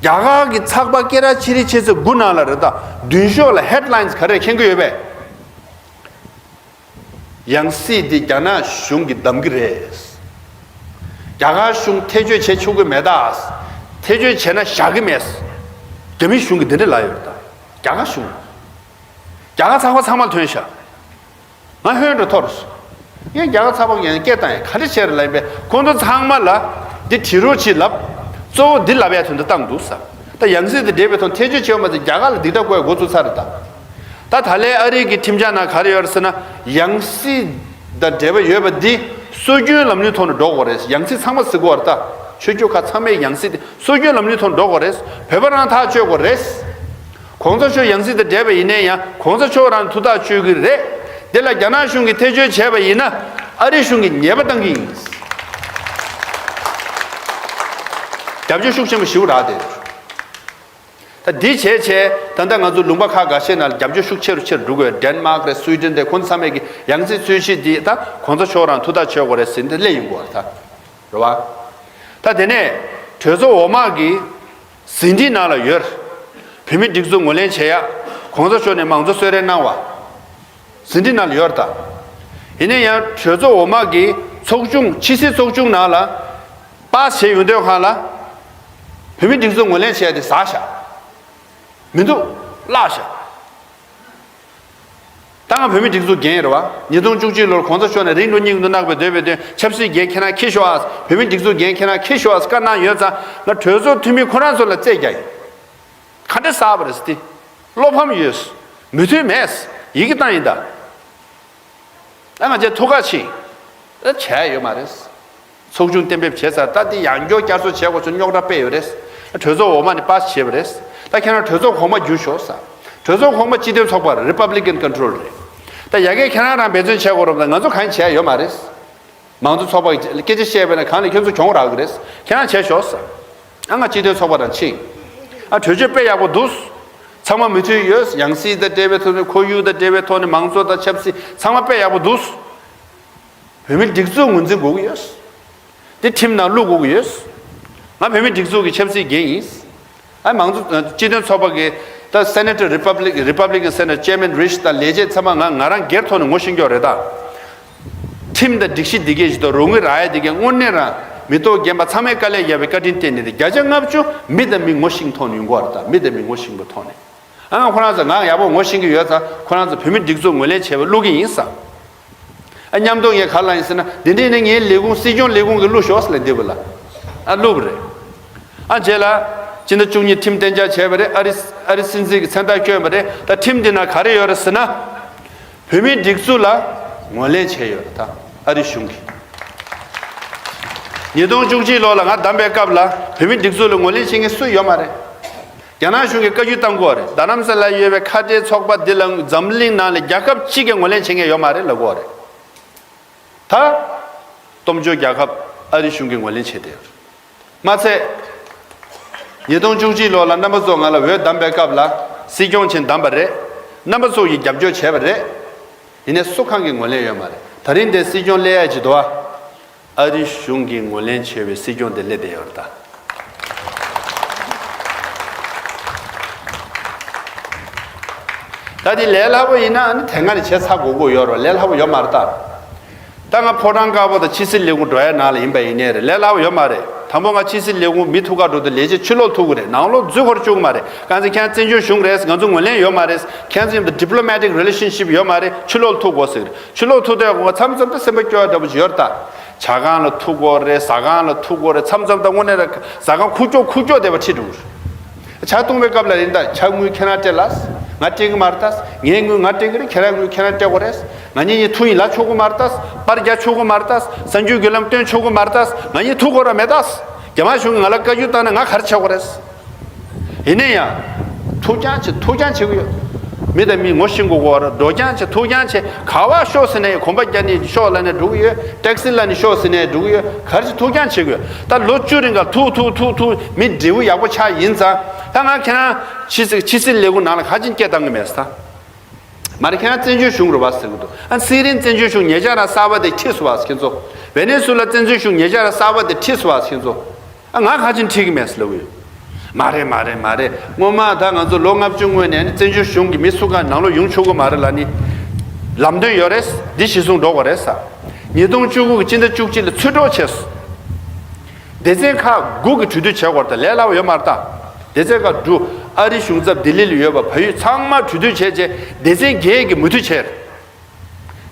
གར་གྱི་ཚགས་པར་སྐད་གྲགས་ཆེ་རིགས་ཆེ་ཚོད་དགུ་ནང་ལ་རེད་ད། མདུན་ཤོག་ལ་ཧེཌ་ལའིན་ག་རེ་མཁྱེན་གྱི་ཡོད་པས། ཡང་སྲིད་འདི་རྒྱ་ནག་གཞུང་གིས་བདམས་ཀྱི་རེད། རྒྱ་གར་གཞུང་ཐེ་བྱུས་བྱེད་ཆོག་གི་མེད་ད། ཐེ་བྱུས་བྱས་ན་བཞག་གི་མེད། རྒྱ་མི་གཞུང་གིས་འདི་འདྲ་ལབ་ཡོད་ད། རྒྱ་གར་གཞུང་། རྒྱ་གར་ཚགས་པར་ཚང་མར་ཐོན་ཤག་ང་ཧོན་འགྲོ་ཐོར་སོང་། ངས་རྒྱ་གར་ཚགས་པར་ངས་སྐད་བཏང་ཡ་ག་རེ་བྱས་རེད་ལབ་ཡིན་པས་ཁོང་ཚོ་ཚང་མ་ལ་འདི་བྲིས་རོགས་བྱེད་ལབ། གཙོ་བོ་འདི་ལབ་ཡ་དོན་དུ་བཏང་འདུག་ས། ད་ཡང་སྲིད་དེ་འབྲེལ་བའི་ཐོག་ཐེ་བྱུས་བྱས་པ་མ་ཟད་རྒྱ་གར་ལ་སྡིག་ཐབས་བཀོད་འགོ་ཚུགས་ཚར་རེད་ད། ད་ད་ལན་ཨ་རི་གི་ཁྲིམས་འཆར་ནང་ག་རེ་ཡོད་རེད་ཟེར་ན། ཡང་སྲིད་དང་འབྲེལ་བ་ཡོད་པ་འདི་སྲོལ་རྒྱུན་ལམ་ལུགས་ཐོག་ནས་འགྲོ་དགོས་རེད། ཡང་སྲིད་ཚང་མ་ཟེར་དགོས་རེད་ད། ཆོས་བརྒྱུད་ཁག་ཚང་མས་ཡང་སྲིད་དེ་སྲོལ་རྒྱུན་ལམ་ལུགས་ཐོག་འགྲོ་དགོས་རེད། བོད་པ་རང་ཐག་གཅོད་དགོས་རེད། གོང་ས་མཆོག་ཡང་སྲིད་དང་འབྲེལ་བ་ཡིན་ནའི་ཡང་གོང་ས་མཆོག་རང་ཐུགས་ཐག་གཅོད་ཀྱི་རེད། དེ་ལ་རྒྱ་ནག་གཞུང་གིས་ཐེ་བྱུས་བྱས་པ་ཡིན་ན་ཨ་རི་གཞུང་གིས་ཉེས་པ་བཏང་གི་ཡིན། རྒྱབ་སྐྱོར་ཤུགས་ཆེན་པོ་ཞེ་པོ་རག་བསྡད་ཡོད། ད་འདི་བྱས་བྱས་ད་ལྟ་ང་ཚོ་ལུང་པ་ཁག་འགའ་ཤས་ནང་ལ་རྒྱབ་སྐྱོར་ཤུགས་ཆེ་རུ་ཆེ་རུ་འགྲོ་གི་ཡོད། ཌེན་མཱག་རེད། སུའི་ཌེན་རེད། ཁོང་ཚོ་ཚང་མས་ཀྱི་ཡང་སྲིད་རྩོད་གཞི་འདི་ད་གོང་ས་མཆོག་རང་ཐུགས་ཐག་གཅོད་དགོས་རེད་ཟེར་ནས་སླེབས་ཡོང་གི་ཡོད་རེད་ད། རེད་བ། ད་དེ་ནས་གྲོས་ཚོགས་འོག་མ་གི་ཟིན་བྲིས་ནང་ལ་ཡོད། བོད་མི་སྒྲིག་འཛུགས་ངོས་ལེན་བྱེད་ཡ། གོང་ས་མཆོག་ནས་མང་གཙོ་གསོལ་རས་གནང་བ། ཟིན་བྲིས་ནང་ལ་ཡོད་རེད་ད། ཡིན་ན་ཡང་གྲོས་ཚོགས་འོག་མ་གི་ཚོགས་ཆུང་ཕྱི་སྲིད་ཚོགས་ཆུང་ནང་ལ་པཱ་སི་བྱས་ཡོང་དུས་སྒང་ལ། བོད་མི་སྒྲིག་འཛུགས་ངོས་ལེན་བྱས་ཏེ་ཟག་བཞག་མི་འདུག་བརླག་བཞག་ད་ང་བོད་མི་སྒྲིག་འཛུགས་འགན་རེད་བ། ཉིས་སྟོང་བཅུ་གཅིག་ལོར་གོང་ས་མཆོག་ནས་རིང་འགྲོ་སྙིང་འདོད་གནང་བའི་འདོད་པའི་དོན་ཆབ་སྲིད་འགན་ཁྱེད་རང་འཁྱེར་ཤོག་ཨ། བོད་མི་སྒྲིག་འཛུགས་འགན་ཁྱེད་རང་འཁྱེར་ཤོག་ཨ་བཀའ་གནང་ཡོད་ཙང་ང་གྲོས་ཚོགས་འཐུས་མི་ཁོ་རང་ཚོ་ལ་རྩད་རྒྱག་ཡིན། ག་འདྲ་གསར་པ་རེད་ཟེར་ཏེ། བློ་ཕམ་ཡོད། མོས་མཐུན་མེད། ཡི་གེ་བཏང་ཡིན་ད། ད་ང་ཚོས་ཐུགས་ཁག་ཆེ། ད་བྱས་ཡོད་མ་རེད། ཚོགས་ཆུང་གཏན་འབེབས་བྱས་ཚར། ད་དེ་ཡང་བསྐྱར་བསྐྱར་གསོ་བྱས་དགོས་ཚུལ་རྙོག་དྲ་སྤེལ་ཡོད་རེད། གྲོས་ཚོགས་འོག་མ་ནས་པཱ་སི་བྱས་པ་རེད། ད་ཁྱེད་རང་གྲོས་ཚོགས་གོང་མ་བརྒྱུད་ཤོག་ས། གྲོས་ཚོགས་གོང་མ་སྤྱི་མཐུན་ཚོགས་པ་རེད། རི་པབ་ལི་ཀན་ཀོན་ཊོལ་རེད། ད་ཡ་གིར་ཁྱེད་རང་རང་འབད་བརྩོན་བྱས་དགོས་རེད། ད་ང་ཚོ་གང་ཡང་བྱས་ཡོད་མ་རེད། མང་གཙོ་ཚོགས་པ་གི་སྐད་ཆ་བཤད་པ་ན་གང་ལ་ཁྱོད་ཚོ་གྱོང་རག་གི་རེད། ཁྱེད་རང་བྱས་ཤོག་ས། ཨ་ང་སྤྱི་མཐུན་ཚོགས་པ་དང་ཕྱིན། ཨ་གྲོས་ཆོད་དཔེ་ཡག་པོ་འདུག་ཚང་མ་མོས་མཐུན་ཡོད། ཡང་སྲིད་དང་འབྲེལ་བའི་ཐོག་ནས་ཁོར་ཡུག་དང་འབྲེལ་བའི་ཐོག་ནས་མང་གཙོ་དང་ཆབ་སྲིད་ཚང་མ་དཔེ་ཡག་པོ་འདུག་བོད་མིའི་སྒྲིག་འཛུགས་ངོས་འཛིན་དགོས་ཀྱི་ཡོད། དེ་ཁྲིམས་ནང་བླུག་དགོས་ཀྱི་ཡོད། ང་བོད་མིའི་སྒྲིག་འཛུགས་ཀྱི་ཆབ་སྲིད་འགན་ཡིན། ཨ་མང་གཙོ་སྤྱི་མཐུན་ཚོགས་པ་གི་ད་Senator Republic Republican Senator Chairman Risch དང་ལས་བྱེད་ཚང་མ་ང་ང་རང་སྒེར་ཐོག་ནས་ངོ་ཤེས་ཀྱི་ཡོད་རེད་ད། ཁྲིམས་དང་སྒྲིག་གཞི་འདི་གས་ཞིག་དང་རོགས་དངུལ་རག་ཡ་འདི་གས་དངོས་གནས་རང་མི་ཐོག་རྒན་པ་ཚང་མས་དཀའ་ལས་བརྒྱབ་པའི་བཀའ་དྲིན་བརྟེན་ནས་ཏེ་བརྒྱ་ཆ་ལྔ་བཅུ་མི་དང་མི་ངོ་ཤེས་ཐོག་ནས་ཡོང་གི་ཡོད་རེད་ད། མི་དང་མི་ངོ་ཤེས་པའི་ཐོག་ནས། ཨ་ང་ཁོ་རང་ཚོ་ང་ཡག་པོ་ངོ་ཤེས་ཀྱི་ཡོད་ཙང་ཁོ་རང་ཚོ་བོད་མི་སྒྲིག་འཛུགས་ངོས་ལེན་བྱས་པ་བླུག་གི་ཡིན་ས། ཨ་མཉམ་དུ་ངས་ག་ལ་ཡིན་ཟེར་ན་འདི་འདྲས་ནི་ངའི་ལས་ཁུངས་སྲིད་སྐྱོང་ལས་ཁུངས་ཀྱི་བླུག་ཤོག་ཟེར་ལ་འདི་བུ་ལ། ཨ་བླུག་པ་རེད། ཨ་རྗེས་ལ་སྤྱི་ཟླ་བཅུ་གཉིས་ཁྲིམས་གཏན་འཇགས་བྱས་པ་རེད། ཨ་རི་ཨ་རི་སྲིད་འཛིན་གྱི་མཚན་རྟགས་བསྐྱོན་པ་རེད། ད་ཁྲིམས་འདི་ན་ག་རེ་ཡོད་རེད་ཟེར་ན། བོད་མིའི་སྒྲིག་འཛུགས་ལ་ངོས་ལེན་བྱས་ཡོད་རེད་ད། ཨ་རི་གཞུང་གིས། ཉིས་སྟོང་བཅུ་གཅིག་ལོ་ལ་ང་བདམས་པའི་སྐབས་ལ་བོད་མིའི་སྒྲིག་འཛུགས་ལ་ངོས་ལེན་བྱེད་མཁན་སུ་ཡོད་མ་རེད། རྒྱ་ནག་གཞུང་གིས་བཀའ་བཀྱོན་བཏང་གི་ཡོད་རེད། རྡ་རམ་ས་ལ་ཡོད་པའི་ཁ་བྲལ་ཚོགས་པ་འདི་ལ་འཛམ་གླིང་ནང་ལ་རྒྱལ་ཁབ་གཅིག་གིས་ངོས་ལེན་བྱེད་མཁན་ཡོད་མ་རེད་ལབ་གི་ཡོད་རེད། ད་སྟོབས་འབྱོར་རྒྱལ་ཁབ་ཨ་རི་གཞུང་གིས་ངོས་ལེན་བྱས་ཏེ་ཡོད་རེད། མ་ཚད། ཉིས་སྟོང་བཅུ་གཅིག་ལོ་ལ་རྣམ་པ་ཚོ་ང་ལ་འོས་བདམས་པའི་སྐབས་ལ་སྲིད་སྐྱོང་ཆེན་བདམས་པ་རེད། རྣམ་པ་ཚོ་ཡིས་རྒྱབ་སྐྱོར་བྱས་པ་རེད། ཡིན་ནའི་སུ་གང་གིས་ངོས་ལེན་ཡོད་མ་རེད། ད་རིང་འདིར་སྲིད་སྐྱོང་སླེབས་ཡ་ཅིག་འདུག་ཨ། ཨ་རི་གཞུང་གིས་ངོས་ལེན་བྱས་པའི་སྲིད་སྐྱོང་དེ་སླེབས་བསྡད་ཡོད་རེད་ད། ད་དེ་ལས་སླ་པོ་ཡིན་ན་ཨ་ནི་དེ་སྔ་ནས་བྱས་ཚར་དགོས་དགོས་ཡོད་རེད། ལས་སླ་པོ་ཡོད་མ་རེད་ད། ད་ང་ཕོ་བྲང་དཀར་པོ་དང་ཕྱི་སྲིད་ལས་ཁུངས་འགྲོ་ཡ་ནང་ལ་ཡིན་པ་ཡིན་ནའི་རེད། ལས་སླ་པོ་ཡོད་མ་རེད། དང་པོ་ང་ཕྱི་སྲིད་ལས་ཁུངས་མི་ཐུག་ག་འགྲོ་དུས་ལས་བྱེད་ཕྱི་ལོགས་ཐུག་གི་རེད། ནང་ལོགས་འཛུལ་འཁོར་བཅུག་གི་མ་རེད། གང་ཟེར་ཁྱེད་རང་བཙན་བྱོལ་གཞུང་རེད། ང་ཚོ་ངོས་ལེན་ཡོད་མ་རེད། ཁྱེད་ཚོ་མཉམ་དུ་diplomatic relationship ཡོད་མ་རེད། ཕྱི་ལོགས་ལ་ཐུག་དགོས་ཟེར་གི་རེད། ཕྱི་ལོགས་ཐུག་དུས་ང་མཚམས་མཚམས་ད་སེམས་པ་སྐྱོ་བ་འདྲ་པོ་ཅིག་ཡོད་རེད་ད། ཇ་ཁང་ལ་ཐུག་དགོས་རེད། ཟ་ཁང་ལ་ཐུག་དགོས་རེད། མཚམས་མཚམས་ད་དངོས་གནས་ར་ཟ་ཁང་ཁུག་ཀྱོག་ཁུག་ཀྱོག་བསྡད་པ་ཁྲིད་འགྲོ་གི་རེད། ཇ་བཏུང་བའི་སྐབས་ལ་ཡིན་ད། ཇ་དངུལ་ཁྱེད་རང་སྤྲད་ལ། ང་སྤྲད་གི་མ་རེད་ད། ངའི་དངུལ་ང་སྤྲད་གི་རེད། ཁྱེད་རང་དངུལ་ཁྱེད་རང་སྤྲད་དགོས་རེད། ང་གཉིས་གཉིས་ཐུག་ཡིན་ལ་ཆོག་གི་མ་རེད་ད། པར་རྒྱག་ཆོག་གི་མ་རེད་ད། གསར་འགྱུར་བརྒྱུད་ལམ་སྟོན་ཆོག་གི་མ་རེད་ད། ང་གཉིས་ཐུག་དགོས་ར་མེད་ད། རྒྱ་དམར་གཞུང་གིས་ང་ལ་བཀའ་བཀྱོན་བཏང་ན་ང་ག་རེ་བྱེད་དགོས་རེད། ཡིན་ན་ཡང་། ཐུག་རྐྱང་བྱེད་ཐུག་རྐྱང་བྱེད་གི་ཡོད། མི་དང་མི་ངོ་ཤེས་དགོས་གོ་བར་འགྲོ་རྐྱང་བྱེད་ཐུག་རྐྱང་བྱེད། ག་བ་ཤོག་ཟེར་ནས་གོམ་པ་རྒྱག་ནས་ཤོག་ལབ་ནས་འགྲོ་གི་ཡོད། ཊེག་སི་ལབ་ནས་ཤོག་ཟེར་ནས་འགྲོ་གི་ཡོད། ག་རེ་བྱེད་ཐུག་རྐྱང་བྱེད་གི་ཡོད། ད་ལོ་བཅུ་རིང་ག་ཐུག་ཐུག་ཐུག་ཐུག་མི་འབྲས་བུ་ཡག་པོ་ཆགས་ཡིན་ཙང་། ད་ང་ཁྱེད་རང་ཕྱི་སྲིད་ཕྱི་སྲིད་ལས་ཁུངས་ནང་ལ་ག་ཅིན་སྐད་བཏང་གི་མེད་ས། མ་རེད། ཁྱེད་རང་བཙན་བྱོལ་གཞུང་རེད་བ་ཟེར་གི་འདུག་ཨ་ཚེ་རིང་བཙན་བྱོལ་གཞུང་ཉེ་ཆར་རང་གསར་པ་དེ་ཁྲིད་སོང་བ་ཁྱེད་ཚོ། ཝེ་ནེ་སུ་ལ་བཙན་བྱོལ་གཞུང་ཉེ་ཆར་རང་གསར་པ་དེ་ཁྲིད་སོང་བ་ཁྱེད་ཚོ། ཨ་ང་ག་ཅིན་ཁྲིད་གི་མེད་ཟེར་ལབ་གི་ཡོད། མ་རེད་མ་རེད་མ་རེད། སྔོན་མ་ད་ང་ཚོ་ལོ་ལྔ་བཅུ་སྔོན་ནས་ནི་བཙན་བྱོལ་གཞུང་གི་མི་སུ་གང་ནང་ལོགས་ཡོང་ཆོག་གི་མ་རེད་ལབ་ནི། ལམ་སྟོན་ཡོད་རེད། འདི་གཞི་བཟུང་འགྲོ་དགོས་རེད་ཟེར། ཉིས་སྟོང་བཅུ་དགུ་གི་སྤྱི་ཟླ་བཅུ་གཅིག་ལ་ཚུར་སྒྲོག་བྱས་སོང་། སྡེ་ཚན་ཁག་དགུ་གིས་གྲོས་བསྡུར་བྱས་པ་རེད་ད། ལས་སླ་པོ་ཡོད་མ་རེད་ད། སྡེ་ཚན་ཁག་དྲུག་ཨ་རི་གཞུང་ཚབ་ལྡི་ལི་ལ་ཡོད་པ་བལ་ཡུལ་ཚང་མ་གྲོས་བསྡུར་བྱས་རྗེས་སྡེ་ཚན་བརྒྱད་ཀྱིས་མོས་མཐུན་བྱས་རེད།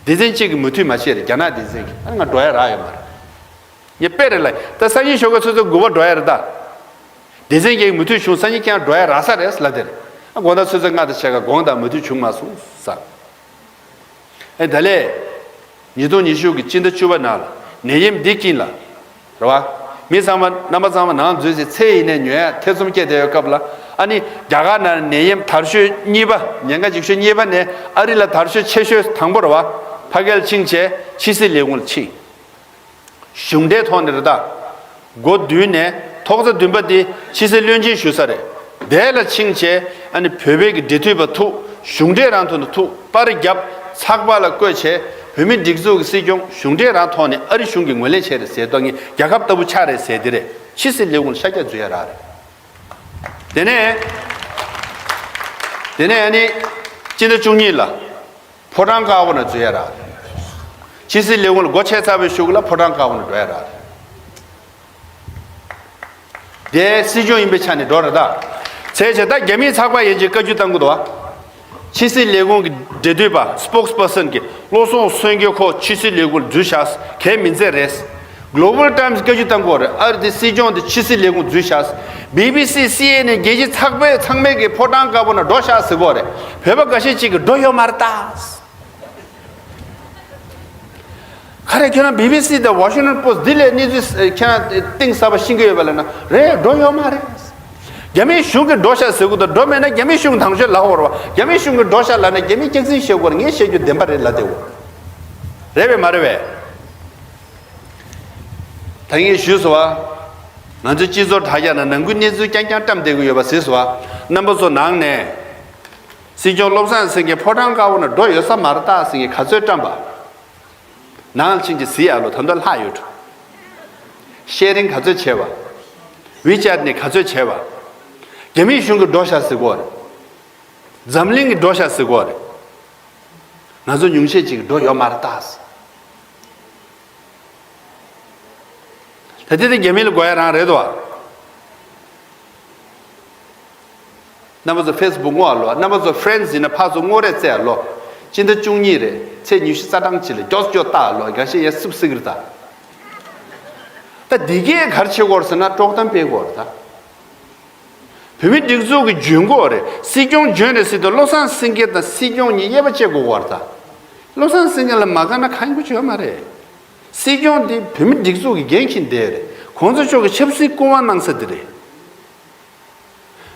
སྡེ་ཚན་གཅིག་གིས་མོས་མཐུན་མ་བྱས་རེད། རྒྱ་ནག་སྡེ་ཚན་གྱིས། ཨ་ང་འགྲོ་ཡ་རག་ཡོད་མ་རེད། ངས་དཔེ་རེད་ལབ། ད་སང་ཉིན་ཞོགས་ཀས་ཆུ་ཚོད་དགུ་པ་འགྲོ་ཡ་རེད་ད། སྡེ་ཚན་བརྒྱད་ཀྱིས་མོས་མཐུན་བྱུང་། སང་ཉིན་ཁྱེད་རང་འགྲོ་ཡ་རག་ས་རེད་ལབ་དེ་རེད། ཨ་དགོང་དག་ཆུ་ཚོད་ལྔ་དང་ཕྱེད་ཀ་དགོངས་དག་མོས་མཐུན་བྱུང་མ་སོང་ཟེར། ཨེ་ད་ལས། ཉིས་སྟོང་ཉི་ཤུ་གི་སྤྱི་ཟླ་བཅུ་པ་ནང་ལ་ནད་ཡམས་འདི་རྐྱེན་ལ། རེད་བ། མི་ཚང་མ་རྣམ་པ་ཚང་མ་ནང་འཛུལ་ཟེར། ཚེ་ཡིན་ནས་ཉོ་ཡ་ཐེ་ཚོམ་སྐྱེས་བསྡད་ཡོད་སྐབས་ལ། ཨ་ནི་རྒྱ་གར་ནང་ནད་ཡམས་དར་ཤོས་གཉིས་པ། ཉེན་ཁ་ལྗིད་ཤོས་གཉིས་པ་ནས་ཨ་རི་ལ་དར་ཤོས་ཆེ་ཤོས་དང་པོ་རེད་བ། ཕ་གིར་ཕྱིན་བྱས་ཕྱི་སྲིད་ལས་ཁུངས་ལ་ཕྱིན། གཞུང་འབྲེལ་ཐོག་ནས་རེད་ད། འགོ་བསྡུས་ནས་ཐོག་བརྩེགས་བདུན་པ་འདི་ཕྱི་སྲིད་བློན་ཆེན་ཞུ་ས་རེད། དེ་ལ་ཕྱིན་བྱས་ཨ་ནི་བོད་པའི་གི་འབྲེལ་མཐུད་པ་ཐུག་གཞུང་འབྲེལ་རང་ཐོག་ནས་ཐུག་པར་བརྒྱབ། ཚགས་པར་ལ་བཀོད་བྱས་བོད་མིའི་སྒྲིག་འཛུགས་ཀྱི་སྲིད་སྐྱོང་གཞུང་འབྲེལ་རང་ཐོག་ནས་ཨ་རི་གཞུང་གིས་ངོས་ལེན་བྱས་རེད་ཟེར་ཏོ། ངས་རྒྱལ་ཁབ་ལྟ་བུ་ཆགས་རེད་ཟེར་དེ་རེད། ཕྱི་སྲིད་ལས་ཁུངས་ལ་ཤར་རྒྱག་འཛུལ་ཡ་རག་རེད། དེ་ནས། དེ་ནས་ཨ་ནི་སྤྱི་ཟླ་བཅུ་གཉིས་ལ། ཕོ་བྲང་དཀར་པོ་ན་འཛུལ་ཡ་རག་རེད། ཕྱི་སྲིད་ལས་ཁུངས་ལ་སྒོ་ཕྱེ་ཚར་བའི་གཞུག་ལ་ཕོ་བྲང་དཀར་པོ་ན་འགྲོ་ཡ་རག་རེད། དེ་སྲིད་སྐྱོང་ཡིན་པའི་ཆ་ནས་འགྲོ་རེད་ད། བྱས་བྱས་ད་རྒྱ་མིའི་ཚགས་པར་ཡན་ཆད་བཀའ་བཀྱོན་བཏང་གི་འདུག་བ། ཕྱི་སྲིད་ལས་ཁུངས་ཀྱི་འབྲེལ་མཐུད་པ་spokesperson གྱིས་བློ་བཟང་སེང་གེ་ཁོ་ཕྱི་སྲིད་ལས་ཁུངས་ལ་འཛུལ་བཞག་གལ་མི་འཚལ་རེད། Global Times བཀའ་བཀྱོན་བཏང་གི་ཡོད་རེད། ཨ་རི་དེ་སྲིད་སྐྱོང་དེ་ཕྱི་སྲིད་ལས་ཁུངས་འཛུལ་བཞག་བྷི་བྷི་སི་སི་ཨེན་ཨེན་རྒྱལ་སྤྱིའི་ཚགས་པར་ཚང་མས་ཀྱི་ཕོ་བྲང་དཀར་པོ་ན་འགྲོ་བཞག་ཟེར་གི་ཡོད་རེད། བོད་པ་འགའ་ཤས་ཅིག་གིས་འགྲོ་ཡོད་མ་རེད་ད། ག་རེ་ཁྱོད་རང་བྷི་བྷི་སི་དང་Washington Post འདི་ལས་གནས་ཚུལ་ཁྱོད་རང་གཏིང་ཟབ་པ་ཤེས་ཀྱི་ཡོད་པ་ལབ་ན། རེད། འགྲོ་ཡོད་མ་རེད། རྒྱ་མིའི་གཞུང་གིས་འགྲོ་ཤག་ཟེར་གི་འདུག་འགྲོ་མེད་ན་རྒྱ་མིའི་གཞུང་ནང་ཆོས་ལབ་དགོས་རེད་བ། རྒྱ་མིའི་གཞུང་གིས་འགྲོ་ཤག་ལབ་ན་རྒྱ་མིའི་སྐྱག་རྫུན་བཤད་དགོས་རེད། ངས་བཤད་རྒྱུ་བདེན་པ་རེད་ལབ་བསྡད་དགོས། རེད་པས་མ་རེད་པས། ད་ངས་ཞུས་སོང་བ། ང་ཚོའི་སྤྱི་ཚོགས་དྲ་རྒྱ་ན་ནང་ཁུལ་གནས་ཚུལ་རྐྱང་རྐྱང་བཀྲམ་བསྡད་ཀྱི་ཡོད་པ་གཟིགས་སོང་བ། རྣམ་པ་ཚོ་ནང་ནས། སྲིད་སྐྱོང་བློ་བཟང་སེང་གེ་ཕོ་བྲང་དཀར་པོ་ན་འགྲོ་ཡོད་ས་མ་རེད་ད་ཟེར་མཁན་ག་ཚོད་བཀྲམ་པ། ནང་ལ་ཕྱིན་གྱི་གཟིགས་ཡ་ལོ། ད་དུང་ལྷག་ཡོད་འགྲོ། ཤེར་རིང་ག་ཚོད་བྱས་པ། WeChat ནས་ག་ཚོད་བྱས་པ། རྒྱ་མིའི་གཞུང་གིས་འགྲོ་ཤག་ཟེར་གོ་རེད། འཛམ་གླིང་གིས་འགྲོ་ཤག་ཟེར་གོ་རེད། ང་ཚོ་ཉུང་ཤས་ཅིག་འགྲོ་ཡོད་མ་རེད་ད་ཟེར། ད་ལྟ་དེ་རྒྱ་མི་ལ་དགོས་ཡ་རང་རེད་དོ། རྣམ་པ་ཚོ་Facebook སྔོག་ཨ་ལོ། རྣམ་པ་ཚོ་Friends ཡིན་ན་ཕར་ཚུར་སྔོག་རེས་རྩེ་ཨ་ལོ། སྤྱི་ཟླ་བཅུ་གཉིས་རེད། ཚེས་ཉི་ཤུ་རྩ་གྲངས་གཅིག་ལ་མགྱོགས་མགྱོགས་ལྟ་ཨ་ལོ། འགའ་ཤས་ཡ་སིབ་སིག་རེད་ད། ད་འདི་གས་ག་རེ་བྱེད་དགོས་རེད་ཟེར་ན་དཀྲོག་གཏམ་སྤེལ་དགོས་རེད་ད། བོད་མི་སྒྲིག་འཛུགས་ཀྱི་འཇོན་གོ་རེད། སྲིད་སྐྱོང་འཇོན་རེད་ཟེར་དུས་བློ་བཟང་སེང་གེ་དང་སྲིད་སྐྱོང་གཉིས་དབྱེ་བ་ཕྱེ་དགོས་ཀྱི་ཡོད་རེད་ད། བློ་བཟང་སེང་གེ་ལ་མ་དགའ་ན་གང་ཡོང་གི་ཡོད་མ་རེད། སྲིད་སྐྱོང་དེ་བོད་མི་སྒྲིག་འཛུགས་ཀྱི་འགན་འཁྱེར་བསྡད་རེད། གོང་ས་མཆོག་གི་ཆབ་སྲིད་སྐུ་དབང་གནང་ས་དེ་རེད།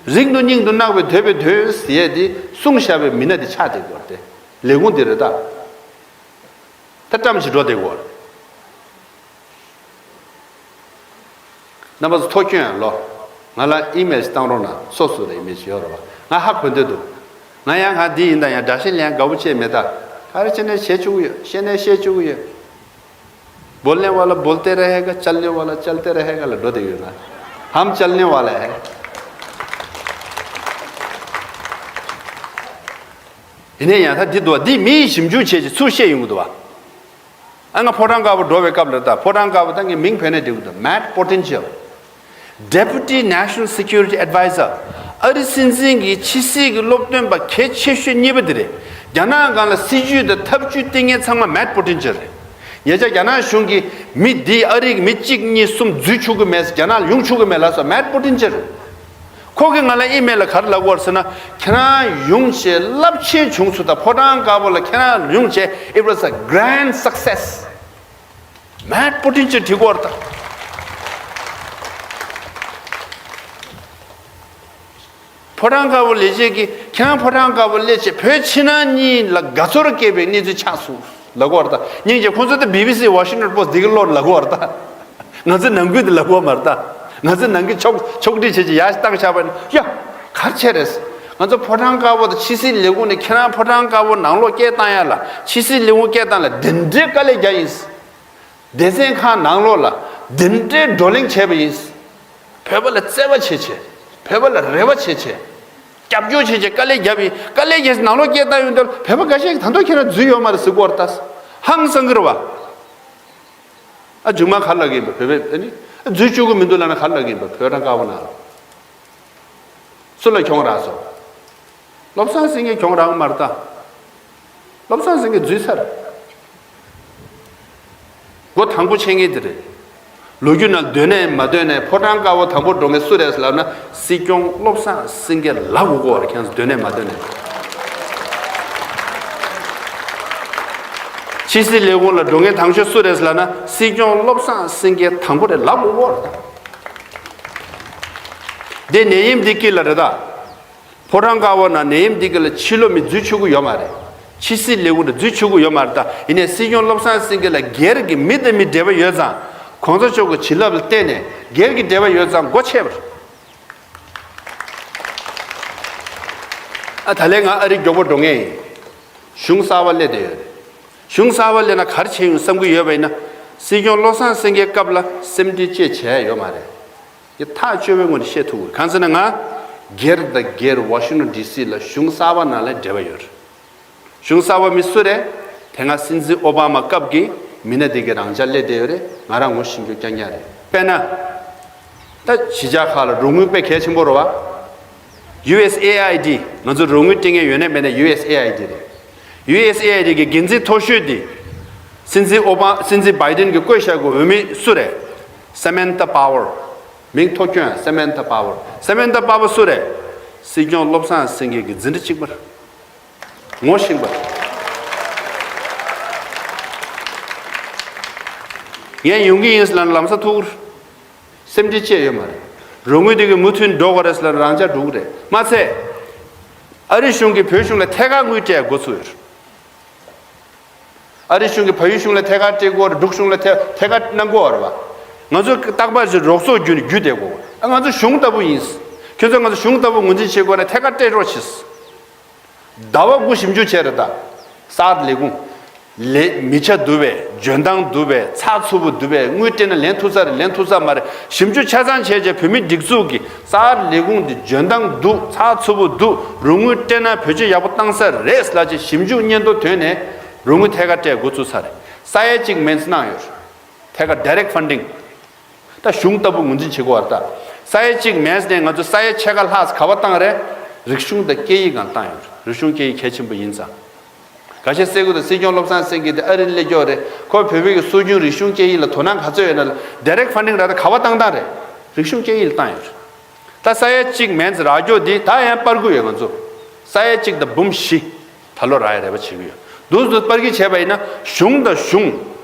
རིང་དུ་སྙིང་དུ་བརྣག་པའི་འདོད་པའི་དོན་ཟེར་ཡས་དེ་གསུངས་བཞག་པའི་མི་སྣ་དེ་ཆགས་བསྡད་ཀྱི་ཡོད་རེད་དེ། ལས་ཁུངས་དེ་རེད་ད། ད་བཀྲམ་ཞིག་འགྲོ་བསྡད་ཀྱི་ཡོད་རེད། རྣམ་པ་ཚོ་ཐུགས་སྐྱོན་ཡང་ལོ། ང་ལ་ཨི་མེལ་ཞིག་བཏང་རོགས་གནང་། སོ་སོ་ལ་ཨི་མེལ་ཞིག་ཡོད་རེད་བ། ང་ཧ་གོ་འདོད་འདུག་ང་ཡང་ང་འདི་ཡིན་ད། ཡང་དགྲ་ཤ་ལེན་དགའ་པོ་བྱས་མེད་ད། ག་རེ་བྱས་ནས་བྱེད་བཅུག་གི་ཡོད། བཤད་ནས་བཤད་བཅུག་གི་ཡོད། बोलने वाला बोलते रहेगा, चलने वाला चलते रहेगा ལ་འགྲོ་བསྡད་ཡོད་ང་། हम चलने वाला है། ཡིན་ནའི་ཡང་ད་འདི་འདུག་བ། འདི་མི་ཡིས་ཞིབ་འཇུག་བྱས་ཀྱི་ཚུར་བཤད་ཡོང་གི་འདུག་བ། ཨ་ང་ཕོ་བྲང་དཀར་པོ་འགྲོ་བའི་སྐབས་ལ། ད་ཕོ་བྲང་དཀར་པོ་ད་ངས་མིང་བོས་ནས་འགྲིག་གི་འདུག Matt Pottinger, Deputy National Security Advisor. ཨ་རི་སྲིད་འཛིན་གྱི་ཕྱི་སྲིད་ཀྱི་སློབ་སྟོན་པ་གལ་ཆེ་ཤོས་གཉིས་པ་དེ་རེད། རྒྱ་ནག་སྒང་ལ་སྲིད་ཇུས་དང་ཐབས་ཇུས་སྟེར་མཁན་ཚང་མ་Matt Pottinger རེད། ཉེ་ཆར་རྒྱ་ནག་གཞུང་གིས་མི་འདི་ཨ་རིའི་མི་གཅིག་གཉིས་གསུམ་འཛུལ་ཆོག་གི་མེད་ཟེར། རྒྱ་ནག་ལ་ཡོང་ཆོག་གི་མེད་ལབ་སོང་། Matt Pottinger རེད། ཁོ་གིས་ང་ལ་ཨི་མེལ་ལ་ག་རེ་ལབ་ཀྱི་ཡོད་རེད་ཟེར་ན། ཁྱེད་རང་ཡོང་བྱས་རླབས་ཆེན་བྱུང་སོང་། ད་ཕོ་བྲང་དཀར་པོ་ལ་ཁྱེད་རང་ཡོང་བྱས། It was a grand success. Matt Pottinger བྲིས་ཀྱི་ཡོད་རེད་ད། ཕོ་བྲང་དཀར་པོ་ལས་བྱེད་ཀྱིས་ཁྱེད་རང་ཕོ་བྲང་དཀར་པོ་སླེབས་བྱས་བོད་ཕྱི་ནང་གཉིས་ལ་དགའ་ཚོར་སྐྱེས་པའི་གནས་ཚུལ་ཆགས་སོང་ལབ་ཀྱི་ཡོད་རེད་ད། སྙིང་རྗེ། ཁོང་ཚོ་ད་བི་བི་སི་Washington Post འདི་ག་ལོར་ལབ་ཀྱི་ཡོད་རེད་ད། ང་ཚོའི་ནང་ཁུལ་དུ་ལབ་ཀྱི་ཡོད་མ་རེད་ད། ང་ཚོའི་ནང་གི་ཕྱོགས་ཕྱོགས་སྒྲིག་བྱས་བྱས་ཡར་བཏང་བཞག་པ་ཡིན་ན། ཡ། ག་རེ་བྱས་རེད། ང་ཚོ་ཕོ་བྲང་དཀར་པོ་དང་ཕྱི་སྲིད་ལས་ཁུངས་ནས་ཁྱེད་རང་ཕོ་བྲང་དཀར་པོ་ནང་ལོགས་སྐད་བཏང་ཡ་ལ། ཕྱི་སྲིད་ལས་ཁུངས་སྐད་བཏང་ལ་འདི་འདྲའི་དཀའ་ལས་རྒྱག་ཡིན། སྡེ་ཚན་ཁག་ནང་ལོགས་ལ་འདི་འདྲའི་བགྲོ་གླེང་བྱས་པ་ཡིན། བོད་པ་ལ་བརྩེ་བ་བྱེད་བྱས། བོད་པ་ལ་རེ་བ་བྱེད་བྱས། རྒྱབ་སྐྱོར་བྱེད་བྱས་དཀའ་ལས་བརྒྱབ་ཡིན། དཀའ་ལས་བརྒྱབ་ནང་ལོགས་སྐད་བཏང་ཡོང་དུས་བོད་པ་འགའ་ཤས་ཀྱིས་ད་དུང་ཁྱེད་རང་འཛུལ་ཡོད་མ་རེད་ཟེར་གྱི་ཡོད་རེད་ད། ཧང་སང་གི་རེད་བ། ཨ། མཇུག་མ་ག་རེ་ལབ་ཀྱི་ཡིན་པ། བོད་པས་ཨ་ནི་འཛུལ་བཅུག་གི་མི་འདུག་ལབ་ན་ག་རེ་ལབ་ཀྱི་ཡིན་པ། ཕོ་བྲང་དཀར་པོ་ནང་ལ་སུ་ལ་གྱོང་རག་སོང་། བློ་བཟང་སེང་གེ་གྱོང་རག་མ་རེད་ད། བློ་བཟང་སེང་གེ་འཛུལ་ཚར། སྒོ་དང་པོ་ཕྱེ་མཁན་དེ་རེད། ལོ་རྒྱུས་ནང་འདོད་ནས་མ་འདོད་ནས་ཕོ་བྲང་དཀར་པོ་དང་པོ་འགྲོ་མཁན་སུ་རེད་ལབ་ན། སྲིད་སྐྱོང་བློ་བཟང་སེང་གེ་ལབ་དགོས་ཀྱི་ཡོད་རེད། ཁྱེད་ཚོ་འདོད་ནས་མ་འདོད་ནས། ཕྱི་སྲིད་ལས་ཁུངས་ལ་འགྲོ་མཁན་དང་ཤོས་སུ་རེད་ལབ་ན། སྲིད་སྐྱོང་བློ་བཟང་སེང་གེ་དང་པོ་རེད་ལབ་དགོས་ཀྱི་ཡོད་རེད། དེ་ནད་ཡམས་འདི་དཀྱིལ་ལ་རེད་ད། ཕོ་བྲང་དཀར་པོ་ནང་ནད་ཡམས་འདི་ག་ལ་ཕྱི་ལོགས་མི་འཛུལ་ཆོག་གི་ཡོད་མ་རེད། ཕྱི་སྲིད་ལས་ཁུངས་ནང་འཛུལ་ཆོག་གི་ཡོད་མ་རེད་ད། ཡིན་ནའི་སྲིད་སྐྱོང་བློ་བཟང་སེང་གེ་ལ་སྒེར་གྱི་མི་དང་མི་འབྲེལ་བ་ཡོད་ཙང་། གོང་ས་མཆོག་གི་བྱིན་རླབས་ལ་བརྟེན་ནས་སྒེར་གྱི་འབྲེལ་བ་ཡོད་ཙང་སྒོ་ཕྱེ་བར། ཨ། ད་ལན་ང་ཨ་རི་མགྱོགས་པོ་འགྲོ་ངེས་ཡིན། གཞུང་གསར་པ་སླེབས་བསྡད་ཡོད་རེད། གཞུང་གསར་པ་སླེབས་ན་ག་རེ་བྱས་ཡོང་བསམ་གྱི་ཡོད་པ་ཡིན་ན། སྲིད་སྐྱོང་བློ་བཟང་སེང་གེའི་སྐབས་ལ་སེམས་ཁྲལ་ཅིག་བྱས་ཡོད་མ་རེད། འདི་ཐག་ཆོད་པའི་ངོས་ནས་བཤད་ཐུབ་ཀྱི་རེད། གང་ཟེར་ན་ང་སྒེར་དང་སྒེར་ཝ་ཤིང་ཊོན་ཌི་སི་ལ་གཞུང་གསར་པ་ནང་ལ་འབྲེལ་བ་ཡོད་རེད། གཞུང་གསར་པ་མི་སུ་རེད། དེ་སྔ་སྲིད་འཛིན་ཨོ་བྷ་མ་སྐབས་ཀྱི་མི་སྣ་དེ་གའི་རང་འཇགས་སླེབས་བསྡད་ཡོད་རེད། ང་རང་ངོ་ཤེས་རྒྱུ་རྐྱང་རྐྱང་རེད། དཔེར་ན། ད་གཞིས་ཆགས་ཁག་ལ་རོགས་དངུལ་དཔེ་གལ་ཆེན་པོ་རེད་བ། ཡུ་ཨེས་ཨེ་ཨའི་ཌི། ང་ཚོ་རོགས་དངུལ་སྤྲད་མཁན་ཡོད་ནའི་མེད་ནའི་ཡུ་ཨེས་ཨེ་ཨའི་ཌི་རེད། ཡུ་ཨེས་ཨེ་ཨའི་ཌི་གི་འགན་འཛིན་མཐོ་ཤོས་དེ། སྲིད་འཛིན་ཨོ་བྷ། སྲིད་འཛིན་བྷའི་ཌེན་གྱིས་བསྐོས་བཞག་གི་འོས་མི་སུ་རེད། Samantha Power། མིང་ཐོགས་སྐྱོན། Samantha Power། Samantha Power སུ་རེད། སྲིད་སྐྱོང་བློ་བཟང་སེང་གེ་གི་འཛིན་གྲྭ་གཅིག་པ་རེད། ངོ་ཤེས་པ། ངས་ཡོང་གི་ཡིན་ཟེར་ལབ་ན་ལམ་སང་ཐུག་གི་རེད། སེམས་ཁྲལ་བཅས་ཡོད་མ་རེད། རོགས་དངུལ་དེ་གི་མུ་མཐུད་འགྲོ་དགོས་རེད་ཟེར་ལབ་ན་རང་འཇགས་འགྲོ་གི་རེད། མ་ཚད། ཨ་རི་གཞུང་གིས་བོད་གཞུང་ལ་ཐད་ཀར་དངུལ་སྤྲད་འགོ་ཚུགས་ཡོད་རེད། ཨ་རི་གཞུང་གིས་བལ་ཡུལ་གཞུང་ལ་ཐད་ཀར་སྤྲད་དགོས་རེད། འབྲུག་གཞུང་ལ་ཐད་ཐད་ཀར་གནང་དགོས་རེད་བ། ང་ཚོ་རྟག་པར་ཅིག་རོགས་ཚོགས་བརྒྱུད་ནས་བརྒྱུད་བསྡད་དགོས། ཨ། ང་ཚོ་གཞུང་ལྟ་བུ་ཡིན། ཁྱོད་ཚོ་ང་ཚོ་གཞུང་ལྟ་བུ་ངོས་འཛིན་བྱེད་དགོས་ན་ཐད་ཀར་སྤྲད་རོགས་གྱིས། ཟླ་བ་དགུ་ཞིབ་འཇུག་བྱས་རེད་ད། གསར་ལས་ཁུངས། ལས་མི་ཆ་བསྡུ་བས། འཇོན་ཐང་བསྡུ་བས། ཚགས་ཚུད་པོ་བསྡུ་བས། དངུལ་སྤྲད་ན་ལེན་ཐུབ་ས་རེད། ལེན་ཐུབ་ས་མ་རེད། ཞིབ་འཇུག་ཆ་ཚང་བྱས་རྗེས་བོད་མིའི་སྒྲིག་འཛུགས་ཀྱི་གསར་ལས་ཁུངས་འདི་འཇོན་ཐང་བསྡུ། ཚགས་ཚུད་པོ་བསྡུ། རོགས་དངུལ་སྤྲད་ན་བེད་སྤྱོད་ཡག་པོ་བཏང་ས་རེད་ལབ་ཅིག་ཞིབ་འཇུག་སྙན་ཐོ་ཐོན་ནས་རོགས་དངུལ་ཐད་ཀར་སྤྲད་འགོ་ཚུགས་ཚར་རེད། ས་ཡ་གཅིག་མན་ཙམ་གནང་ཡོད་རེད། ཐད་ཀར་direct funding། ད་གཞུང་ལྟ་བུ་ངོས་འཛིན་བྱེད་དགོས་པ་རེད་ད། ས་ཡ་གཅིག་མན་ཙམ་ནས་ང་ཚོ་ས་ཡ་ཕྱེད་ཀ་ལྷག་ག་པར་བཏང་རེད། རིག་གཞུང་དང་སྐད་ཡིག་སྒང་བཏང་ཡོད་རེད། རིག་གཞུང་སྐད་ཡིག་གལ་ཆེན་པོ་ཡིན་ཙང་། ཁ་ཤས་ཟེར་གྱི་འདུག་སྲིད་སྐྱོང་བློ་བཟང་སེང་གེ་དེ་ཨ་རི་སླེབས་ཀྱི་ཡོད་རེད། ཁོ་བོད་པའི་གི་སྲོལ་རྒྱུན་རིག་གཞུང་སྐད་ཡིག་ལ་དོ་སྣང་ག་ཚོད་ཡོད་ན་ལ། direct funding རག་ད་ག་པར་བཏང་བཏང་རེད། རིག་གཞུང་སྐད་ཡིག་ལ་བཏང་ཡོད་རེད། ད་ས་ཡ་གཅིག་མན་ཙམ་རག་རྒྱུ་འདི་ད་ཡང་སྤར་དགོས་ཡོད། ང་ཚོ་ས་ཡ་གཅིག་དང་འབུམ་བཞི་ད་ལོ་རག་ཡ་རེ་བ་བྱེད་ཀྱི་ཡོད། འདུག་འདུག་སྤར་གྱི་བྱས་པ་ཡིན་ན་གཞུང་དང་གཞུང་།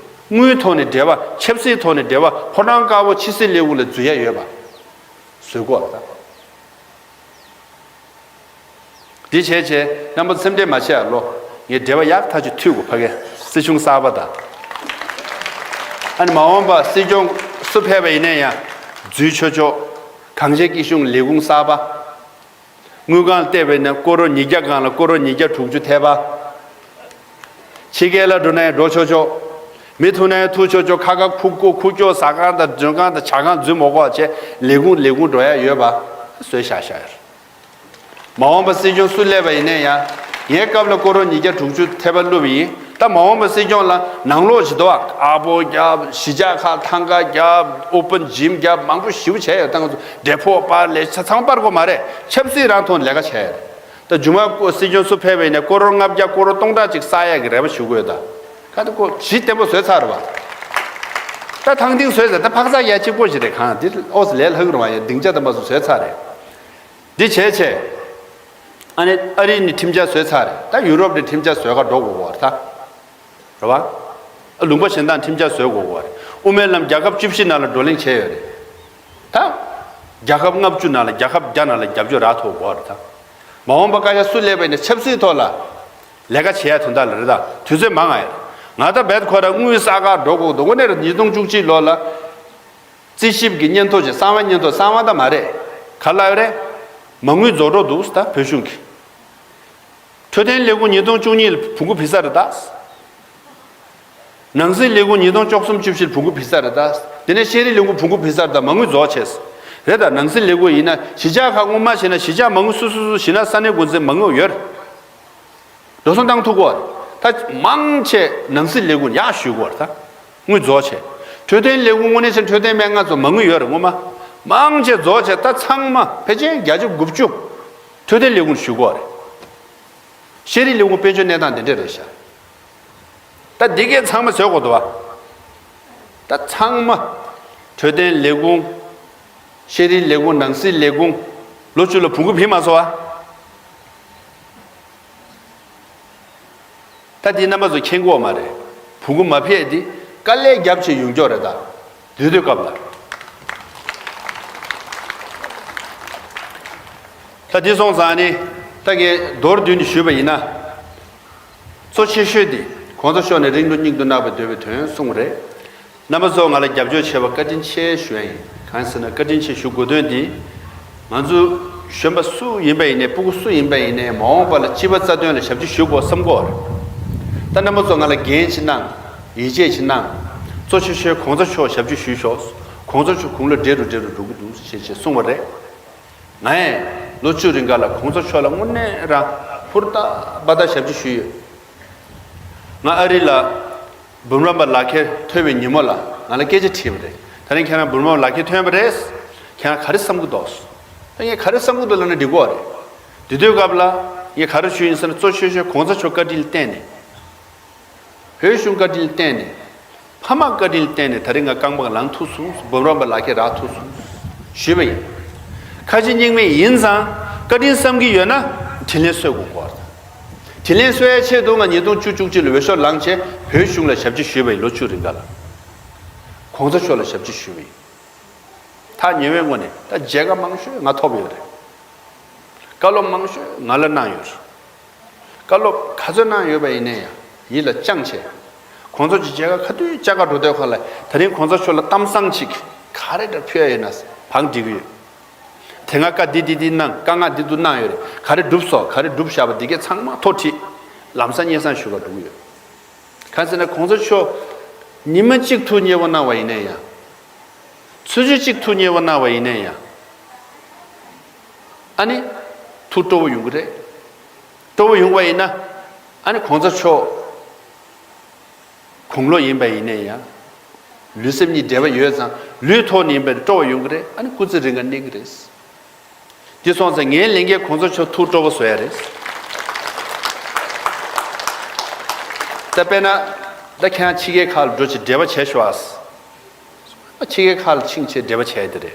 དངུལ་ཐོག་ནས་འབྲེལ་བ། ཆབ་སྲིད་ཐོག་ནས་འབྲེལ་བ། ཕོ་བྲང་དཀར་པོ་ཕྱི་སྲིད་ལས་ཁུངས་ལ་འཛུལ་ཡ་ཡོད་པ་བཟོ་དགོས་རེད་ད། འདི་བྱས་བྱས་རྣམ་པ་སེམས་ཁྲལ་མ་བྱེད་ཨ་ལོ། ངས་འབྲེལ་བ་ཡག་ཐག་ཆོད་མཐུད་དགོས། ཕ་གི་སྲིད་གཞུང་གསར་པ་དང་། ཨ་ནི་མ་འོངས་པ་སྲིད་སྐྱོང་སུ་ཕེབས་པ་ཡིན་ན་ཡང་འཛུལ་ཆོག་ཆོག་གངས་ཅན་སྐྱིད་གཤོངས་ལས་ཁུངས་གསར་པ། དངུལ་ཁང་བལྟས་པ་ཡིན་ན་སྐོར་རོ་ཉིས་བརྒྱ་སྒང་ལ་སྐོར་རོ་ཉིས་བརྒྱ་དྲུག་ཅུ་ཐེབས་པ། ཕྱི་རྒྱལ་ལ་འགྲོ་ན་ཡང་འགྲོ་ཆོག་ཆོག་མི་ཐུག་ན་ཡང་ཐུག་ཆོག་ཆོག་ཁ་ཁ་ཁུག་ཁུག་ཁུག་ཀྱོག་ཟ་ཁང་དང་མགྲོན་ཁང་དང་ཇ་ཁང་འཛུལ་མ་དགོས་པ་བྱས། ལས་ཁུངས་ལས་ཁུངས་འགྲོ་ཡ་ཡོད་པ་བཟོས་བཞག་བཞག་ཡོད། མ་འོངས་པ་སྲིད་སྐྱོང་སུ་སླེབས་པ་ཡིན་ན་ཡང་། ངའི་སྐབས་ལ་སྐོར་རོ་ཉིས་བརྒྱ་དྲུག་ཅུ་ཐེབས་པ་བླུགས་པ་ཡིན། ད་མ་འོངས་པའི་སྲིད་སྐྱོང་ལ་ནང་ལོགས་ཞིག་འདུག་ཨ། ཨ་ཕོ་རྒྱབ། གཞིས་ཆགས་ཁག་ཐང་ག་རྒྱབ། ཨོ་པན་ཇིམ་རྒྱབ། མང་པོ་ཞེ་པོ་བྱས་ཡོད། ད་ང་ཚོ་འབྲས་ཕོག་པར་ལས་ཆ་ཚང་པར་དགོས་མ་རེད། ཆབ་སྲིད་རང་ཐོག་ནས་ལས་ཀ་བྱས་ཡོད། ད་མཇུག་མ་སྲིད་སྐྱོང་སུ་ཕེབས་པ་ཡིན་ན་ཀོ་རོར་ལྔ་བརྒྱ་ཀོ་རོར་སྟོང་ཕྲག་ཅིག་བསགས་ཡག་གི་རེ་བ་ཞུ་དགོས་ད། ཁ་ད་ཁོ་ཇི་བརྟན་པོ་བཟོས་ཚར་བ། ད་ཐང་ཐིང་བཟོས་ཚར། ད་ཕག་ཚག་ཡ་གཅིག་པོ་ཞིག་རེད། གང་འདི་ཨོ་སི་ལས་ལྷག་རུ་བ་ཡ་སྡིངས་ཆ་དམ་པ་སུ་བཟོས་ཚར་རེད། འདི་བྱས་བྱས། ཨ་ནི་ཨ་རི་ནས་ཁྲིམས་འཆར་བཟོས་ཚར་རེད། ད་ཡུ་རོབ་ནས་ཁྲིམས་འཆར་བཟོས་ག་འགྲོ་དགོས་གོ་རེད་ད། རེད་བ། ཨ་ལུང་པ་གཞན་དང་ཁྲིམས་འཆར་བཟོས་དགོས་གོ་རེད། དབུ་མའི་ལམ་རྒྱལ་ཁབ་བཅུ་བཞི་ནང་ལ་བགྲོ་གླེང་བྱས་ཡོད་རེད། ད། རྒྱལ་ཁབ་ལྔ་བཅུ་ནང་ལ་རྒྱལ་ཁབ་བརྒྱ་ནང་ལ་རྒྱབ་སྐྱོར་རག་ཐུབ་གོ་རེད་ད། མ་འོངས་པ་བཀའ་ཤག་སུ་སླེབས་པ་ཡིན་ན་ཆབ་སྲིད་ཐོག་ལ། ལས་ཀ་བྱེད་ཡ་དོན་དག་ལ་རེད་ད། དུས་ཚོད་མང་ང་ཡོད། ང་ད་བེད་ཁོ་ར་དངུལ་བསགས་ག་འགྲོ་དགོས་འདུག་དངོས་གནས་རེད། ཉིས་སྟོང་བཅུ་གཅིག་ལོ་ལ། རྩིས་ཞིབ་ཀྱི་སྙན་ཐོ་ཅིག་གསང་བའི་སྙན་ཐོ། གསང་བ་ད་མ་རེད། ག་ལ་ཡོད་རེད། མ་དངུལ་རྫོགས་འགྲོ་འདུག་ད་བོད་གཞུང་གི། འཕྲོད་བསྟེན་ལས་ཁུངས་ཉིས་སྟོང་བཅུ་གཉིས་ལ་བོང་གུ་བི་ས་རེད་ད། ནང་སྲིད་ལས་ཁུངས་ཉིས་སྟོང་བཅུ་གསུམ་བཅུ་བཞི་ལ་བོང་གུ་བི་ས་རེད་ད། དེ་ནས་ཤེས་རིག་ལས་ཁུངས་བོང་གུ་བི་ས་རེད་ད། མ་དངུལ་རྫོགས་བྱས། རེད་ད། ནང་སྲིད་ལས་ཁུངས་ཡིན་ན་གཞིས་ཆགས་ཁག་སྔོན་མ་བྱས་ན་གཞིས་ཆགས་མ་དངུལ་སུ་སུ་སུ་གཞིས་ནག་ས་གནས་འགོ་འཛིན་མ་དངུལ་ཡོད་རེད། འགྲོ་སོང་བཏང་ཐུབ་གོ། ད་མང་ཆེ་ནང་སྲིད་ལས་ཁུངས་ཡག་ཞུ་གོ་ད། དངུལ་རྫོགས་ཆེ། འཕྲོད་བསྟེན་ལས་ཁུངས་དངོས་གནས་བྱས་འཕྲོད་བསྟེན་སྨན་ཁང་ཚོ་མ་དངུལ་ཡོད་རེད་སྔོན་མ། མང་ཆེ་རྫོགས་ཆེ། ད་ཚང་མ་ཕལ་ཆེར་བརྒྱ་ཆ་དགུ་བཅུ། འཕྲོད་བསྟེན་ལས་ཁུངས་ཞུ་གོ་རེད། ཤེས་རིག་ལས་ཁུངས་དཔལ་འབྱོར་གནས་སྟངས་དེ་འདྲ་རེད་ཤག་ད་འདི་གས་ཚང་མ་བཟོས་གོ་འདུག་བ། ད་ཚང་མ། འཕྲོད་བསྟེན་ལས་ཁུངས། ཤེས་རིག་ལས་ཁུངས། ནང་སྲིད་ལས་ཁུངས། ལོ་བཅུ་ལ་བོང་གུ་བི་མ་སོང་བ། ད་འདི་རྣམ་པ་ཚོ་མཁྱེན་གོ་མ་རེད། བོང་གུ་མ་ཕེབས་འདི་དཀའ་ལས་རྒྱབ་ཆེ་ཡོང་འགྱོ་རེད་ད། དུས་དུས་སྐབས་ལ། ད་འདི་སོང་ཙང་ནི། ད་ངས་མདོར་བསྡུས་ནས་ཞུས་པ་ཡིན་ན། གཙོ་ཆེ་ཤོས་འདི་གོང་ས་མཆོག་ནས་རིང་དུ་སྙིང་དུ་བརྣག་པའི་འདོད་པའི་དོན་གསུངས་པ་རེད། རྣམ་པ་ཚོ་ང་ལ་རྒྱབ་སྐྱོར་བྱས་པ་བཀའ་དྲིན་ཆེ་ཞུ་ཡ་ཡིན། གང་ཟེར་ན་བཀའ་དྲིན་ཆེ་ཞུ་དགོས་དོན་འདི། ང་ཚོ་གཞོན་པ་སུ་ཡིན་པ་ཡིན་ནའི་སྤུ་གུ་སུ་ཡིན་པ་ཡིན་ནའི་མ་འོངས་པ་ལ་སྤྱི་པ་རྩ་དོན་ལ་ཞབས་ཕྱི་ཞུ་དགོས་བསམ་གོ་རེད། ད་རྣམ་པ་ཚོ་ང་ལ་འགན་ཅིག་གནང་། ཡིད་ཆེས་ཅིག་གནང་། གཙོ་ཆེ་ཤོས་གོང་ས་མཆོག་ཞབས་ཕྱི་ཞུས་ཤོག་གོང་ས་མཆོག་དགུང་ལོ་བགྲེས་རུ་བགྲེས་རུ་འགྲོ་གི་འདུག་ཞེས་ཞེས་གསུངས་པ་རེད། ང་ཡང་ལོ་བཅུ་རིང་ག་ལ་གོང་ས་མཆོག་ལ་དངོས་གནས་རང་ཧུར་ཐག་པ་ཐག་ཞབས་ཕྱི་ཞུས་ཡོད། ང་ཨ་རི་ལ་འབུམ་རམས་པ་ལག་ཁྱེར་ཐོན་པའི་ཉིན་མོ་ལ་ང་ལ་སྐད་ཆ་དྲིས་པ་རེད། ད་རིང་ཁྱེད་རང་འབུམ་རམས་པ་ལག་ཁྱེར་ཐོན་པ་རེད། ཁྱེད་རང་ག་རེ་བསམ་གྱི་འདུག་ད་ངས་ག་རེ་བསམ་གྱི་འདུག་ལབ་ན་འགྲིག་གོ་རེད། དེ་དུས་སྐབས་ལ་ངས་ག་རེ་ཞུས་ཡིན་ཟེར་ན། གཙོ་ཆེ་ཤོས་གོང་ས་མཆོག་བཀའ་དྲིན་ལ་བརྟེན་ནས། བོད་གཞུང་བཀའ་དྲིན་ལ་བརྟེན་ནས། ཕ་མ་བཀའ་དྲིན་ལ་བརྟེན་ནས་ད་རིང་ང་རྐང་པ་ལངས་ཐུབ་སོང་། འབུམ་རམས་པ་ལག་ཁྱེར་རག་ཐུབ་སོང་ཞུས་པ་ཡིན། ཁ་ཆེ་སྙིང་མེད་ཡིན་ཙང་བཀའ་དྲིན་བསམ་གྱི་ཡོད་ན་དྲིན་ལན་གསོ་དགོས་གོ། དྲིན་ལན་གསོ་ཡའི་ཆེད་དུ་ང་ཉིས་སྟོང་བཅུ་བཅུ་གཅིག་ལ་འོས་ཤོག་བླངས་བྱས་བོད་གཞུང་ལ་ཞབས་ཕྱི་ཞུས་པ་ཡིན། ལོ་བཅུ་རིང་ག་ལ། གོང་ས་མཆོག་ལ་ཞབས་ཕྱི་ཞུས་པ་ཡིན། ཐག་ཉེ་བའི་སྔོན་ནས་ད་མཇལ་ཁ་མང་ཤོས་ང་ཐོབ་ཡོད་རེད། བཀའ་སློབ་མང་ཤོས་ང་ལ་གནང་ཡོད་རེད། བཀའ་སློབ་ག་ཚོད་གནང་ཡོད་པ་ཡིན་ནའི་ཡང་ཡིད་ལ་བཅངས་བྱས། གོང་ས་མཆོག་མཇལ་ཁ་ག་དུས་བཅར་ག་འགྲོ་དུས་ཁ་ལ་ད་རིང་གོང་ས་མཆོག་ལ་གཏམ་བཟང་ཅིག་ག་རེ་འདྲ་ཕུལ་ཡ་ཡོད་ན་བང་སྒྲིག་གི་ཡོད། དེ་སྔ་བཀའ་འདི་འདི་འདི་གནང་། བཀའ་མངགས་འདི་འདུག་གནང་ཡོད་རེད། ག་རེ་བསྒྲུབས་སོང་། ག་རེ་བསྒྲུབས་བཞག་པ་འདི་གས་ཚང་མ་ཐོ་ཁྲིད། ལམ་སང་སྙན་སེང་ཞུ་ག་འགྲོ་གི་ཡོད། གང་ཟེར་ན་གོང་ས་མཆོག་ཉི་མ་གཅིག་ཐུགས་མཉེས་པོ་གནང་བ་ཡིན་ནའི་ཡང་། ཆུ་ཚོད་གཅིག་ཐུགས་མཉེས་པོ་གནང་བ་ཡིན་ནའི་ཡང་། ཨ་ནི། ཐུགས་སྤྲོ་བོ་ཡོང་གི་རེད། སྤྲོ་བོ་ཡོང་བ་ཡིན་ན། ཨ་ནི་གོང་ས་མཆོག་དགུང་ལོ་ཡིན་པ་ཡིན་ནའི་ཡང་། ལུས་སེམས་གཉིས་འབྲེལ་བ་ཡོད་ཙང་ལུས་ཐོག་ནས་ཡིན་པའི་སྤྲོ་བ་ཡོང་གི་རེད། ཨ་ནི་སྐུ་ཚེ་རིང་ག་གནས་ཀྱི་རེད། འདི་སོང་ཙང་ངའི་ལས་འགན་གོང་ས་མཆོག་ཐུགས་སྤྲོ་བོ་བཟོ་ཡ་རེད། ད་དཔེར་ན། ད་ཁྱེད་རང་ཕྱི་རྒྱལ་ཁག་ལ་འགྲོ་ཆེད་འབྲེལ་བ་བྱས་ཤོག་ཨ། ཕྱི་རྒྱལ་ཁག་ལ་ཕྱིན་ཆེད་འབྲེལ་བ་བྱས་ཡ་དེ་རེད།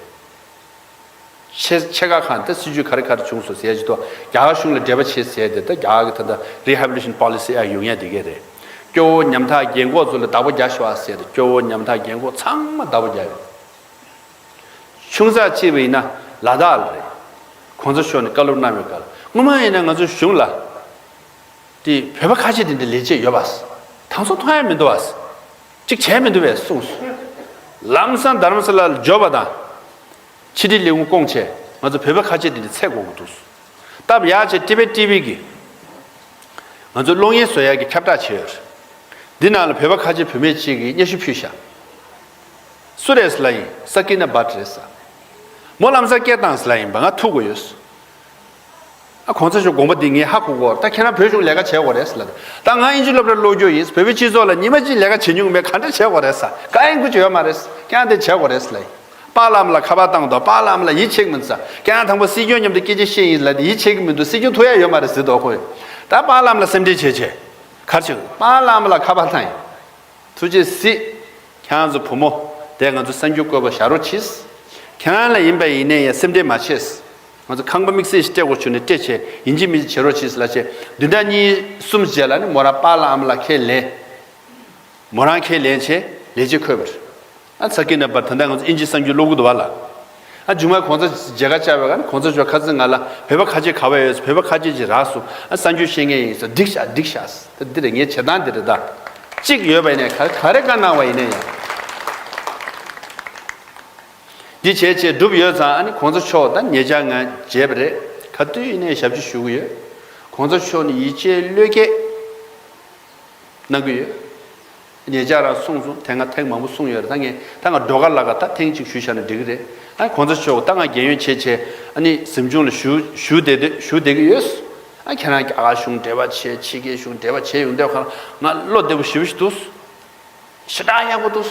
ཆེ་ཆེ་ཁག་ཁག་ད་སྲིད་ཇུས་ག་རེ་ག་རེ་བྱུང་སོང་ཟེར་ཡ་ཅིག་ཏོ། རྒྱ་གར་གཞུང་ལ་འབྲེལ་བ་བྱེད་ཟེར་ཡ་དེ། ད་རྒྱ་གར་གྱི་ད་ལྟ་Rehabilitation Policy Act ཡོང་ཡ་དེ་གས་རེད། སྐྱོ་བོ་ཉམ་ཐག་རྒན་འཁོགས་ཚོ་ལ་བདག་པོ་རྒྱག་ཤོག་ཨ་ཟེར་ཡ་དེ། སྐྱོ་བོ་ཉམ་ཐག་རྒན་འཁོགས་ཚང་མ་བདག་པོ་རྒྱག་ཡོད། ཆུང་ཙག་ཅིག་བས་ཡིན་ན་ལ་དྭགས་ལ་རེད། གོང་ས་མཆོག་ནས་བཀའ་སློབ་གནང་བའི་སྐབས་ལ། སྔོན་མ་ཡིན་ན་ང་ཚོ་གཞུང་ལ། དེ་བོད་པ་ཁ་ཆེ་དེ་འདྲ་ལས་བྱེད་ཡོད་པ། དང་སོ་མཐོང་ཡ་མི་འདུག་བ། གཅིག་བྱས་མི་འདུག་བས་གསུངས་སོང་། ལམ་སང་རྡ་རམ་ས་ལ་ལ་འབྱོར་བ་དང་། ཕྱི་དྲིལ་ལས་ཁུངས་བསྐོངས་བྱས་ང་ཚོ་བོད་པ་ཁ་ཆེ་དེ་འདྲ་ཚད་དགོས་ཀྱི་འདུག་སྟབས་ཡག་བྱས་ཊི་བེཊ་ཊི་ཝི་གིས་ང་ཚོ་གློག་བརྙན་བཟོ་ཡག་གི་ཁྱབ་བསྒྲགས་བྱས་ཡོད་རེད། འདི་ནང་ལ་བོད་པ་ཁ་ཆེ་བུད་མེད་ཅིག་གིས་སྙན་ཞུ་ཕུལ་ཤག་སུ་རེད་ཟེར་ལབ་ཡིན། ས་ཀི་ན་བྷཊ་རེད་ཟེར། མོ་ལམ་སང་སྐད་བཏང་ཟེར་ལབ་ཡིན་པ། ང་ཐུག་དགོས་ཡོད། ཨ་གོང་ས་མཆོག་དགོངས་པ་འདི་ངས་ཧ་གོ་གོ། ད་ཁྱེད་རང་བོད་གཞུང་ལས་ཀ་བྱེད་དགོས་རེད་ཟེར་ལབ། ད་ང་དབྱིན་ཇི་སློབ་གྲྭར་སློབ་སྐྱོར་ཡིན། བོད་པའི་སྤྱི་ཚོགས་ལ་ཉི་མ་གཅིག་ལས་ཀ་བྱེད་མྱོང་མེད། ག་འདྲ་བྱེད་དགོས་རེད་ཟེར། ག་ཡིན་དགོས་ཀྱི་ཡོད་མ་རེད། ཁྱེད་རང་དེ་བྱེད་དགོས་རེད་ཟེར་ལབ། པཱ་ལགས་ལ་ཁ་པར་བཏང་དོ། པཱ་ལགས་ལ་ཡིད་ཆེས་ཀྱི་མི་འདུག་ཟེར། ཁྱེད་རང་དང་པོ་སྲིད་སྐྱོང་མཉམ་དུ་སྐད་ཆ་བཤད་ཡིན་ལབ་དེ་ཡིད་ཆེས་ཀྱི་མི་འདུག། སྲིད་སྐྱོང་ཐུག་ཡ་ཡོད་མ་རེད་ཟེར་དོ་ཁོས། ད་པཱ་ལགས་ལ་སེམས་ཁྲལ་བྱེད་བྱེད། ག་རེ་བྱེད། པཱ་ལགས་ལ་ཁ་པར་བཏང་ཡིན། ཐུགས་རྗེ་གཟིགས། ཁྱེད་རང་ཚོ་བུ་མོ་དེ་ང་ཚོ་གསར་འགྱུར་བཀོད་པ་བཞག་རོགས་གྱིས། ཁྱེད་རང་ལ་ཡིན་པ་ཡིན་ནའི་ཡང་སེམས་ཁྲལ་མ་བྱེད། ང་ཚོ་ཁང་པ་དམིགས་བསལ་ཞིག་སྤྲད་དགོས་བྱུང་ནས་སྤྲད་བྱས། ཡིན་གཅིག་མིན་གཅིག་བྱེད་རོགས་གྱིས་ལབ་བྱས། བདུན་ཕྲག་གཉིས་གསུམ་རྗེས་ལ་ནི་མོ་རང་པཱ་ལགས་ཨ་མ་ལགས་ཁས་ལེན། མོ་རང་ཁས་ལེན་བྱས་ལས་བྱེད་འཁོད་པ་རེད། ཨ་ཚ་ཀི་ན་པར་ད་ལྟ་ང་ཚོ་དབྱིན་ཇི་གསར་འགྱུར་ཀློག་གི་འདུག་བ་ལ། ཨ་མཇུག་མ་གོང་ས་མཇལ་ཁ་བཅར་བའི་སྒང་གོང་ས་མཆོག་ཁ་སང་ང་ལ་བོད་པ་ཁ་ཆེ་ག་བ་ཡོད། བོད་པ་ཁ་ཆེ་ཅིག་རག་སོང་། ཨ་གསར་འགྱུར་བཤད་མཁན་ཡིན་ཟེར། འགྲིག་ཤག་འགྲིག་ཤག་ཟེར། ད་འདི་རེད། ངའི་བྱེད་སྟངས་འདི་རེད་ད། གཅིག་ཡོད་པ་ཡིན་ནའི་ག་ག་རེ་བཀའ་གནང་བ་ཡིན་ནའི་ཡང་། འདི་བྱས་བྱས་འགྲུབ་ཡོད་ཙང་། ཨ་ནི་གོང་ས་མཆོག་ད་ཉེ་ཆར་ང་མཇལ་བ་རེད། ག་དུས་ཡིན་ནའི་ཞབས་ཕྱི་ཞུ་གི་ཡོད། གོང་ས་མཆོག་ནི་ཡིད་ཆེས་བློས་བསྐྱེད་གནང་གི་ཡོད། ཉེ་ཆར་རང་གསུངས་སོང་། དེ་སྔ་ཐེངས་མང་པོ་གསུངས་ཡོད་རེད། ད་ངས་ད་ང་སྒྲོལ་དཀར་ལགས་ཀ་ད་ཐེངས་གཅིག་ཞུས་བཞག་ན་འགྲིག་གི་རེད། ཨ་གོང་ས་མཆོག་ད་ང་རྒན་ཡོལ་བྱས་བྱས་ཨ་ནི་གཟིམ་ཆུང་ལ་བཞུགས་བཞུགས་བསྡད་བསྡད་བཞུགས་བསྡད་ཀྱི་ཡོད། ཨ་ཁྱེད་རང་རྒྱ་གར་གཞུང་འབྲེལ་བ་བྱས། ཕྱི་རྒྱལ་གཞུང་འབྲེལ་བ་བྱས་ཡོང་དུས་ཁ་ང་བློ་བདེ་པོ་ཞེ་པོ་ཞིག་འདུག། ཞེ་དྲག་ཡག་པོ་འདུག།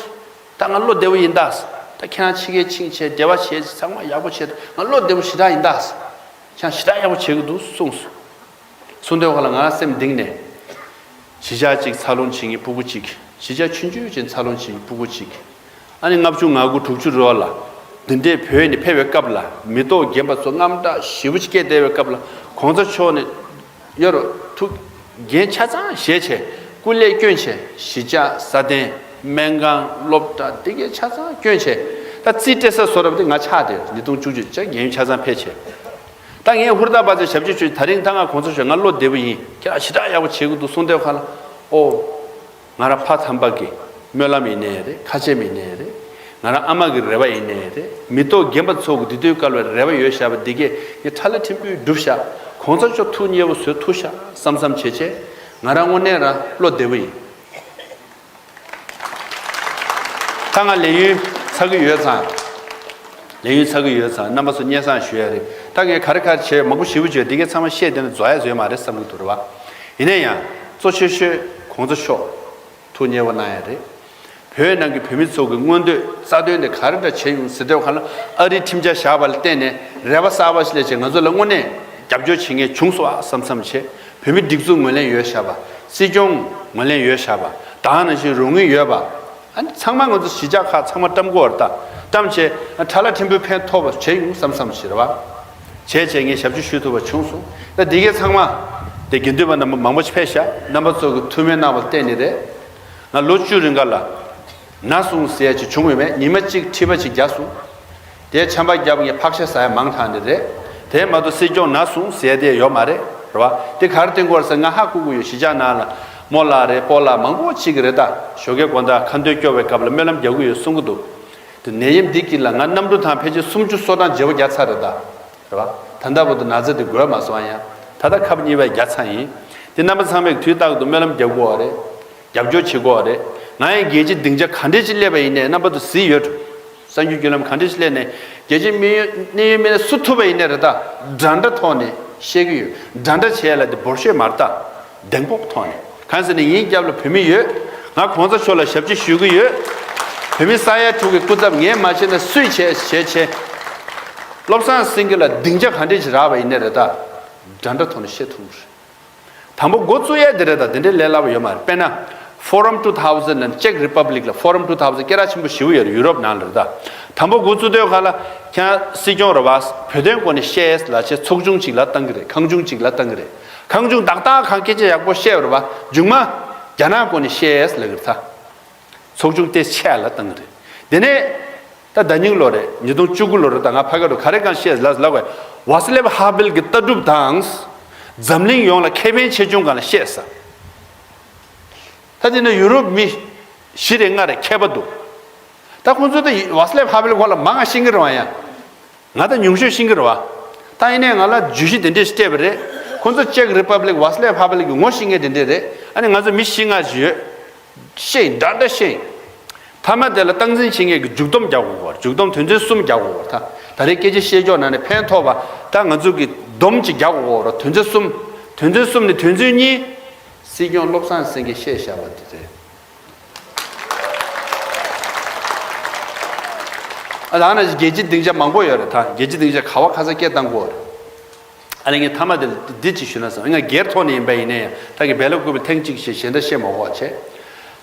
ད་ང་བློ་བདེ་པོ་ཡིན་ད། ད་ཁྱེད་རང་ཕྱི་རྒྱལ་ཕྱིན་བྱས་འབྲེལ་བ་བྱས་ཚང་མ་ཡག་པོ་བྱས། ད་ང་བློ་བདེ་པོ་ཞེ་དྲག་ཡིན་ད། ཁྱེད་རང་ཞེ་དྲག་ཡག་པོ་བྱེད་ཀྱི་འདུག་གསུངས་སོང་། གསུང་དུས་ཁ་ལ་ང་རང་སེམས་གཏིང་ནས། གཞིས་ཆགས་གཅིག་འཚར་ལོངས་བྱེད་མཁན་སྤུ་གུ་གཅིག། གཞིས་ཆགས་ཆུང་ཆུང་ཅིག་འཚར་ལོངས་བྱེད་མཁན་སྤུ་གུ་གཅིག། ཨ་ནི་ལྔ་བཅུ་ང་དགུ་དྲུག་ཅུ་རེ་བ་ལ། འདི་འདྲའི་བོད་ནས་ཕེབས་པའི་སྐབས་ལ་མི་ཐོག་རྒན་པ་ཚོ་དངངས་སྐྲག་ཞེ་པོ་ཅིག་སྐྱེས་བསྡད་པའི་སྐབས་ལ། གོང་ས་མཆོག་ནས་ཡོད་རོགས་ཐུགས་འགན་ཆ་ཚང་བཞེས་བྱས། སྐུ་ལས་བསྐྱོན་བྱས། གཞིས་ཆགས་སྲ་བརྟན་སྨན་ཁང་སློབ་གྲྭ་འདི་གའི་ཆ་ཚང་བསྐྱོན་བྱས། ད་རྩིས་སྤྲད་ས་བཟོ་འདྲ་པོ་དེ་ང་ཆགས་བསྡད་ཡོད། ཉིས་སྟོང་བཅུ་གཅིག་ཆ་རྒན་ཡོལ་ཆ་ཚང་ཕེབས་བྱས། ད་ངས་ཧུར་ཐག་པ་ཚོས་ཞབས་ཕྱི་ཞུས། དེ་རིང་ད་ང་གོང་ས་མཆོག་ང་བློ་བདེ་པོ་ཡིན། ཁྱེད་རང་ཞེ་དྲག་ཡག་པོ་བྱེད་ཀྱི་འདུག་གསུང་དུས་ཁ་ལ། ཨོ། ང་རང་ཕ་དམ་པ་གི་སྨོན་ལམ་ཡིན་ནའི་རེད། ཁ་ཆེམས་ཡིན་ནའི་རེད། ང་རང་ཨ་མ་གི་རེ་བ་ཡིན་ནའི་རེད། མི་ཐོག་རྒན་པ་ཚོ་གི་འདི་དུས་སྐབས་ལ་རེ་བ་ཡོད་བཞག་པ་འདི་གས་ངས་ཁྲ་ལ་ཕྲན་བུ་སྒྲུབ་བཞག། གོང་ས་མཆོག་ཐུགས་མཉེས་པོ་བཟོས་ཐུབ་བཞག་བསམ་བསམ་བྱས་བྱས། ང་རང་དངོས་གནས་རང་བློ་བདེ་པོ་ཡིན། ད་ང་ལས་ཡུན་ཚར་གི་ཡོད་ཙང་། ལས་ཡུན་ཚར་གི་ཡོད་ཙང་རྣམ་པ་ཚོ་སྙན་སེང་ཞུ་ཡ་རེད། ད་ངས་ག་རེ་ག་རེ་བྱས་མང་པོ་ཞེ་པོ་བརྗོད། འདི་གའི་ཚང་མ་བཤད་བསྡད་ན་རྫོགས་ཡ་རྫོགས་ཡ་མ་རེད་བསམ་གི་འདུག་རེད་བ། ཡིན་ན་ཡང་། གཙོ་ཆེ་ཤོས་གོང་ས་མཆོག་ཐུགས་མཉེས་པོ་གནང་ཡ་རེད། བོད་ནང་གི་བོད་མི་ཚོ་གི་མངོན་འདོད་རྩ་དོན་དེ་ག་རེ་འདྲ་བྱས་ཡོང་ཟེར་དུས་ཁ་ལ། ཨ་རིའི་ཁྲིམས་འཆར་བཞག་པ་ལ་བརྟེན་ནས་རེ་བ་གསར་པ་ཞིག་སླེབས་བྱས་ང་ཚོ་ལ་དངོས་གནས་རྒྱབ་སྐྱོར་བྱེད་མཁན་བྱུང་སོང་ཨ་བསམ་བསམ་བྱས། བོད་མི་སྒྲིག་འཛུགས་ངོས་ལེན་ཡོད་བཞག་པ། སྲིད་སྐྱོང་ངོས་ལེན་ཡོད་བཞག་པ། ད་ག་ནང་བཞིན་རོགས་དངུལ་ཡོད་པ། ཨ་ནི་ཚང་མ་ང་ཚོ་གཞིས་ཆགས་ཁག་ཚང་མ་བཀྲམ་དགོས་པ་རེད་ད། བཀྲམ་བྱས་ཁྲ་ལ་ཕྲན་བུ་ཕན་ཐོགས་པ་བྱས་ཡོང་བསམ་བསམ་ཞིག་རེད་བ། བྱས་བྱས་ངས་ཞབས་ཕྱི་ཞུ་ཐུབ་པ་བྱུང་སོང་། ད་འདི་གའི་ཚང་མ་དེ་དགེ་འདུན་པ་རྣམ་པ་མང་པོ་ཞིག་ཕེབས་ཤག། རྣམ་པ་ཚོ་གི་ཐུགས་སྨོན་གནང་བ་བརྟེན་ནས་རེད། ང་ལོ་བཅུ་རིང་ག་ལ་ན་ཟུངས་ཟེར་ཡ་ཅིག་བྱུང་ཡོད་མེད། ཉི་མ་གཅིག་མཁྲིས་པ་ཅིག་རྒྱག་སོང་། དེ་ཆམ་པ་བརྒྱབ་ངས་ཕག་ཤ་ཟ་ཡ་མང་དྲགས་ནི་རེད། དེ་མ་གཏོགས་སྲིད་སྐྱོང་ན་ཟུངས་ཟེར་དེ་ཡོད་མ་རེད། རེད་བ། དེ་ག་རེ་བསྟན་གྱི་ཡོད་རེད་ཟེར་ང་ཧ་གོ་གི་ཡོད། གཞིས་ཆགས་ནང་ལ་རྨོ་ལགས་རེད། སྤོ་ལགས་མང་པོ་ཅིག་གི་རེད་ད། ཞོགས་ཀའི་དགོང་དག་ཁ་འདོན་སྐྱོར་བའི་སྐབས་ལ་སྨོན་ལམ་རྒྱག་གི་ཡོད་གསུང་གི་འདུག། དེ་ནད་ཡམས་འདི་དཀྱིལ་ལ་ང་གནམ་གྲུ་ཐང་ཕལ་ཆེར་སུམ་ཅུ་སོ་གྲངས་བརྗེ་པོ་བརྒྱབ་ཚར་རེད་ད། རེད་བ། ད་ལྟ་བར་དུ་ན་ཚ་དེ་འགོས་མ་སོང་ཡ། ད་ལྟ་ཁབ་གཉིས་པ་བརྒྱབ་ཚར་ཡིན། དེ་རྣམ་པ་ཚང་མས་དུས་རྟག་ཏུ་སྨོན་ལམ་རྒྱག་དགོས་པ་རེད། རྒྱབ་སྐྱོར་བྱེད་དགོས་པ་རེད། ང་ཡང་རྒྱལ་སྤྱིའི་སྡིངས་ཆ་ག་འདྲས་ཅིག་སླེབས་པ་ཡིན་ནའི་རྣམ་པ་ཚོ་གཟིགས་ཡོད། གསར་འགྱུར་བརྒྱུད་ལམ་ག་འདྲས་ཅིག་སླེབས་ནའི་རྒྱལ་སྤྱིའི་གནད་ཡོད་གནད་ཡོད་མི་སྣ་སུ་ཐུག་པ་ཡིན་ནའི་རེད་ད། འདྲ་འདྲ་ཐོག་ནས་བཤད་ཀྱི་ཡོད། འདྲ་འདྲ་བྱས་ལ་དེ་འབོར་ཤོས་མ་རེད་ད། གདེང་སྤོབས་ཐོག་ནས། གང་ཟེར་ན་ངའི་རྒྱབ་ལ་བོད་མི་ཡོད། ང་གོང་ས་མཆོག་ལ་ཞབས་ཕྱི་ཞུ་གི་ཡོད། བོད་མི་ས་ཡ་དྲུག་གི་སྐུ་ཚབ་ངས་མ་བྱས་ན་སུས་བྱས་བྱས་བྱས། བློ་བཟང་སེང་གེ་ལ་སྡིངས་ཆ་ག་འདྲས་ཅིག་རག་པ་ཡིན་ནའི་རེད་ད། འདྲ་འདྲ་ཐོག་ནས་བཤད་ཐུབ་ཀྱི་རེད། དང་པོ་འགོ་བཙུགས་ཡས་དེ་རེད་ད། དེ་འདྲའི་ལས་སླ་པོ་ཡོད་མ་རེད། དཔེར་ན། Forum two thousand ལ་Czech Republic ལ་Forum two thousand སྐད་གྲགས་ཆེན་པོ་ཞེ་པོ་ཡོད་རེད། ཡུ་རོབ་ནང་ལ་རེད་ད། དང་པོ་འགོ་བཙུགས་དུས་ཁ་ལ་ཁྱེད་སྲིད་སྐྱོང་རེད་བ། བོད་དོན་སྐོར་ནས་བཤད་ཡས་ལབ་བྱས་ཚོགས་ཆུང་གཅིག་ལ་བཏང་གི་རེད། ཁང་ཆུང་གཅིག་ལ་བཏང་གི་རེད། ཁང་ཆུང་ཏག་ཏག་གང་སྐད་ཆ་ཡག་པོ་བཤད་པ་རེད་བ། མཇུག་མ་རྒྱ་ནག་སྐོར་ནས་བཤད་ཡས་ལབ་གི་རེད་ད། ཚོགས་ཆུང་དེ་ཆེ་ལ་བཏང་གི་རེད། དེ་ནས་ད་ཟླ་ཉིན་ལོ་རེད། ཉིས་སྟོང་བཅུ་དགུ་ལོ་རེད་ད། ང་ཕ་གི་རུ་ག་རེ་གང་བཤད་ལ་ལབ་དགོས། ཝཱ་སི་ལེབ་ཧ་བེལ་གྱི་ལྟ་གྲུབ་དང་། འཛམ་གླིང་ཡོངས་ལ་ཁེ་ཕན་ཆེ་ཆུང་སྒང་ལ་བཤད་ས། ད་དེ་ནས་ཡུ་རོབ་མི་བཞི་རེ་ལྔ་རེ་མཁས་པ་འདུག། ད་ཁོང་ཚོ་ད་ཝཱ་སི་ལེབ་ཧ་བེལ་སྐོར་ལ་མང་ང་ཤེས་ཀྱི་རེད་བ་ཡ། ང་ད་ཉུང་ཤོས་ཤེས་ཀྱི་རེད་བ། ད་ཡིན་ནའི་ང་ལ་བརྗོད་གཞི་དེ་འདྲས་ཤིག་སྤྲད་པ་རེད། ཁོང་ཚོ་ཅེག་རི་པབ་ལིག་ཝཱ་སི་ལེབ་ཧ་བེལ་གྱི་ངོ་ཤེས་མཁན་དེ་འདྲས་རེད། ཨ་ནི་ང་ཚོ་མི་བཞི་ལྔ་ཞིག་ཡོད། ཤེས་ཡིན། འདྲ་འདྲ་ཤེས་ཡིན། མཐའ་མ་དེ་ལ་སྟངས་འཛིན་བྱེད་མཁན་གྱི་མཇུག་སྡོམ་རྒྱག་དགོས་པ། མཇུག་སྡོམ་དོན་ཚན་གསུམ་རྒྱག་དགོས་པ། ད་ད་རེས་སྐད་ཆ་བཤད་ཕྱོགས་ནང་ནས་ཕན་ཐོགས་པ། ད་ང་ཚོ་གི་ སྡོམ་གཅིག་རྒྱག་དགོས་ར། དོན་ཚན་གསུམ། དོན་ཚན་གསུམ་ནས་དོན་ཚན་གཉིས། སྲིད་སྐྱོང་བློ་བཟང་སེང་གེས་བཤད་བཞག་པ་དེ་རེད། ཨ་ད་ནི་རྒྱལ་སྤྱིའི་སྡིངས་ཆ་མང་པོ་ཡོད་རེད། ད་རྒྱལ་སྤྱིའི་སྡིངས་ཆ་ག་བ་ག་ས་སྐད་བཏང་དགོས་རེད། ཨ་ནི་ངས་མཐའ་མ་དེ་འདི་གཅིག་ཞུ་ན་བསམ། ང་སྒེར་ཐོག་ནས་ཡིན་པ་ཡིན་ན་ཡང་ད་གི་བེ་ལ་ཀུ་པི་ཐེངས་གཅིག་ཞེས་གཞན་དག་བཤད་མ་དགོས་བྱས།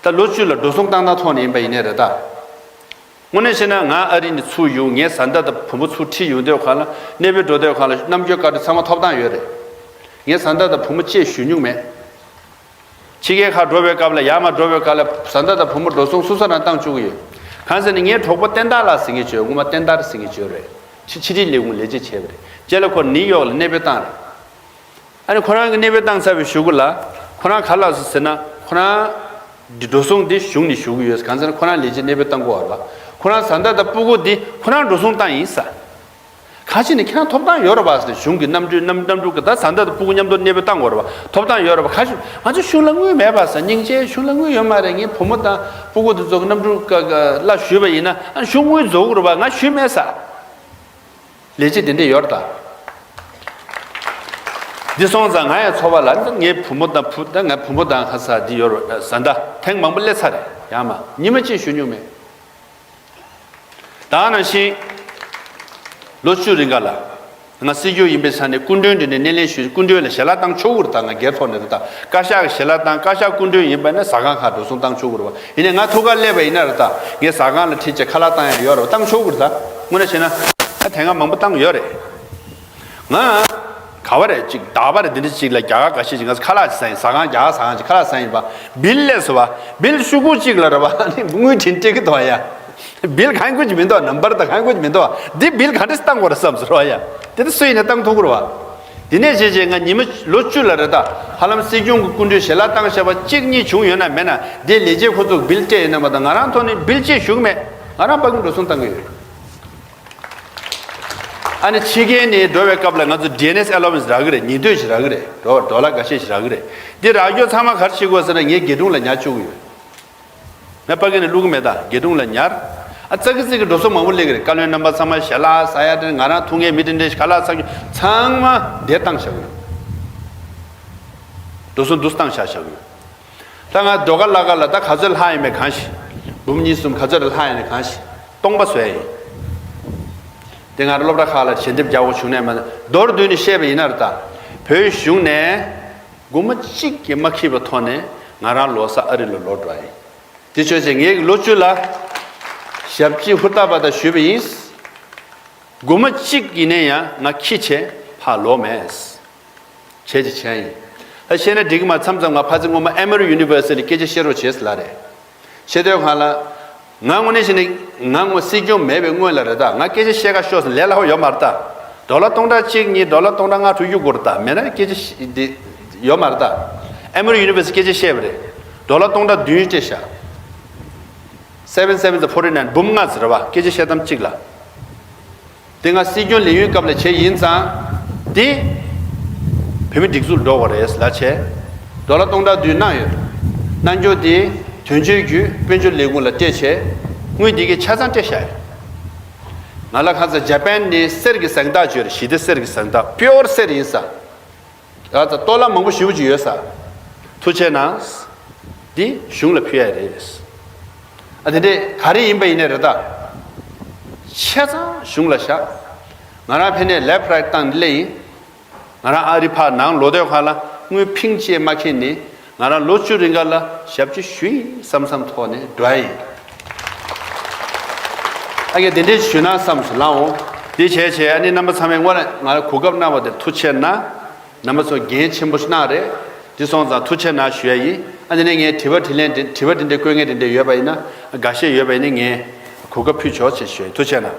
ད་ལོ་བཅུ་ལ་འགྲོ་སོང་བཏང་སྟངས་ཐོག་ནས་ཡིན་པ་ཡིན་ན་རེད་ད། དངོས་གནས་བཤད་ན་ང་ཨ་རི་ནས་ཚུར་ཡོང་། ངའི་བཟའ་ཟླ་དང་བུ་མོ་ཚུར་ཁྲིད་ཡོང་དུས་ག་ལ་གནས་སྤོས་འགྲོ་དུས་ག་ལ་རྣམ་འགྱུར་བཀའ་འཁྲོལ་ཚང་མ་ཐོབ་ཐང་ཡོད་རེད། ངའི་བཟའ་ཟླ་དང་བུ་མོ་ཅེས་ཞུ་མྱོང་མེད། ཕྱི་རྒྱལ་ཁག་འགྲོ་བའི་སྐབས་ལ་ཡར་མར་འགྲོ་བའི་སྐབས་ལ་བཟའ་ཟླ་དང་བུ་མོ་འགྲོ་སོང་སོ་སོ་རང་བཏང་བཅུག་གི་ཡོད། གང་ཟེར་ན་ངའི་གྲོགས་པོ་བསྟན་དར་ལགས་ཟེར་མཁན་ཅིག་ཡོད། སྔོན་མ་བསྟན་དར་ཟེར་མཁན་ཅིག་ཡོད་རེད། ཕྱི་ཕྱི་དྲིལ་ལས་ཁུངས་ལས་བྱེད་བྱས་པ་རེད། རྗེས་ལ་ཁོ་ནིའུ་ཡོག་ལ་གནས་སྤོས་བཏང་རེད། ཨ་ནི་ཁོ་རང་གི་གནས་སྤོས་བཏང་ཚར་བའི་གཞུག་གུ་ལ་ཁོ་རང་ག་ལབ་སོང་ཟེར་ན། ཁོ་རང་འདི་འགྲོ་སོང་འདི་གཞུང་ནས་ཞུ་གི་ཡོད། གང་ཟེར་ན་ཁོ་རང་ལས་བྱེད་གནས་སྤོས་བཏང་དགོས་པ་རེད་པ། ཁོ་རང་བཟའ་ཟླ་དང་སྤུ་གུ་འདི་ཁོ་རང་འགྲོ་སོང་བཏང་ཡིན་ས། ག་ཅི་ནས་ཁྱེད་རང་ཐོབ་ཐང་ཡོད་རེད་པ་ཟེར། གཞུང་གི་གནམ་གྲུ་གནམ་གནམ་གྲུ་གི་ད་བཟའ་ཟླ་དང་སྤུ་གུ་མཉམ་དུ་གནས་སྤོས་བཏང་དགོས་རེད་པ། ཐོབ་ཐང་ཡོད་རེད་པ། ག་ཅི་ང་ཚོ་གཞུང་ལ་དངུལ་མེད་པ་ཟེར། སྙིང་རྗེ། གཞུང་ལ་དངུལ་ཡོད་མ་རེད། ངའི་བུ་མོ་དང་སྤུ་གུ་དེ་ཚོ་གི་གནམ་གྲུ་ཀ་ཀ་ལ་ཞུས་པ་ཡིན་ན་ཨ་གཞུང་དངུལ་རྫོགས་དགོས་རེད་པ། ང་ཞུས་མེད་ས། ལས་བྱེད་དེ་འདྲས་ཡོད་རེད་ད། འདི་སོང་ཙང་ང་ཡང་ཚོར་བ་ལ་ངའི་བུ་མོ་དང་བུ་ད་ངའི་བུ་མོ་དང་ཁ་ས་འདི་ཡོད་རེད། བཟའ་ཟླ་ཐེངས་མང་པོ་སླེབས་ཚར་རེད། ཡང་མ་ཉི་མ་གཅིག་ཞུ་མྱོང་མེད། ད་ནང་བཞིན་ལོ་བཅུ་རིང་ག་ལ་ང་སྲིད་སྐྱོང་ཡིན་པའི་ཆ་ནས་སྐུ་མགྲོན་དེ་ནས་སྣེ་ལེན་ཞུས། སྐུ་མགྲོན་ལ་ཞལ་ལག་བཏང་ཆོག་གི་རེད་ད། ང་སྒེར་ཐོག་ནས་རེད་ད། བཀའ་ཤག་གི་ཞལ་ལག་བཏང་། བཀའ་ཤག་སྐུ་མགྲོན་ཡིན་པ་ན་ཟ་ཁང་ཁག་འགྲོ་སོང་བཏང་ཆོག་གི་རེད་པ། ཡིན་ནའི་ང་ཐུག་ག་སླེབས་པ་ཡིན་ན་རེད་ད། ངས་ཟ་ཁང་ལ་ཁྲིད་བྱས་ཁ་ལག་བཏང་ཡ་ཡོད་རེད་པ། བཏང་ཆོག་གི་རེད་ད། དངོས་གནས་བྱས་ན་ཨ་དེ་སྔ་མང་པོ་བཏང་ཡོད་རེད། ང་ག་བ་རེད་ཅིག་ད་བ་རེད། འདི་འདྲ་ཅིག་ལ་རྒྱ་གར་འགའ་ཤས་ཅིག་ང་ཚོ་ཁ་ལག་ཅིག་ཟ་ཡིན། ཟ་ཁང་རྒྱ་གར་ཟ་ཁང་ཅིག་ཁ་ལག་ཟ་ཡིན་པ། བིལ་སླེབས་སོང་བ། བིལ་ཤོག་གུ་གཅིག་ལ་རེད་པ། དངུལ་དྲན་སྤྲད་ཀྱི་འདུག་ཡ། བིལ་གང་དགོས་ཀྱི་མི་འདུག་ནམ་བར་དང་གང་དགོས་ཀྱི་མི་འདུག་འདི་བིལ་ག་འདྲས་བཏང་དགོས་རེད་བསམ་སོང་ར་ཡ། དེ་ནི་སུ་ཡིན་ན་བཏང་ཐུབ་ཀྱི་རེད་པ། དེ་ནས་བྱས་བྱས་ང་ཉི་མ་ལོ་བཅུ་ལ་རེད་ད། ཧ་ལམ་སྲིད་སྐྱོང་གི་སྐུ་མགྲོན་ཞལ་ལག་བཏང་བཞག་པ་གཅིག་གཉིས་བྱུང་ཡོད་ན་མེད་ན་དེ་ལས་བྱེད་ཁོ་ཚོ་བིལ་སྤྲད་ཡོད་ན་མ་གཏོགས་ང་རང་ཐོག་ནས་བིལ་ཅིག་ཞུ་གི་མེད། ང་རང་ཕ་གི་འགྲོ་སོང་བཏང་གི་ཡོད། ཨ་ནི་ཕྱི་རྒྱལ་ནས་འགྲོ་བའི་སྐབས་ལ་ང་ཚོ་ཌི་ཨེན་ཨེས་ཨེ་ལོ་ཝན་སི་རག་གི་རེད། ཉིན་ཐོ་ཞིག་རག་གི་རེད། ཌོ་ཌོ་ལར་འགའ་ཤས་ཤིག་རག་གི་རེད། འདི་རག་རྒྱུ་ཚང་མ་ག་རེ་བྱེད་དགོས་ཟེར་ན་ངས་དགེ་སྒྲུང་ལ་ཉར་བཅུག་གི་ཡོད། ང་ཕ་གི་ནས་བླུག་གི་མེད་ད། དགེ་སྒྲུང་ལ་ཉར། ཨ་ཙག་གི་ཙིག་གི་འགྲོ་སོང་མང་པོ་སླེབས་ཀྱི་རེད། བཀའ་བློན་རྣམ་པ་ཚང་མ་ཞལ་ལག་ཟ་ཡ་དེ། ང་རང་ཐུག་མཁན་མི་དེ་འདྲས་ཁ་ལག་ཟ་རྒྱུ་ཚང་མ་འདིར་བཏང་བཞག་གི་ཡོད། འགྲོ་སོང་འདིར་བཏང་བཞག་བཞག་གི་ཡོད། ད་ང་ཌོ་ག་ལ་ག་ལ་ད་ག་ཚོད་ལྷག་ཡིན་མེད་གང་ཤེས། འབུམ་གཉིས་གསུམ་ག་ཚོད་ལྷག་ཡིན་ནའི་གང་ཤེས། སྟོང་པ་བཟོས་ཡིན། དེ་ང་རང་སློབ་གྲྭ་ཁག་ལ་ཞལ་འདེབས་རྒྱག་དགོས་བྱུང་ནའི་མ་གཏོགས། མདོར་བསྡུས་ནས་བཤད་པ་ཡིན་ན་རེད་ད། བོད་གཞུང་ནས་སྒོར་མོ་གཅིག་ཀྱང་མ་འཁྱེར་བའི་ཐོག་ནས་ང་རང་ལོ་གསར་ཨ་རི་ལ་ལོག་འགྲོ་བ་ཡིན། དེ་བྱས་ཙང་ངས་ལོ་བཅུ་ལ་ཞབས་ཕྱི་ཧུར་ཐག་པ་དང་ཞུས་པ་ཡིན། སྒོར་མོ་གཅིག་ཡིན་ན་ཡང་ང་འཁྱེར་བྱས་ཕར་ལོག་མེད། བྱས་ཀྱི་བྱས་ཡིན། ད་བཤད་ན་འགྲིག་གི་མ། མཚམས་མཚམས་ང་ཕ་ཚེ་སྔོན་མ་ཨེ་མོ་རི་ཡུ་ནི་ཝར་སི་ཊི་ལ་སྐད་ཆ་བཤད་རོགས་བྱས་ཟེར་ལབ་རེད། བཤད་དུས་སྒང་ལ་ང་དངོས་གནས་བཤད་ན་ང་ངོ་སྲིད་སྐྱོང་མེད་པའི་སྔོན་ལ་རེད་ད། ང་སྐད་ཆ་བཤད་ག་ཤོག་ཟེར་ལས་སླ་པོ་ཡོད་མ་རེད་ད། ཌོ་ལར་སྟོང་ཕྲག་གཅིག་གཉིས་ཌོ་ལར་སྟོང་ཕྲག་ལྔ་དྲུག་གཡུག་དགོས་རེད་ད། མེད་ན་སྐད་ཆ་བཤད་འདི་ཡོད་མ་རེད་ད། ཨེ་མོ་རི་ཡུ་ནི་ཝར་སི་ཊི་སྐད་ཆ་བཤད་པ་རེད། ཌོ་ལར་སྟོང་ཕྲག་བདུན་སྤྲད་ཤག Seven sevens are forty nine. འབུམ་ལྔ་ཟེར་བ། སྐད་ཆ་བཤད་སྟངས་གཅིག་ལ། དེ་སྔ་སྲིད་སྐྱོང་ལས་ཡུན་སྐབས་ལ་བྱས་ཡིན་ཙང་། དེ་བོད་མི་སྒྲིག་འཛུགས་འགྲོ་བ་རེད་ལབ་བྱས། ཌོ་ལར་སྟོང་ཕྲག་བདུན་གནང་ཡོད། གནང་རྒྱུ་དེ་དོན་གཅོད་བརྒྱུད་དཔལ་འབྱོར་ལས་ཁུངས་ལ་སྤྲད་བྱས། དངུལ་དེ་གའི་ཆ་ཚང་སྤྲད་བཞག་ཡོད། ང་ལ་ཁ་ཚ་ཇ་པན་ནས་གསེར་གྱི་གཟེངས་རྟགས་བྱོས་རེད། ཞི་བདེ་གསེར་གྱི་གཟེངས་རྟགས། པིའུར་གསེར་ཡིན་ས། ད་ལྟ་ཏོ་ལ་མང་པོ་ཞེ་པོ་ཅིག་ཡོད་ས། ཐུགས་རྗེ་གནང་། འདི་གཞུང་ལ་ཕུལ་ཡ་རེད། ཨ་དེ་འདྲས་ག་རེ་ཡིན་པ་ཡིན་ནའི་རེད་ད། ཆ་ཚང་གཞུང་ལ་བཞག་ང་རང་ཕན་ནས་ལེབ་རའིཊ་བཏང་ནས་སླེབས་ཡིན། ང་རང་ཨ་རི་ཕར་ནང་ལོག་དུས་སྒང་ལ་དངུལ་ཕིང་གཅིག་མ་འཁྱེར་ནས་ང་རང་ལོ་བཅུ་རིང་ག་ལ་ཞབས་ཕྱི་ཞུ་ཡིན་བསམ་བསམ་ཐོག་ནས་འགྲོ་ཡ་ཡིན། ཨ་ཀྱེ་དེ་འདྲས་ཞུས་ན་བསམ་སོང་ལགས་འོང་། དེ་བྱས་བྱས་ཨ་ནི་རྣམ་པ་ཚང་མས་དངོས་གནས་ང་ལ་གོ་སྐབས་གནང་བ་དེར་ཐུགས་རྗེ་གནང་། རྣམ་པ་ཚོ་འགན་ཆེན་པོ་ཞིག་གནང་རེད། དེ་སོང་ཙང་ཐུགས་རྗེ་གནང་ཞུ་ཡ་ཡིན། ཨ་དེ་ནས་ངས་དྲི་བ་དྲིས་ལན་དེ་དྲི་བ་དེ་འདྲས་བཀོད་མཁན་དེ་འདྲས་ཡོད་པ་ཡིན་ན། འགའ་ཤས་ཡོད་པ་ཡིན་ན་ངས་གོ་སྐབས་ཕུལ་ཆོག་ཅེས་ཞུ་ཡ་ཡིན། ཐུགས་རྗེ་གནང་།